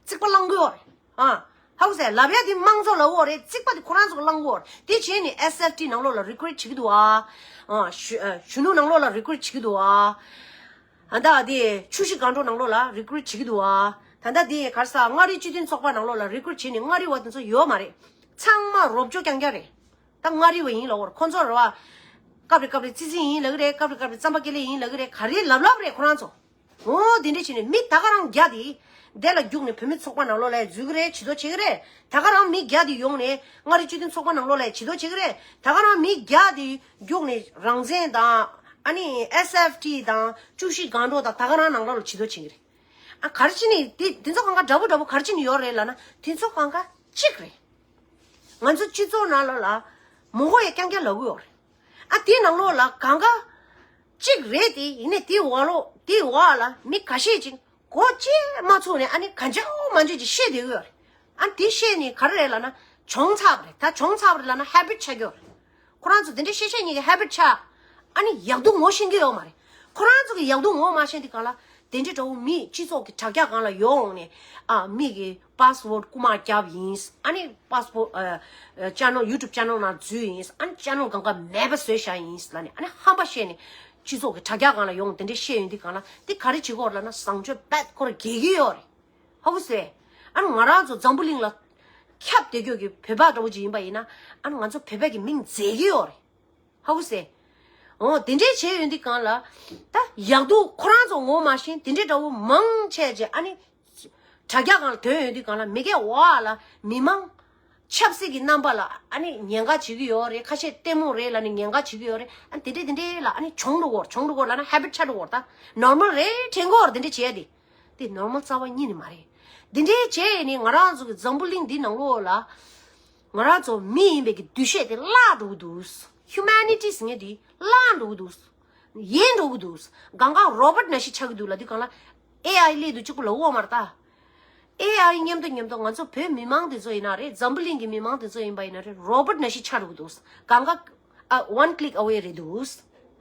རྩིག་པ་བསླང་གི་ཡོད་རེད། ཨ། ཧ་གོ་སོང་། ལབ་ཡ་དེ་དམངས་གཙོ་ལབ་ཡོད་རེད། རྩིག་པ་དེ་ཁོ་རང་ཚོ་གི་བསླང་གི་ཡོད་རེད། དེ་བྱས་ནས་S F T ནང་ལོགས་ལ་recruit བྱེད་ཀྱི་འདུག་ཨ། ཨ། གཞོན་གཞོན་ནུ་ནང་ལོགས་ལ་recruit བྱེད་ཀྱི་འདུག་ཨ། ཨ། ད་དེ་ཆུ་བཞི་སྒང་དྲུག་ནང་ལོགས་ལ་recruit བྱེད་ཀྱི་འདུག་ཨ། ད་ལྟ་དེ་ག་རེ་ཟ། མངའ་རིས་སྤྱི་མཐུན་ཚོགས་པ་ནང་ལོགས་ལ་recruit བྱས་ནས་མངའ་རིས་པ་དེ་ཚོ་ཡོད་མ་རེད། ཚང་མ་རོབ་ཅོ་རྐྱང་རྐྱང་རེད། ད་མངའ་རིས་པ་ཡིན་ལབ་ཡོད་རེད། ཁོ་ཚོ་རེད་བ། སྐབས་རེ་སྐབས་རེ་ཙི་ཙི་ཡིན་ལབ་ཀྱི་རེད། སྐབས་རེ་སྐབས་རེ་རྩམ་པ་ཀེ་ལེ་ཡིན་ལབ་ཀྱི་རེད། ག་རེ་ལབ་ལབ་རེད་ཁོ་རང་ཚོ། འོ། དེ་འདྲ་བྱས་ནས་མི་ད་ག་རང་རྒྱ་དེ། དེ་ལ་རྒྱུགས་ནས་བུད་མེད་ཚོགས་པ་ནང་ལོགས་ལ་འཛུལ་གྱི་རེད། བྱེད་དོ་བྱེད་ཀྱི་རེད། ད་ག་རང་མི་རྒྱ་དེ་ཡོང་ནས་མངའ་རིས་སྤྱི་མཐུན་ཚོགས་པ་ནང་ལོགས་ལ་བྱེད་དོ་བྱེད་ཀྱི་རེད། ད་ག་རང་མི་རྒྱ་དེ་རྒྱུགས་ནས་རང་བཙན་དང་། ཨ་ནི་S F T དང་ཆུ་བཞི་སྒང་དྲུག་དང་ད་ག་རང་ནང་ལོགས་ལ་བྱེད་དོ་བྱེད་ཀྱི་རེད། ཨ། ག་རེ་བྱས་ནས་དེ་དེ་ཚོ་སྒང་ག་འདྲ་པོ་འདྲ་པོ་ག་རེ་བྱས་ནས་ཡོད་རེད་ལབ་ན། དེ་ཚོ་སྒང་ག་གཅིག་རེད། ང་ཚོ་སྤྱི་ཚོགས་ནང་ལོགས་ལ་མོ་གོ་ཡ་རྐྱང་རྐྱང་ལབ་ཀྱི་ཡོད་རེད། ཨ། དེའི་ནང་ལོགས་ལ་སྒང་ག་གཅིག་རེད་དེ། ཡིན་ནའི་དེའི་འོག་ལོགས་དེའི་འོག་ལ་མི་ཁ་ཤས་ཅིག་མགོ་ཅིག་མ་ཚུགས་ནས་ཨ་ནི་ག་འཇོག་མ་འཇོག་ཅིག་བཤད་བསྡད་ཀྱི་ཡོད་རེད། ཨ། དེ་བཤད་ནས་ག་རེ་རེད་ལབ་ན་གྱོང་ཚ་བ་རེད། ད་གྱོང་ཚ་བ་རེད་ལབ་ན་habit ཆགས་ཀྱི་ཡོད་རེད། ཁོ་རང་ཚོ་དེ་འདྲ་བཤད་བཤད་ཉིད་ཀྱི་habit ཆགས། ཨ་ནི་ཡག་སྡུག་ངོ་ཤེས་ཀྱི་ཡོད་མ་རེད། ཁོ་རང་ཚོ་གི་ཡག་སྡུག་ངོ་མ་ཤེས་དུས་སྒང་ལ། དེ་འདྲ་འདྲ་བོ་མི་སྤྱི་ཚོགས་ཀྱི་དྲ་རྒྱ་སྒང་ལ་ཡོང་ནས། ཨ། མི་གི་password རྐུ་མ་བརྒྱབ་ཡིན། ཨ་ནི་password ཨ། channel YouTube channel ནང་འཛུལ་ཡིན། ཨ་ནི་channel སྒང་ག་མེད་པ་བཟོས་བཞག་ཡིན་ལབ་ནས། ཨ་ནི་ཧམ་པ་བཤད་ནས་སྤྱི་ཚོགས་ཀྱི་དྲ་རྒྱ་སྒང་ལ་ཡོང་དེ་འདྲ་བཤད་ཡོང་དུས་སྒང་ལ། དེ་ག་རེ་བྱེད་ཀྱི་ཡོད་རེད་ལབ་ན་བཟང་སྤྱོད་རྦད་ཁོ་ར་འགྱེལ་གྱི་ཡོད་རེད། ཧ་གོ་སོང་། ཨ་ནི་ང་རང་ཚོ་འཛམ་བུ་གླིང་ལ་ཁྱབ་བསྡད་རྒྱུ་གི་བོད་པ་འདྲ་བོ་ཅིག་ཡིན་པ་ཡིན་ན། ཨ་ནི་ང་ཚོ་བོད་པ་གི་མིང་འཛད་ཀྱི་ཡོད་རེད། ཧ་གོ་སོང་། འོ། དེ་འདྲའི་བྱས་ཡོང་དུས་སྒང་ལ། ད་ཡག་སྡུག་ཁོ་རང་ཚོ་ངོ་མ་ཤེས་དེ་འདྲའི་འདྲ་བོ་མང་ཆེ་ཆེ་ཨ་ནི་དྲ་རྒྱ་སྒང་ལ་ཐོན་ཡོང་དུས་སྒང་ལ། མི་སྒེར་འོག་ལ་མི་མང་ཆབ་སྲིད་ཀྱི་རྣམ་པ་ལ་ཨ་ནི་ཉེན་ཁ་བྱེད་ཀྱི་ཡོད་རེད། ཁ་ཤས་ལྟད་མོ་རེད་ལབ་ནས་ཉེན་ཁ་བྱེད་ཀྱི་ཡོད་རེད། ཨ་ནི་དེ་འདྲས་དེ་འདྲས་ལ་ཨ་ནི་གྱོང་འགྲོ་གི་ཡོད་རེད། གྱོང་འགྲོ་གི་ཡོད་རེད་ལབ་ན་habit ཆགས་འགྲོ་གི་ཡོད་རེད། ད་normal རེད་དྲན་གྱི་ཡོད་རེད། དེ་འདྲས་བྱས་ནས། ང་རང་ཚོ་གི་འཛམ་བུ་གླིང་འདི་ནང་ལོགས་ལ་རྩ་བ་གཉིས་ནས་མ་རེད། དེ་འདྲས་བྱས་ནས་ང་རང་ཚོ་གི་འཛམ་བུ་གླིང་འདི་ནང་ལོགས་ལ་ང་རང་ཚོ་མི་ཡིན་པའི་གི་འདུ་ཤེས་དེ་བརླག་འགྲོ་གི་འདུག Humanity ཟེར་མཁན་དེ་བརླག་འགྲོ་གི་འདུག་ཡལ་འགྲོ་གི་འདུག་སྒང་ག་robot ནང་བཞིན་ཆགས་ཀྱི་འདུག་ལབ་དུས་སྒང་ལ། A I སླེབས་དུས་གཅིག་པུ་ལབ་ཀྱི་ཡོད་མ་རེད་ད། A I མཉམ་དུ་མཉམ་དུ་ང་ཚོ་བོད་མི་མང་དེ་ཚོ་ཡིན་ན་རེད། འཛམ་བུ་གླིང་གི་མི་མང་དེ་ཚོ་ཡིན་པ་ཡིན་ན་རེད། robot ནང་བཞིན་ཆགས་འགྲོ་གི་འདུག་སྒང་ག་ཨ། one click away རེད་འདུག་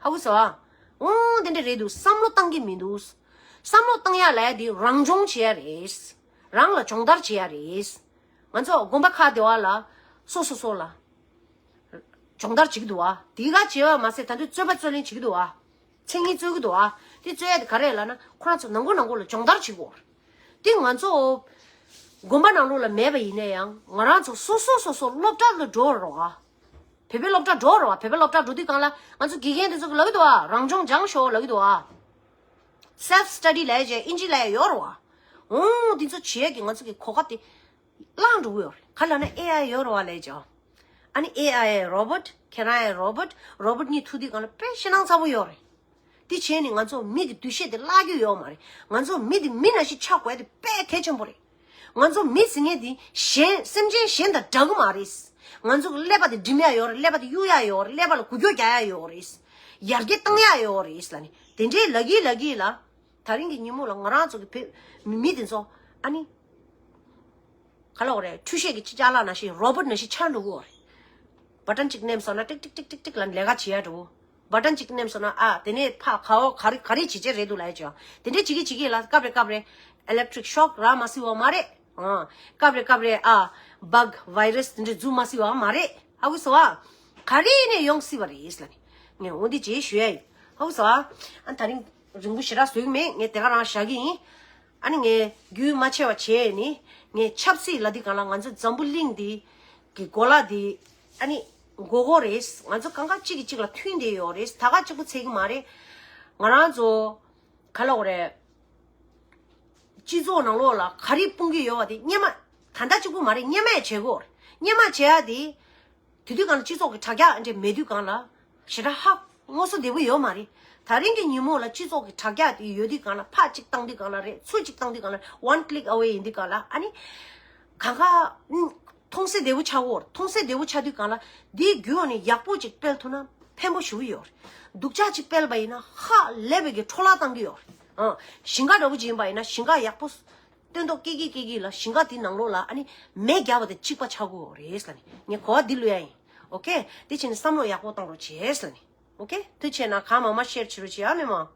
ཧ་གོ་སོང་ཨ། འོ། དེ་འདྲ་རེད་འདུག་བསམ་བློ་བཏང་གི་མི་འདུག་བསམ་བློ་བཏང་ཡ་ལབ་ཡ་དེ་རང་སྦྱོང་བྱེད་ཡ་རེད། རང་ལ་སྦྱོང་བརྡར་བྱེད་ཡ་རེད། ང་ཚོ་དགོན་པ་ཁག་དེ་བ་ལ་སོ་སོ་སོ་ལ་སྦྱོང་བརྡར་བྱེད་ཀྱི་འདུག་བ། དེ་ག་བྱེད་པ་མ་ཟད་ད་དུང་རྩོད་པ་རྩོད་ལེན་བྱེད་ཀྱི་འདུག་བ། མཚན་ཉིད་རྩོད་ཀྱི་འདུག་བ། དེ་རྩོད་ཡ་དེ་ག་རེ་ལབ་ན། ཁོ་རང་ཚོ་ནང་ཁུལ་ནང་ཁུལ་ལ་སྦྱོང་བརྡར་བྱེད་དགོས། དེ་ང་ཚོ་དགོན་པ་ནང་ལོགས་ལ་མེད་པ་ཡིན་ན་ཡང་། ང་རང་ཚོ་སོ་སོ་སོ་སོ་སློབ་གྲྭ་ལ་འགྲོ་རོགས། བོད་པའི་སློབ་གྲྭ་འགྲོ་རོགས། བོད་པའི་སློབ་གྲྭ་འགྲོ་དུས་སྒང་ལ་ང་ཚོ་དགེ་རྒན་དེ་ཚོ་གིས་ལབ་ཀྱི་འདུག་བ། རང་སྦྱོང་སྦྱང་ཤོག་ལབ་ཀྱི་འདུག་བ། self study ལབ་ཡ་ཅིག་ཨིན་ཇི་ལབ་ཡ་ཡོད་རེད་བ། འོ། དེ་ཚོ་བྱེད་ཡ་གི་ང་ཚོ་གི་གོ་སྐབས་དེ་བརླག་འགྲོ་གི་ཡོད་རེད། ག་རེ་ལབ་ན་A I ཡོད་རེད་བ་ལབ་ཡ་ཅིག་ཨ་ནི་A I robot ཁྱེད་རང་ཡང་robot། robot གཉིས་ཐུག་དུས་སྒང་ལ་དཔེ་ཞེད་སྣང་ཚ་པོ་ཡོད་རེད། དེ་བྱས་ནས་ང་ཚོ་མི་གི་འདུ་ཤེས་དེ་བརླག་རྒྱུ་ཡོད་མ་རེད། ང་ཚོ་མི་དེ་མི་ནང་བཞིན་ཆགས་དགོས་དེ་དཔེ་གལ་ཆེན་པོ་རེད། ང་ཚོ་མི་ཟེར་མཁན་དེ་གཞན་སེམས་ཅན་གཞན་དང་འདྲ་གི་མ་རེད། ང་ཚོ་གི་ཀླད་པ་དེ་འགྲིམ་ཡ་ཡོད་རེད། ཀླད་པ་དེ་གཡུག་ཡ་ཡོད་རེད། ཀླད་པ་ལ་འགུལ་སྐྱོད་རྒྱག་ཡ་ཡོད་རེད། ཡར་རྒྱས་བཏང་ཡ་ཡོད་རེད་ལབ་ནས་དེ་འདྲའི་ལབ་ཀྱི་ལབ་ཀྱི་ལ། ད་རིང་གི་ཉིན་མོ་ལ་ང་རང་ཚོ་གི་བོད་མི་མི་དེ་ཚོ་ཨ་ནི། ག་རེ་ལབ་དགོས་རེད། འཕྲུལ་ཆས་ཀྱི་ཅ་ལག་ནང་བཞིན་robot ནང་བཞིན་ཆགས་འགྲོ་གི་ཡོད་རེད། button གཅིག་མནན་སོང་ན་ཏིག་ཏིག་ཏིག་ལབ་ནས་ལས་ཀ་བྱེད་ཡ་འགྲོ་གི། བ་ཊན་གཅིག་མནན་སོང་ན་ཨ་དེ་ནས་ཕ་ཁ་བ་ག་རེ་ག་རེ་བྱེད་བྱེད་རེད་འདུག་ལབ་ཡ་ཅིག་ཡོད། དེ་འདྲས་བྱེད་ཀྱི་བྱེད་ཀྱི་ལ་སྐབས་རེ་སྐབས་རེ་electric shock རག་མ་སྲིད་པ་མ་རེད། ཨ་སྐབས་རེ་སྐབས་རེ་ཨ་bug virus དེ་འདྲས་འཛུལ་མ་སྲིད་པ་མ་རེད། ཧ་གོ་སོང་ཨ། ག་རེ་ནས་ཡོང་སྲིད་པ་རེད་ལབ་ནས་ངས་འོ་འདི་བྱེད་ཞུ་ཡ་ཡིན། ཧ་གོ་སོང་ཨ། ཨ་ད་རིང་རིང་པོ་ཞེ་དྲག་བཟོ་གི་མེད། ངས་དེ་ག་རང་བཞག་གི་ཡིན། ཨ་ནི་ངས་རྒྱུན་མ་ཆད་པ་བྱས་ནི་ངས་ཆབ་སྲིད་ལབ་དུས་སྒང་ལ་ང་ཚོ་འཛམ་བུ་གླིང་འདི་གི་གོ་ལ་འདི་ཨ་ནི་མགོ་སྐོར་རེད། ང་ཚོ་གང་ག་གཅིག་གིས་གཅིག་ལ་མཐུན་བསྡད་ཡོད་རེད། ད་ག་གཅིག་པུ་ཚད་ཀྱི་མ་རེད། ང་རང་ཚོ་ག་ལབ་དགོས་རེད། སྤྱི་ཚོགས་ནང་ལོགས་ལ་ག་རེ་སྤུངས་ཀྱི་ཡོད་པ་དེ་སྔོན་མ་ད་ལྟ་གཅིག་པུ་མ་རེད། སྔོན་མ་ཡང་བྱེད་དགོས་རེད། སྔོན་མ་བྱེད་ཡ་དེ། དེ་དུས་སྒང་ལ་སྤྱི་ཚོགས་ཀྱི་དྲ་རྒྱ་འདྲ་མེད་དུས་སྒང་ལ་ཞེ་དྲག་ཧ་ངོ་སོ་བདེ་པོ་ཡོད་མ་རེད། ད་རིང་གི་ཉིན་མོ་ལ་སྤྱི་ཚོགས་ཀྱི་དྲ་རྒྱ་དེ་ཡོད་དུས་སྒང་ལ་ཕར་གཅིག་བཏང་དུས་སྒང་ལ་རེད། ཚུར་གཅིག་བཏང་དུས་སྒང་ལ་one click away ཡིན་དུས་སྒང་ལ་ཨ་ནི་གང་ག་ཨུམ་མཐོང་ས་བདེ་པོ་ཆགས་ཀྱི་ཡོད་རེད། མཐོང་ས་བདེ་པོ་ཆགས་དུས་སྒང་ལ་འདིའི་བརྒྱུད་ནས་ཡག་པོ་ཅིག་སྤེལ་ཐུབ་ན་ཕན་པོ་ཞེ་པོ་ཡོད་རེད། སྡུག་ཅག་ཅིག་སྤེལ་བ་ཡིན་ན་ཧ་ལས་པའི་གི་འཕྲོ་བརླག་བཏང་གི་ཡོད་རེད། ཨ་ཞིང་ཁ་འདྲ་པོ་ཅིག་ཡིན་པ་ཡིན་ན་ཞིང་ཁ་ཡག་པོ། སྟོན་ཐོག་སྐྱེ་གི་སྐྱེ་གི་ལ་ཞིང་ཁ་དེ་ནང་ལོགས་ལ་ཨ་ནི་མེ་བརྒྱབ་པ་དང་གཅིག་པ་ཆགས་ཀྱི་ཡོད་རེད་ལབ་ནི་ངས་གོ་བ་འདི་ལོས་ཡ་ཡིན། ཨོ་ཁེ། དེ་བྱས་ནས་བསམ་བློ་ཡག་པོ་བཏང་རོགས་བྱེད་ལབ་ནི། ཨོ་ཁེ། དེ་བྱས་ན་གང་མང་མང་ཤེར་བྱེད་རོགས་བྱེད་ཨ་མི་མང་།